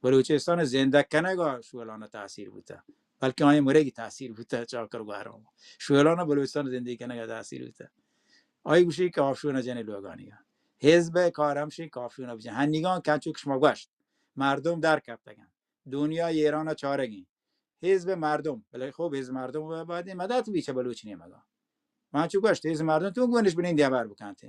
بلوچستان زندگ کنگا شولان تأثیر بوتا، بلکہ آئی مرگی تأثیر بوتا چاکر گوهرام. شولان بلوچستان زندگی کنگا تأثیر بوتا. آئی گوشی کہ آپشون جنے لوگانی. حزب کار ہمشی کہ آپشون بجن. ہنیگان کنچو کہ شما گوشت، مردم در کپتگن. دنیا ایران چارگی. حزب مردم، بلے خوب حزب مردم باید مدد بی چہ بلوچ نیمگا. من چو گوشت، حزب مردم تو گونش بنین دیوار بکنتے.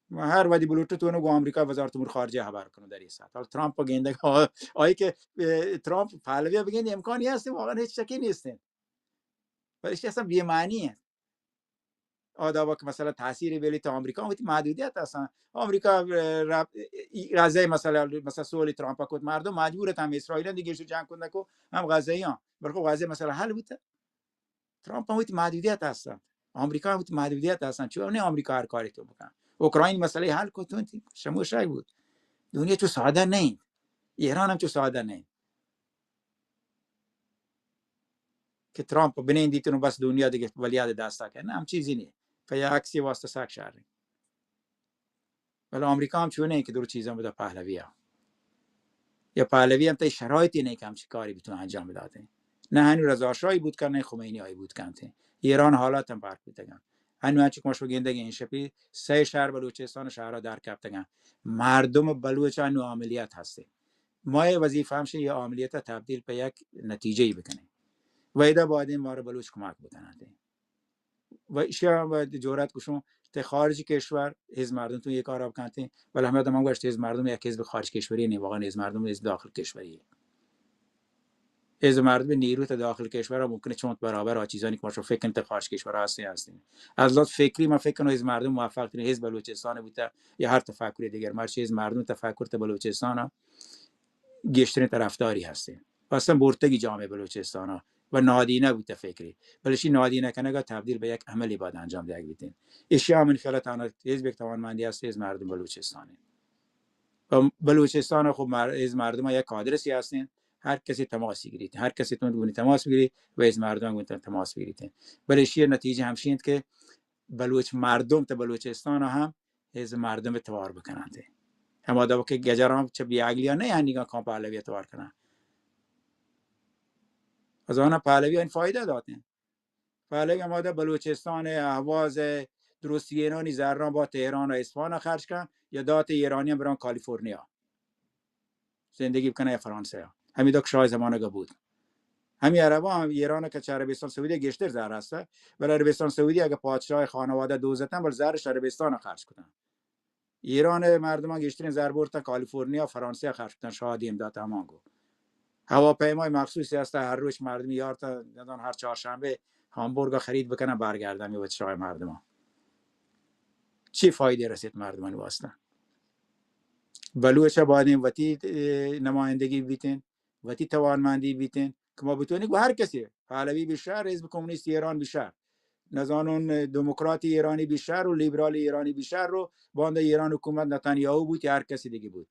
من ہر وقتی بلوٹو تو نو گو آمریکا وزارت امور خارجہ خبر کنو در یہ ساعت. حالا ترامپ گندگ آ-، آئی کہ، اه، ترامپ پہلوی بگند امکانی ہست، واقعاً ہیچ شکی نیست. ولی اصلاً بے معنی ہے. آ دعوا کہ مثلاً تاثیر بیلی تو آمریکا وتی محدودیت هستن. آمریکا، اه، رب-، ای غزه مثلاً، مثلاً سولی ترامپ کت مردم مجبور هم اسرائیل دیگه شو جنگ کن نکو هم غزه‌یان. بلکه غزه مثلاً حل بوده. ترامپ هم وتی محدودیت هستن. آمریکا وتی محدودیت هستن، چون نه آمریکا هر کاری تو بکن. اوکراین مسئله حل کو تو انتی شمو شای بود. دنیا چو ساده نه انت. ایران هم چو ساده نه انت که ترامپ بنین دیتن و بس دنیا دیگه ولیاد دستا کنه. هم چیزی نیه. که یا عکسی واسطه سک شهر. ولی آمریکا هم چونه که دور چیزا بده پهلوی ها. یا پهلوی هم تای شرایطی نه که همچی کاری بتونه انجام بداته. نه هنو رضا شاهی بود کن، نه خمینی هایی بود کنته. ایران حالات هم فرق بیتگن. هنو هنچی که ما شو گندگی این شپی سه شهر بلوچستان شهرها در کپتگن. مردم بلوچ هنو عملیات هسته. ما یه وظیفه همشه یه عملیات تبدیل به یک نتیجه ای بکنیم. و ایدا باید این ما رو بلوچ کمک بکننده. و ایشی هم باید جرأت کشون تے خارج کشور حزب مردم تو یه کار بکنتیں، بلے ہمیں دمان گوشت حزب مردم یک حزب خارج کشوری نہیں، واقعا حزب مردم حزب داخل کشوری ہے. حزب مردم نیرو تا داخل کشور ممکنه چون برابر آ چیزانی که ما شو فکر کنت خارج کشور هستیں هستیں. از لحاظ فکری ما فکر کنم حزب مردم موفق ترین حزب بلوچستان بوده یا هر تفکر دیگر، مرچی حزب مردم تفکر تا بلوچستان گیشترین طرفداری هستیں. و اصلاً برتگی جامعه بلوچستان ها و نادینه بوته فکری، بلے شی نادینه کنگا تبدیل به یک عملی باید انجام دیگ بیتین. اشیا من خیال تنها حزب یک توانمندی است، حزب مردم بلوچستانه. و بلوچستان خب مر-، حزب مردم ها یک کادر سیاسی هستین، هر کسی تماس گیریت، هر کسی تون گونی تماس بگیری و حزب مردم گونی تماس بگیریت. بلے شی نتیجه همشی انت که بلوچ مردم تا بلوچستان هم حزب مردم توار بکننت. هما دو که گجران چه بیاگلیا نه یعنی که کام پهلوی توار کنن. از آنها پهلوی این فایده داتن. پهلوی هما ده بلوچستان، اهواز، درستگیرانی زران با تهران و اصفهان خرج کن یا دات ایرانی هم بران کالیفورنیا زندگی بکنه یا فرانسه. همی دو که شاه زمانه بود. همی عربا هم ایران که چه عربستان سعودی گیشتر زر هسته، ولی عربستان سعودی اگه پادشاه خانواده دو زتن، بل زرش عربستان خرج کتن. ایران مردمان گیشترین زر برتن کالیفورنیا، فرانسه خرج کتن، شاه دیم دات همان گو. هواپیمای مخصوصی هست، هر روز مردم یارت ندان هر چهارشنبه هامبورگ خرید بکنن برگردن می‌وت شاه مردمان. چی فایده رسید مردمان واسطه؟ بلوچ باید وتی، اه، نمایندگی بیتین، وتی توانمندی بیتین که ما بتونی گو هر کسی، پهلوی بشر، حزب کمونیست ایران بشر، نزانون دموکرات ایرانی بشر و لیبرال ایرانی بشر رو باند ایران حکومت نتانیاهو بود یا هر کسی دیگه بود.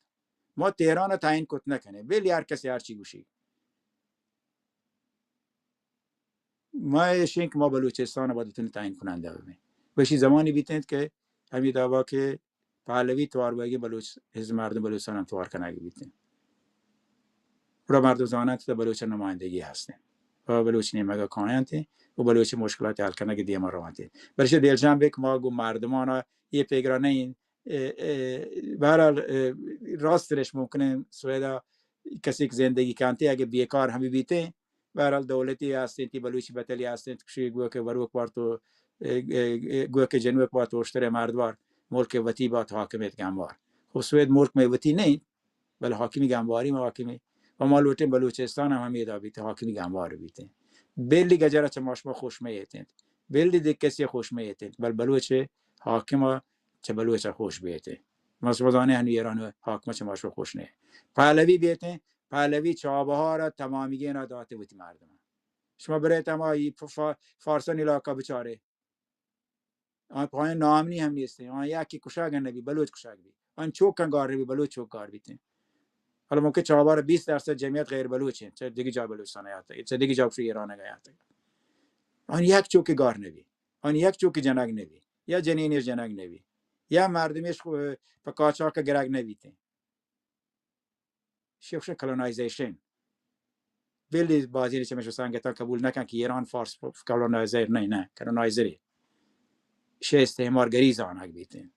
ما تهران تعیین کت نکنه، بلی هر کسی هر چی گوشی. ما ایشین که ما بلوچستان باید بتونی تعیین کننده ببین. بشی زمانی بیتین که همی دعوا که پهلوی توار بگی بلوچ، حزب مردم بلوچستان هم توار کنگی بیتین. گڑا مردم زاننت تا بلوچ نمایندگی هستین و بلوچ نیمگا کاینت و بلوچ مشکلات حل کنگ دیما روانت. بلکه دلجم بک ما گو مردمانا یه پیگرا نین. اه، اه، بهرحال، اه، راست رش ممکنه سویدا کسی که زندگی کنتی اگه بیکار همی بیته، بهرحال دولتی هستین، تی بلوچی بتلی هستین، کشی گوه که وروک بار تو، اه، اه، اه، گوه که جنوک بار تو اشتر مردوار، ملک وتی بات حاکمیت گموار. خب سوید ملک می وتی نه، بل حاکمی گمواری می حاکمی. و ما لوٹین بلوچستان هم همی دا بیته، حاکمی گموار بیته. بلی گجرا چه ما شما خوش میتین. بلی دیگه کسی خوش میتین. بل بلوچ حاکم چه بلوچ خوش بیته. ما شما دانه هنو ایران حاکم چه ما شما خوش نه. پهلوی بیته، پهلوی چابهار تمامیگین داته وتی مردم. شما برای تمام ای ف-، فا-، فارسان علاقه بچاره. آن پایان نامنی هم نیست. آن یکی کشاگ نبی، بلوچ کشاگ بی. آن چوک کن گار بی، بلوچ چوک گار بیتین. حالا ممکن چابهار بیست درصد جمعیت غیر بلوچ انت. چه دیگه جا بلوچستان آیات، چه دیگه جا بشی ایران آیات. آن یک چوک گار نبی. آن یک چوک جنگ نبی. یا جنینش جنگ نبی. یا مردمش خو-، په قاچاق گرگ نبیتین. شیخ کلونایزیشن. بلی بازی چه مشو سنگتان قبول نکن که ایران فارس کلونایزر نه، نه، کلونایزری. شی استعمارگری زانگ بیتین.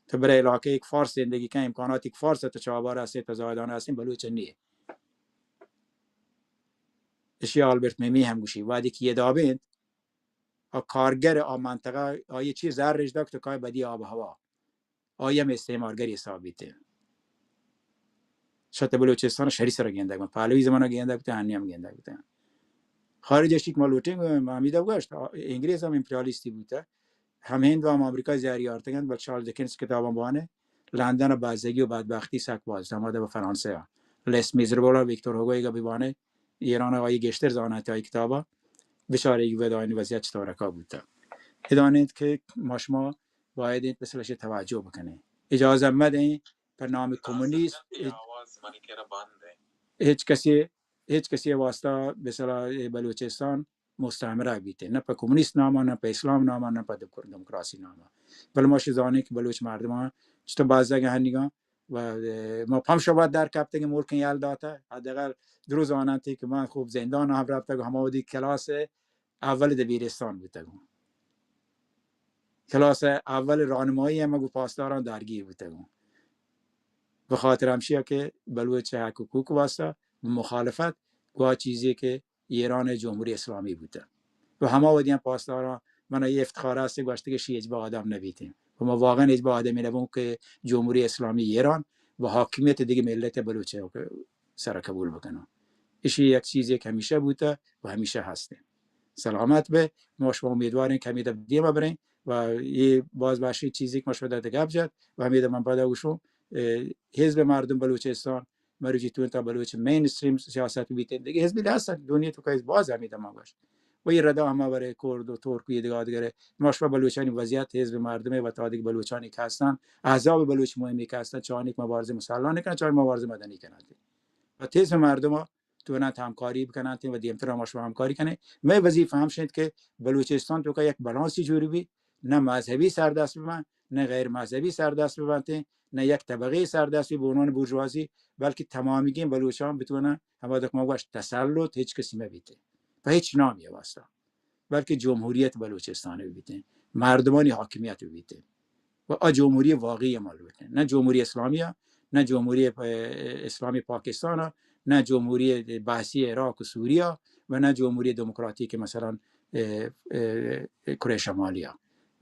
تو برای علاقه یک فارس زندگی کن، امکاناتی که فارس تو چابهار هستین، تو زاهدان هستین، بلوچ نیه. اشی آلبرت میمی هم گوشی، وادی که یه دابند، آ کارگر آ منطقه، آ یه چیز زر رش دکت و کای بدی آب و هوا. آئی ہم استعمارگری حساب بیتیں۔ شہ بلوچستان شری سرا گندگ بنت، پہلوی زمانہ گندگ بوتیں، ہنی ہم گندگ بوتیں۔ خارج اشی کہ ما لوٹیں، ما ہمیدا گوشت، آ، انگریز ہم امپریالیستی بوتہ، ہم ہند و ہم امریکہ زیاری آرتگ انت، بلے چارلز ڈکنز کتاباں بوانے، لندن ء بزگی و بدبختی سک باز، ہمادا بہ فرانسہ ء لیس میزربل ء ویکتور ہوگو ء بوانے، ایران ء آئی گیشتر زانت آئی کتابا۔ بچارے کہ ودانی وضعیت چطور رکا بوتا۔ ادانیت کہ ما شما باید انت مثلا توجہ بکنیں۔ اجازہ مدیں پر نام کمونیست ہچ کسی، ہچ کسی واسطہ مثلا بلوچستان مستعمرہ بیتے، نہ پہ کمونیست نامہ، نہ پہ اسلام نامہ، نہ پہ دموکر-، دموکراسی نامہ۔ بل ما شزانیں کہ بلوچ مردمان چطور بازگ ہنگاں و، اه، ما پم شبات در کپتگ ملک یل داتا، حداقل درو زاننت کہ من خوب زندان ہم رفتگ، ہما وقتی کلاس اول دبیرستان بوتگوں۔ کلاس اول راہنمائی ہم گوں پاسداران درگیر بوتگوں۔ بہ خاطر ہمشیا کہ بلوچ حق حقوق واسطہ مخالفت گوا چیزی کہ ایران جمہوری اسلامی بوتہ۔ و ہما وہدی ہم پاسداراں من یہ افتخار است گوشت کہ شی ہچبر آدم نبیتیں۔ و ما واقعا ہچبر آدمی نبوں کہ جمہوری اسلامی ایران و حاکمیت دیگہ ملت بلوچ سر قبول بکنوں۔ اشی یک چیزی کہ ہمیشہ بوتہ و ہمیشہ ہستیں۔ سلامت بہ، ما شما امیدواریں کہ ہمیدا دیما بریں و یہ باز وشیں چیزی کہ ما شما در گپ جت و ہمیدا من پدا گوشوں، اه، حزب مردم بلوچستان مروچی تو تا بلوچ مین اسٹریم سیاست بیتیں۔ دیگہ حزب ہستن دنیا تو کہ باز ہمیدا ما گوشت۔ و یہ ردا ہما برے کرد و ترک و یہ دیگہ دیگرے۔ ما شما بلوچانی وضعیت حزب مردم و تا دیگہ بلوچانی کہ ہستن، احزاب بلوچ مهمی کہ ہستن، چانی کہ مبارزہ مسلحانہ کنن، چانی مبارزہ مدنی کنن۔ و حزب مردم تو نہ ہمکاری بکنن و دیمتر ما شما ہمکاری کنیں۔ مئے وظیفہ ہمش انت کہ بلوچستان تو کہ یک بالانسی جوڑ بی، نہ مذہبی سردست ببن، نہ غیر مذہبی سردست ببنتیں، نہ یک طبقے سردست بی بہ عنوان بورژوازی، بلکہ تمامیگیں بلوچان بتونن ہما دک ما گوشت تسلط ہچ کسی مہ بیتیں۔ پہ ہچ نامی واسطہ۔ بلکہ جمہوریت بلوچستان بیتیں، مردمانی حاکمیت بیتیں۔ و آ جمہوری واقعی ما لوٹیں۔ نہ جمہوری اسلامی، نہ جمہوری، اه، اسلامی پاکستان، نہ جمہوری بحثی عراق و سوریہ و نہ جمہوری دموکراتیک مثلا، اه، اه، کره شمالی۔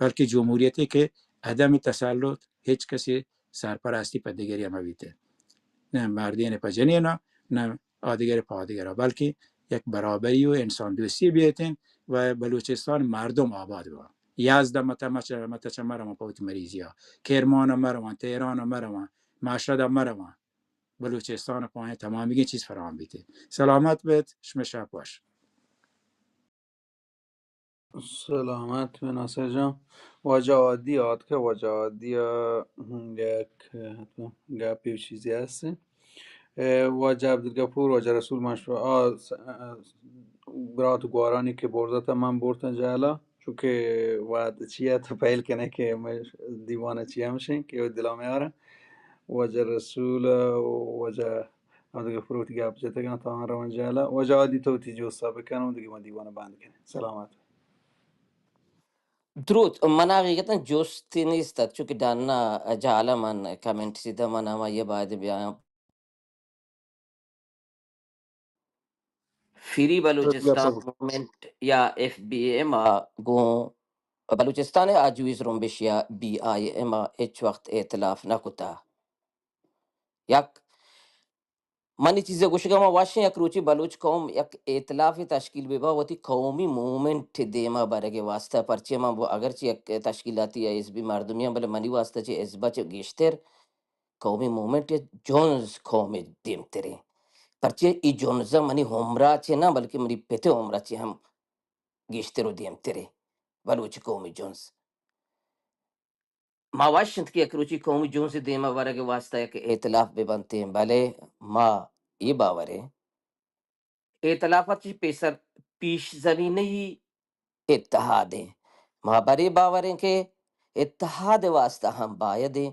بلکہ جمہوریتی کہ عدم تسلط ہچ کسی سرپرستی پہ دگری مہ بیتیں۔ نہ مردین پہ جنین، نہ آدگر پہ آدگر، بلکہ یک برابری و انسان دوستی بیتیں و بلوچستان مردم آباد ببن۔ یزد مت، مت، مت چہ مرم پہ وتی مریضی ءَ۔ کرمان ءَ مرواں، تہران ءَ مرواں، مشہد ءَ مرواں۔ بلوچستان ءَ پہ آیاں تمامیگیں چیز فراہم بیتیں۔ سلامت بیت، شمئے شپ وش۔ سلامت بہ ناصر جان۔ واجہ عادی آتکہ، واجہ عادی ءَ یک گپے و چیزے ہست۔ اے، واجہ عبدالغفور، واجہ رسول، من شما، آ، س-، آ، برات و گوارانی کہ برزتہ من برتاں جہلا، چونکہ وہد چیا تو پہل کنے کہ مئے دیوان چیا ہمشیں کہ دلا میارا۔ واجہ رسول و واجہ ہمدگہ پروت گپ جتگاں، تو آن روان جہلا۔ واجہ عادی تو وتی جوستا بکن و دگہ ما دیوانا بند کنیں۔ سلامت۔ دروت، من حقیقتاً جوستی نیست ات، چونکہ ڈنا جہلا من کمنٹ سیدھا من ہما یہ باید بیاں۔ فری بلوچستان موومنٹ یا ایف بی ایم آ گوں بلوچستان آجوئی زرمبش یا بی آئی ایم آ ہچ وقت ائتلاف نہ کتا۔ یک منی چیزے گوشگ ءَ ما وشیں، یک روچے بلوچ قوم یک ائتلافے تشکیل بہ با، وتی قومی موومنٹ ءِ دیما برگ ءِ واستہ، پرچے من بو-، اگرچہ یک تشکیلاتی یا حزبی مردمے آں، بلے منی واستہ چہ حزب ءَ چہ گیشتر قومی موومنٹ یا جنز قوم ءِ دیمتریں۔ پرچے ای جنز ءَ منی عمر ءَ چہ نہ، بلکہ منی پت ءِ عمر ءَ چہ ہم گیشتر و دیمتریں بلوچ قومی جنز۔ ما وش انت کہ یک روچے قومی جنز ءِ دیما برگ ءِ واستہ یک ائتلاف بہ بنتیں، بلے ما اے باور ایں ائتلاف ءَ چہ پیسر پیش زمینہ ای اتحاد ایں۔ ما برے باور ایں کہ اتحاد ءِ واستہ ہم باید ایں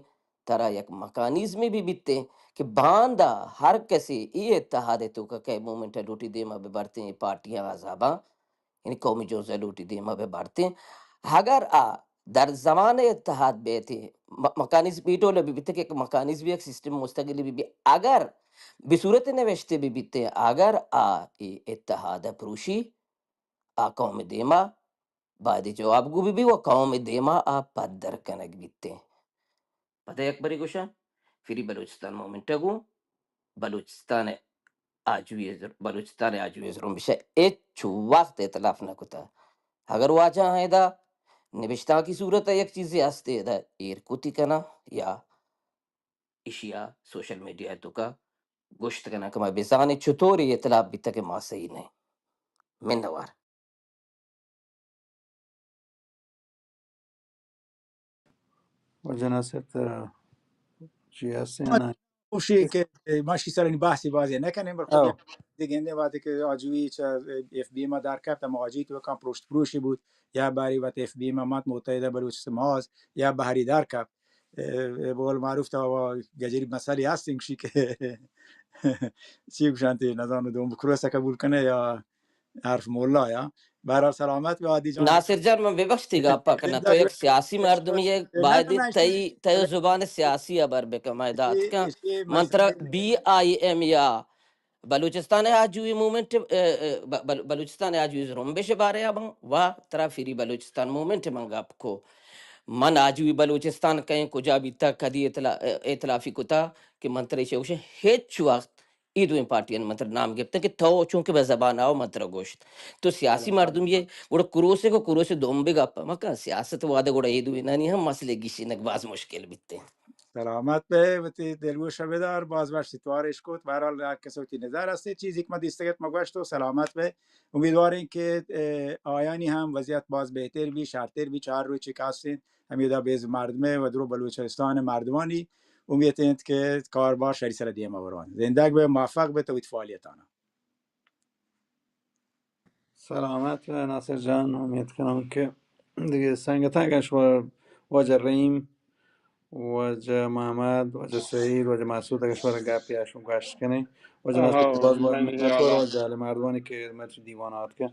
ترا یک مکانیزمے بہ بیتیں کہ باندا ہر کسے اے اتحاد ءِ توکا کہ موومنٹ ءَ لوٹی دیما بہ برتیں، اے پارٹیاں، احزاباں، یعنی قومی جنز ءَ لوٹی دیما بہ بارتیں۔ اگر آ در زمان اتحاد بیتیں، م-، مکانیزم اے ڈول بہ بیتیں کہ یک مکانیزم، یک سسٹم مستقل بہ بی، اگر بہ صورت نوشتے بہ بیتیں، اگر آ اے اتحاد ءَ پروشی، آ قوم دیما باید جواب گو بہ بی و قوم دیما آ پدر کنگ بیتیں۔ پدا یک برے گوشاں، فری بلوچستان موومنٹ ءَ گوں بلوچستان ءِ آجوئی ءِ زر-، بلوچستان ءِ آجوئی ءِ زرمبش ءَ ہچ وقت ائتلاف نہ کتہ۔ اگر واجہ آں ادا نبشتانکی صورت ءَ یک چیزے ہست ادا ایر کتی کناں یا ایشی ءَ سوشل میڈیا ءِ توکا گوشت کناں کہ ما بزانیں چطور اے ائتلاف بیتگ کہ ما صحیح نہ ایں۔ منوار۔ واجہ ناصر، ترا چی ہست؟ من نا، گوشی کہ ما شی سرانی بحثی بازی نکنیں، بل خود او۔ یک دگہ اندے وقتی کہ آجوئی چہ ایف بی ما در کپت، ہما آجوئی تو کم پروشت پروشی بود، یا باری وت ایف بی ما مات متحدہ بلوچ سماز، یا بہری در کپت۔ اے، اے بول معروف تو گجری مسئلہ ہست انگشی کہ چی گوشنتی نزانو دوم کروسہ قبول کنے یا حرف مولا یا۔ بہرحال سلامت بے عادی جان۔ ناصر جان، من ببخش تئی گپا کناں، تو یک سیاسی مردمے ئے، باید تئی، تئی زبان سیاسی ہبر بکن، من دات کن۔ من ترا بی آئی ایم یا بلوچستان آجوئی موومنٹ، ء، ء، ب-، بل-، بلوچستان آجوئی زرمبش بارے ء باں و ترا فری بلوچستان موومنٹ من گپ کو۔ من آجوئی بلوچستان کئے کجا بیتا، کدی اتلا-، ء، اتلافی کتا کہ من ترا ایشی گوشیں ہچ وقت اے دوئیں پارٹیانی من ترا نام گپتن کہ تو چونکہ بہ زبان آؤ من ترا گوشت۔ تو سیاسی مردم یے، گڑا کروسے کو کروسے دوم بہ گپ مکن، سیاست وہدے گڑا اے دوئینانی ہم مسئلے گیشینگ باز مشکل بیتے۔ سلامت بے، وتی دلگوش بدار، باز وش توار اش کت۔ بہرحال ہر کس وتی نظر است، چیزی کہ ما دیستگت ما گوشت و سلامت بے۔ امیدواریں کہ، اه، آیانی ہم وضعیت باز بہتر بی، شرتر بی، چار روچی کہ ہستیں، ہمیدا بیز مردمے و درو بلوچستان مردمانی امیت انت کہ کاربار شری سر دیما بروان۔ زندگ بے، موفق بے تو وتی فعالیتانا۔ سلامت بے ناصر جان، امیت کنم کہ دگہ سنگتاں کہ شما واجہ رحیم، واجہ محمد، واجہ سعید، واجہ مسعود، اگہ شما گپی اشون گوش کنیں۔ واجہ ناصر، باز باز منتوار واجہ علی مردمانی کہ مرچی دیوان آتکہ۔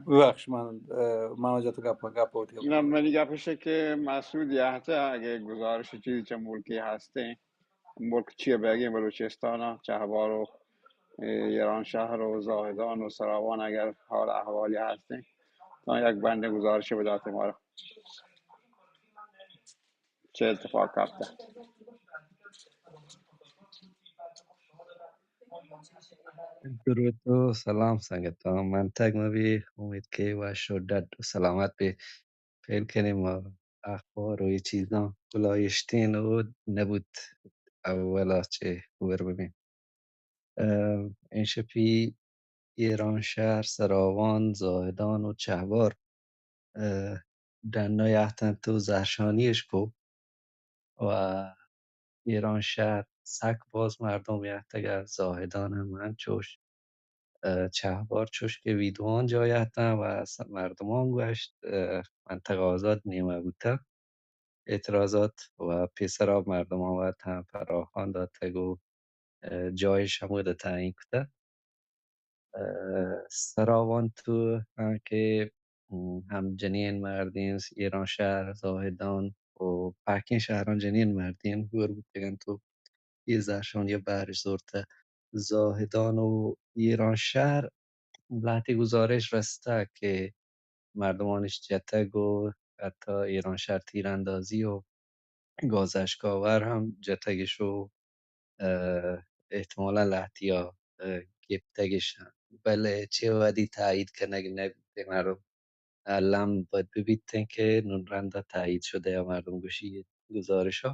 ببخش من، اه، من واجہ تو گپ، گپ ہوتی۔ نہ، منی گپ اش کہ مسعود یہتا اگہ گزارش چیزی چہ ملکی ہستیں، ملک چیئے بیگیں بلوچستان ء چہبار و، اے، ایرانشہر و زاہدان و سراوان اگر حال احوالی ہستیں، تو یک بندیں گزارشے بداتے مارا چے اتفاق کپتہ۔ درود و سلام سنگتاں، منتگ مبی، امید کہ وش و ڈڈ و سلامت بی۔ فیل کنیں ما اخبار و اے چیزاں کلاہ اشتیں و نبوت اولا چہ ہور ببیں۔ اه، انشپی ایرانشہر، سراوان، زاہدان و چہبار، اه، ڈنا یاتنت و زہرشانی اش کو و ایرانشہر سک باز مردم یاتگہ، زاہدان ہم انچوش۔ اه، چہبار چوش کہ ویدوان جاہ یاتاں و س-، مردمان گوشت، اه، منطقہ آزاد نیمہ بوتہ، اعتراضات و پیسرا مردمان وت ہم فراخوان داتگ و، اه، جاہش ہمودا تعیین کتہ۔ اه، سراوان تو ہم کہ، ام، ہم جنین مردین ایرانشہر، زاہدان و پہکیں شہران جنین مردین ہور بوتگنت و اے زہرشانی بہرش زرتہ۔ زاہدان و ایرانشہر لہتے گزارش رستہ کہ مردمانش جتگ و حتی ایرانشہر تیراندازی و گازشکاور ہم جتگش و، اه، احتمالاً لہتیا، اه، گپتگش انت۔ بلے چہ وہدی تائید کنگ نہ بیت، مردم الم باید ببیتیں کہ نون رندا تائید شدہ یا مردم گوشی گزارشا۔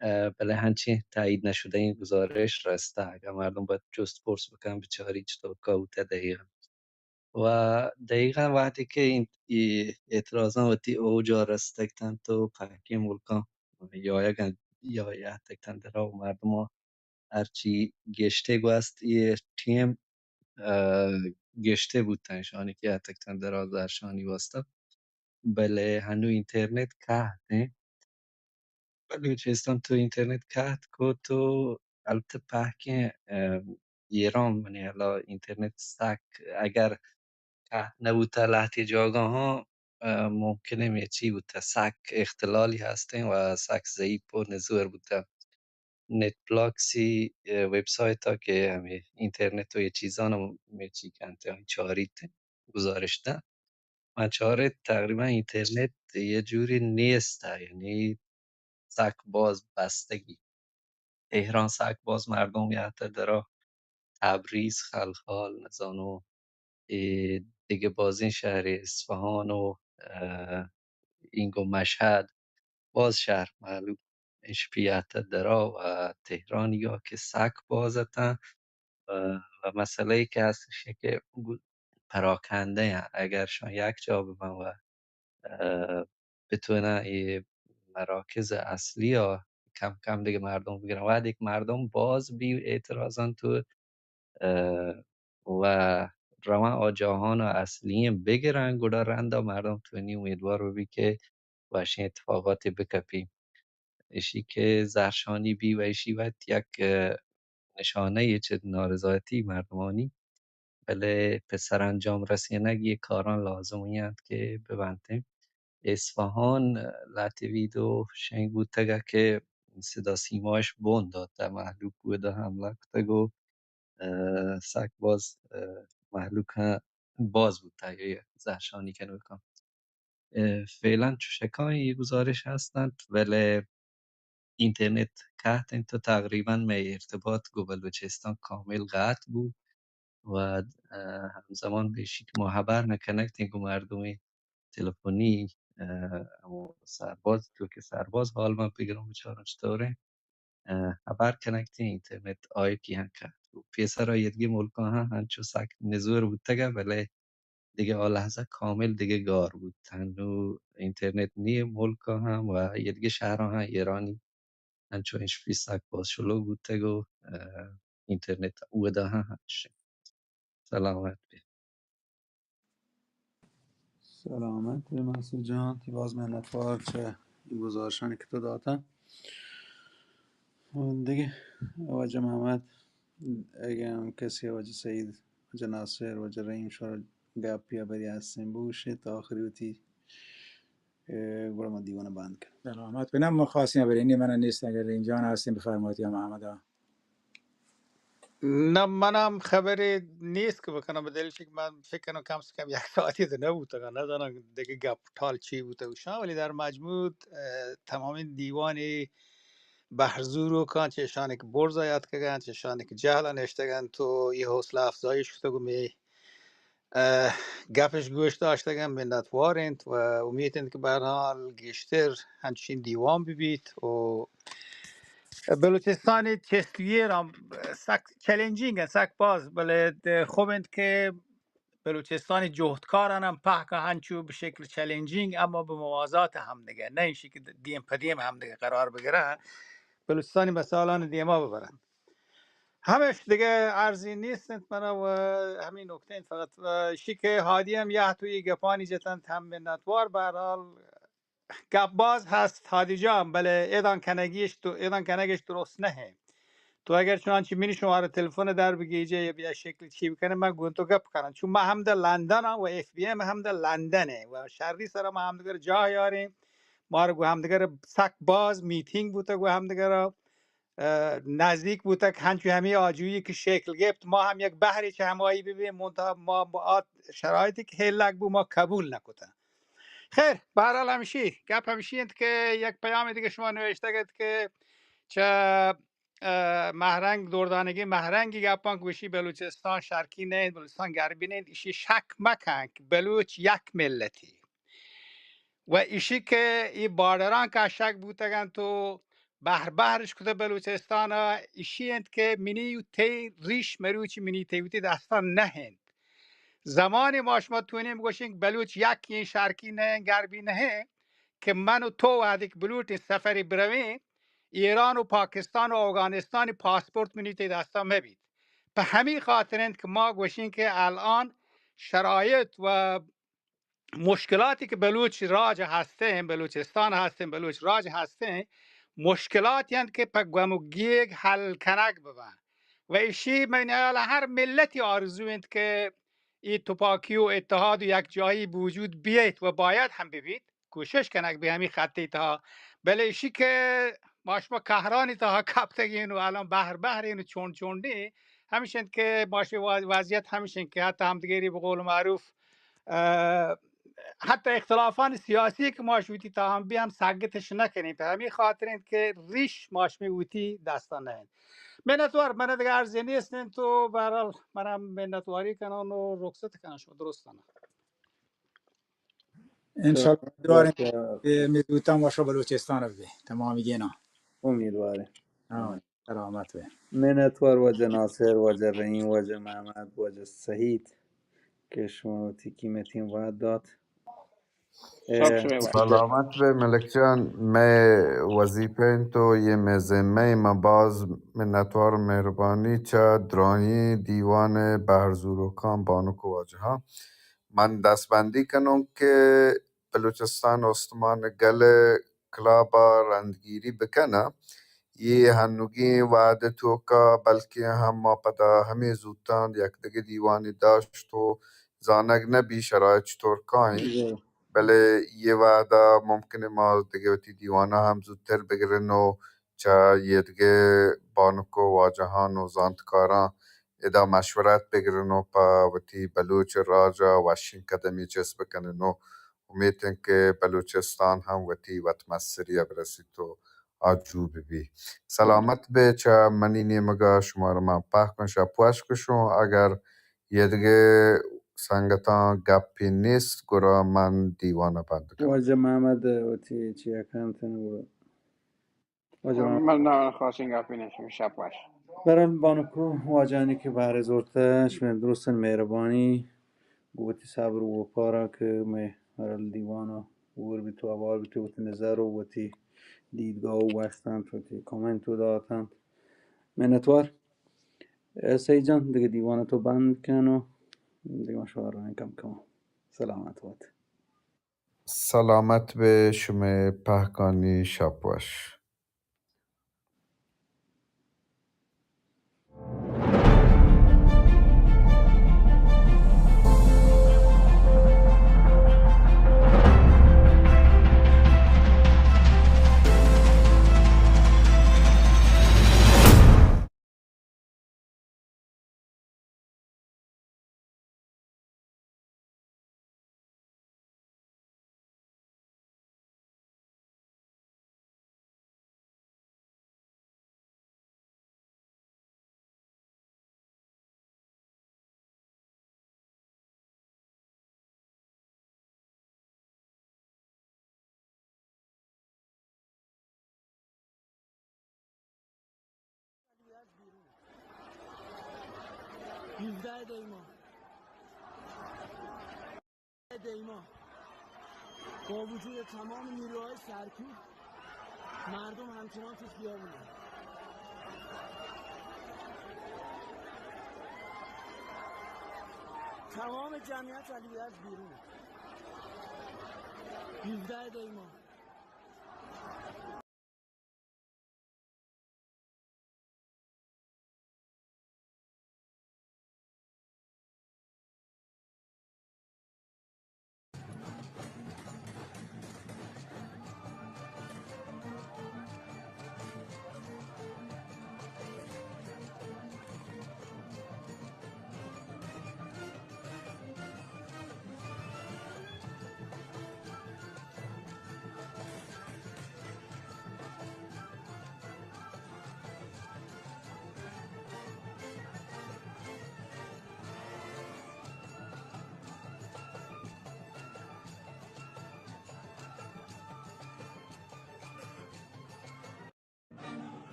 اه، بلے ہنچیں تائید نشدہیں گزارش رستہ۔ اگاں مردم باید جست پرس بکن، بچاری چطور کاوتہ دقیقاً۔ و دقیقاً وہدے کہ این، ای اعتراضاں وتی اوجا رستگ تنت و پہکیں ملکاں یا یگاں یا یاتگ تنت درا و مردماں ہرچی گشتے گوست، یہ ٹیم، اه، گشتے بوتن شانی کہ یاتگ تنت درا زہرشانی واسطہ۔ بلے ہنو اینترنت کہت انت۔ بلوچستان تو اینترنت کہت کت و البتہ پہکیں، اه، ایران منی حالا اینترنت سک اگر کہت نبوتہ لہتے جاگہاں، اه، ممکنہ میچی بوتہ سک اختلالی ہستیں و سک ضعیف و نزور بوتہ۔ نیٹ بلاکسی، اه، ویبسایتا کہ ہمے اینترنت و یہ چیزان میچی کنت، چاریت، گزارش دنت۔ من چارت تقریباً اینترنت یه جوری نیست، یعنی سک باز بستگی۔ تهران سک باز مردم یهته درا، تبریز، خلخال، نزانو، اه، دیگه بازین شهر اصفهان و، اه، اینگو مشهد، باز شهر معلوم اش پیاته درا و تهران یا که سک باز اتن و، و مسئله ای که هستش که گو-، پراکنده یان. اگر شان یک جا ببن و، اه، بتونن ای مراکز اصلی ءَ کم کم دگہ مردم بگرن. وہدے کہ مردم باز بی اعتراض انت و، اه، و روان آ جاہان ءَ اصلی ایں بگرن، گڑا رندا مردم تونی امیدوار ببی کہ وشیں اتفاقاتے بکپی. ایشی کہ زہرشانی بی و ایشی وت یک، اه، نشانہ یے چہ نارضایتی مردمانی، بلے پہ سرانجام رسینگ اے کاراں لازمی انت کہ ببنتیں. اصفہان لہتے ویدیو شنگ بوتگ کہ صدا سیمایش بون داتہ، مہلوک اودا حملہ کتگ و، اه، سک باز، اه، مہلوک ہم باز بوتگ، اے زہرشانی کنوکاں. اه، فعلاً چوشکاں اے گزارش ہست انت، بلے اینترنت قطع انت و تقریباً مئے ارتباط گوں بلوچستان کامل قطع بو و، اه، ہمزمان بہ ایشی کہ ما ہبر نہ کنگ تیں گوں مردمے تلفنی، اه، ہمو سرباز، چو کہ سرباز حال ما بگروں بچاروں چطوریں، اه، ہبر کنگ تیں اینترنت آئی کی ہم قطع بو. پیسرا یدگی ملکاں ہم ہنچو سک نزور بوتگا، بلے دگہ آ لحظہ کامل دگہ گار بوت. ہنو اینترنت نی ملکا ہم و یدگی شہراں ہم ایرانی انچو انشپی سک باز شلوغ بوتگ و، اه، اینترنت اودا ہم ہنچ. سلامت بی. سلامت بی منصور جان، تی باز منتوار چہ اے گزارشانی کہ تو داتا. دگہ واجہ محمد، اگہ ہم کسی، واجہ سعید، واجہ ناصر، واجہ رحیم شور گپ یا بری ہستیں بوشت آخری وتی، اه، گڑا ما دیوان بند کن. سلامت بی. نہ، من خاصی ہبرے نی، من نیست، اگر رحیم جان ہستیں بفرمایت یا محمد. نہ، من ہم خبرے نیست کہ بکنم، بدلیل چی کہ من فکر کنم کم سے کم یک ساعتی تو نبوتگا، نزانم دگہ گپ ٹال چی بوتگ و شان، ولی در مجموع، اه، تمامیں دیوانی بہر زوروکاں، چہ اشانی کہ برزا یاتکگاں، چہ اشانی کہ جہلا نشتگاں، تو اے حوصلہ افزائی شتگ و می اه، گپش گوش داشتگاں، منتوار انت و امیت انت کہ بہرحال گیشتر ہنچین دیوان ببیت و بلوچستانی چست و ایر ہم سک چیلنجنگ انت، سک باز، بلے خوب انت کہ بلوچستانی جہدکاران ہم پہکا ہنچو بہ شکل چیلنجنگ، اما بہ موازات ہمدگہ، نہ ایشی کہ دیم پہ دیم ہمدگہ قرار بگرن، بلوچستانی مسائلان دیما ببرن. ہمش دگہ عرضی نیست انت منا و ہمین نکتہ انت فقط. و اشی کہ ہادی ہم یہ تو یہ گپانی جتنت ہم منتوار. بہرحال گپ باز ہست ہادی جان، بلے ادان کنگیش تو، ادان کنگش درست نہ انت. تو اگر چنانچہ منی شمارا تلفن در بگیجے یا بیا شکل چی بکنے، من گون تو گپ کنم. چون ما ہمدا لندن و ایف بی ایم ہمدا لندن و شری سر ما ہمدگر جاہ یاریں، ما رو گو ہمدگر سک باز میتینگ بوتگ و ہمدگر اه، نزدیک بوتگ، ہنچو ہمے آجوئی کہ شکل گپت، ما ہم یک بہرے چہ ہمائی ببیں، منتہا ما آ شرائطی کہ ہیلگ بو، ما قبول نکتہ. خیر، بہرحال ہمشی، گپ ہمشی انت کہ یک پیامے دگہ شما نوشتگ ات کہ چہ، اه، مہرنگ، دوردانگی مہرنگی گپاں گوشی بلوچستان شرقی نہ انت، بلوچستان غربی نہ انت، اشی شک مکن کہ بلوچ یک ملتی. و ایشی کہ ای بارڈراں کشگ بوتگ انت و بہر بہرش کتہ بلوچستان ء، ایشی انت کہ منی و تئی ریش مروچی منی تئی وتی دستان نہ انت. زمانی ما شما تونیں بگوشیں کہ بلوچ یک این شرقی نہ انت، غربی نہ انت، کہ من و تو وہدے کہ بلوٹیں سفری برویں، ایران و پاکستان و اوگانستانی پاسپورت منی تئی دستان مہ بیت. پہ ہمی خاطر انت کہ ما گوشیں کہ الان شرایط و مشکلاتی کہ بلوچ راج ہستیں، بلوچستان ہستیں، بلوچ راج ہستیں، مشکلاتی انت کہ پہ گم و گیگ حل کنگ ببن. و ایشی من ہیال ہر ملتی آرزو انت کہ ای تپاکی و اتحاد و یکجاہی بوجود بیایت و باید ہم ببیت، کوشش کنگ بہ ہمی خطی تہا. بلے ایشی کہ ما شما قہرانی تہا کپتگین و الان بہر بہرین و چونڈ چونڈین، ہمیش انت کہ ما شما وض-، وضعیت ہمیش انت کہ حتی ہمدگری بہ قول معروف اه، حتی اختلافان سیاسی کہ ما شوتی تاہم بی ہم سگتش نکنیں، پہ ہمی خاطر انت کہ ریش ما شمی وتی دستان نہ انت. منتوار، من دگہ عرضی نیست انت تو بہرحال من ہم منتواری کنان و رخصت کنان شما درستان. انشاءاللہ امیدواریں کہ مزوتاں ما شما بلوچستان بی تمامی گینا. امیدواریں. ہاں. سلامت بے. منتوار واجہ ناصر، واجہ رحیم، واجہ محمد، واجہ سعید کہ شما وتی قیمتیں وہد دات. سلامت بے ملک جان، مئے وظیفہ انت و یہ مئے ذمہ ء، من باز منتوار و مہربانی چہ درائیں دیوان ء بہر زوروکاں، بانک و واجہاں۔ من دستبندی کنوں کہ بلوچستان استمان گل ء کلاب ء رندگیری بکناں۔ یہ ہنوگیں وہد ء توکا بلکیں ہم ما پدا ہمے زوتاں یک دگہ دیوانے داشت و زانگ نہ بی شرائط چطور کائیں۔ بلے یہ وہدا ممکن ہے ما دگہ وتی دیوانا ہم زوتر بگرن و چہ یہ دگہ بانک و واجہان و زانتکاراں ادا مشورت بگرن و پہ وتی بلوچ راجا وشیں قدمی چست بکنن و امیت انت کہ بلوچستان ہم وتی وت مستری ء برسیت و آجو بہ بی۔ سلامت بے۔ چہ منی نیمگا شمارا من پہکن شپ وش گشوں۔ اگر یہ دگہ سنگتاں گپے نیست، گڑا من دیوان ء بند کناں۔ واجہ محمد وتی چیا کنت نہ گڑا؟ واجہ محمد۔ من نہ خاصیں گپے نیست، شپ وش۔ برحال بانک و واجہانی کہ بہر زورتہ، شمئے درستیں مہربانی، گوں وتی صبر و وپارا کہ مئے برحال دیوانا ہور بیت و ہوار بیت و وتی نظر و وتی دیدگاہ و گوشت انت، وتی کمنت و دات انت۔ منتوار۔ اے سعید جان، دگہ دیوان تو بند کن و دگہ ما شوار رہیں کم کم۔ سلامت بات۔ سلامت بے، شمئے پہکانی شپ وش۔ هفده دی ماه. دی ماه. با وجود تمام نیروهای سرکوب، مردم همچنان تو خیابونه. تمام جمعیت ولی از بیرونه. هفده دی ماه.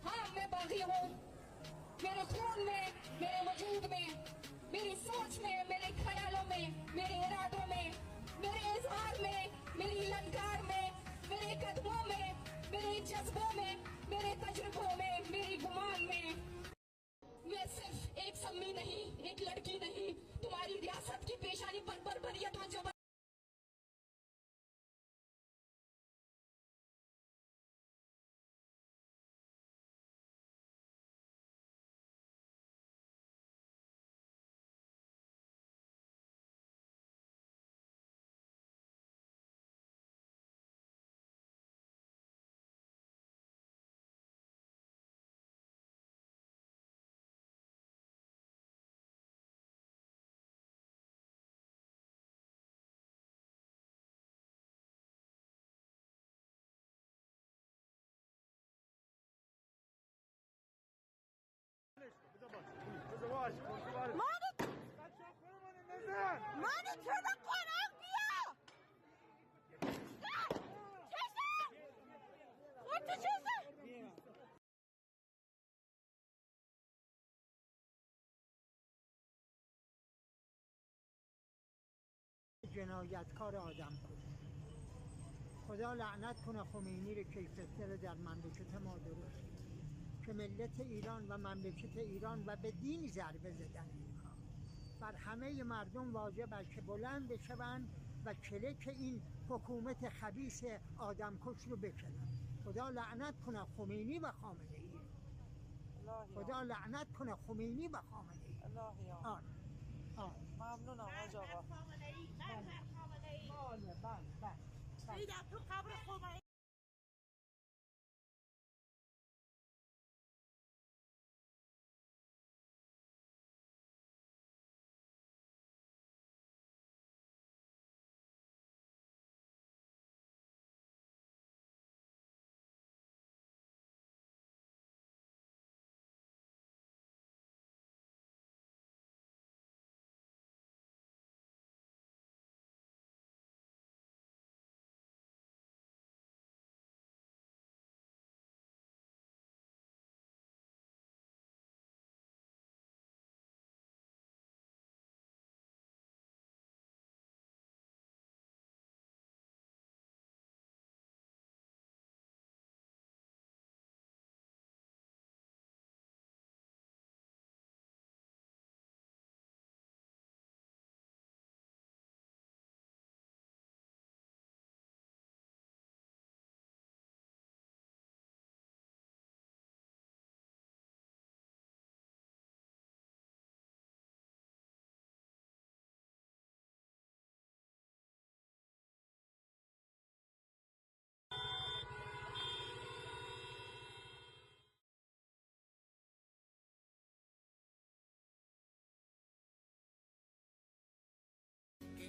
हाँ, मैं बागी हूँ। मेरे खून में, मेरे वजूद में, मेरी सोच में, मेरे ख्यालों में, मेरे इरादों में, मेरे इजहार में, मेरी ललकार में, मेरे कदमों में, मेरे जज्बों में, मेरे तजुर्बों में, मेरी गुमान में। मैं सिर्फ एक सम्मी नहीं, एक लड़की नहीं, तुम्हारी रियासत की पेशानी पर बर्बरियत और जबर مامی، مامی، چرا قرآن بیا؟ چیزا؟ خود چیزا؟ جنایتکار آدمکش. خدا لعنت کنه خمینی رو که فلسطین رو در مملکت ما درست کرد، که ملت ایران و مملکت ایران و به دین ضربه زدن اینها. بر همهٔ مردم واجب است که بلند بشوند و کلک این حکومت خبیث آدمکش رو بکنند. خدا لعنت کنه خمینی و خامنه‌ای. الهی خدا آمین. لعنت کنه خمینی و خامنه‌ای. الهی آمین. آره. آره. ممنونم حاج آقا. بله، بله، بله، بله. عید تو قبر خمینی.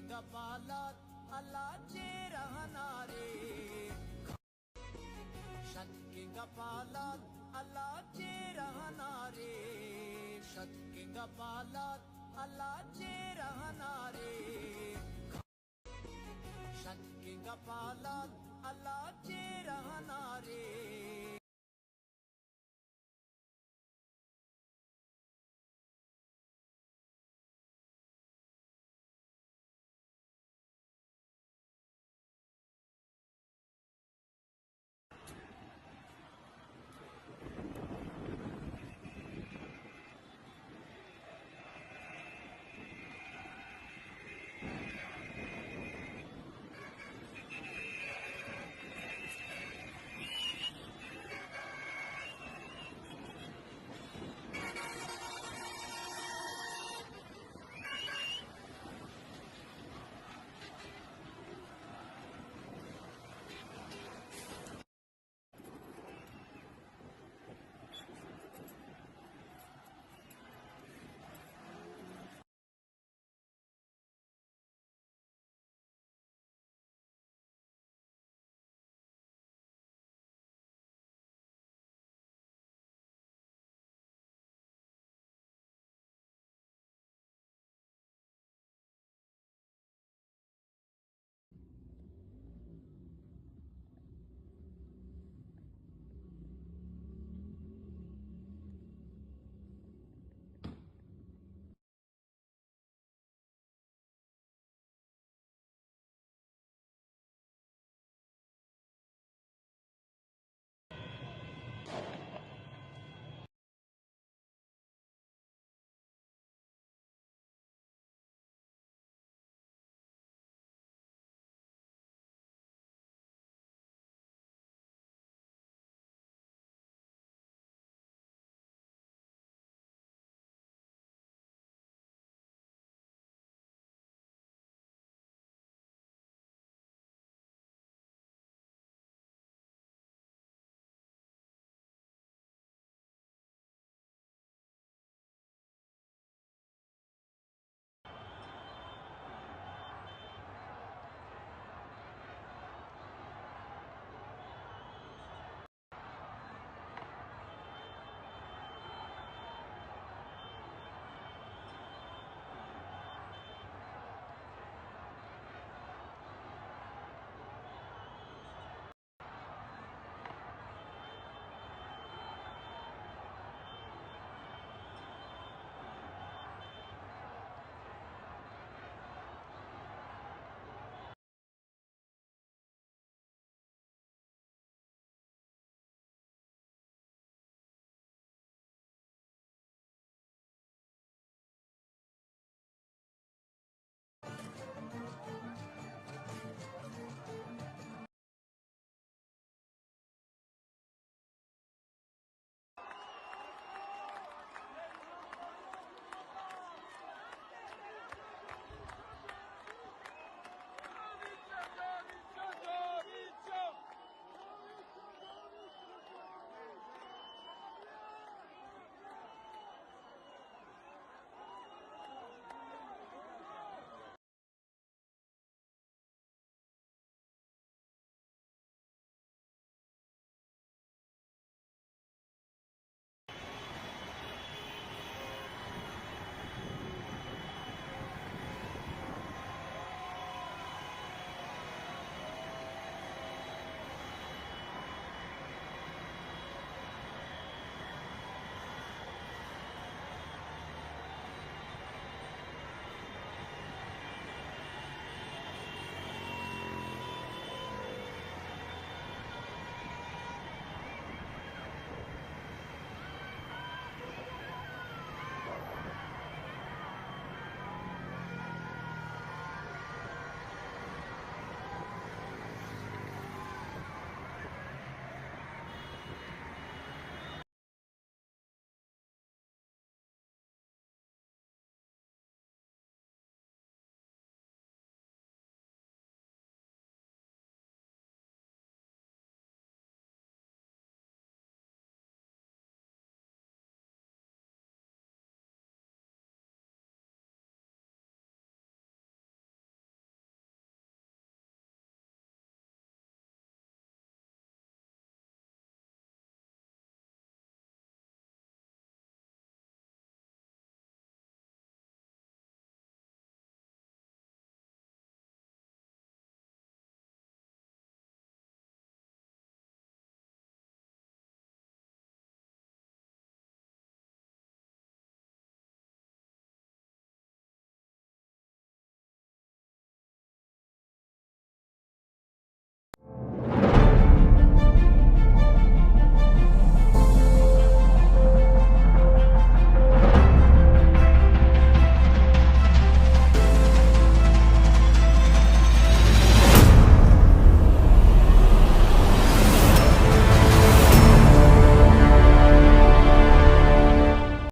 گپالات اللہ چیرہ نارے۔ شتکیں گپالات اللہ چیرہ نارے۔ شتکیں گپالات اللہ چیرہ نارے۔ شتکیں گپالات اللہ چیرہ نارے۔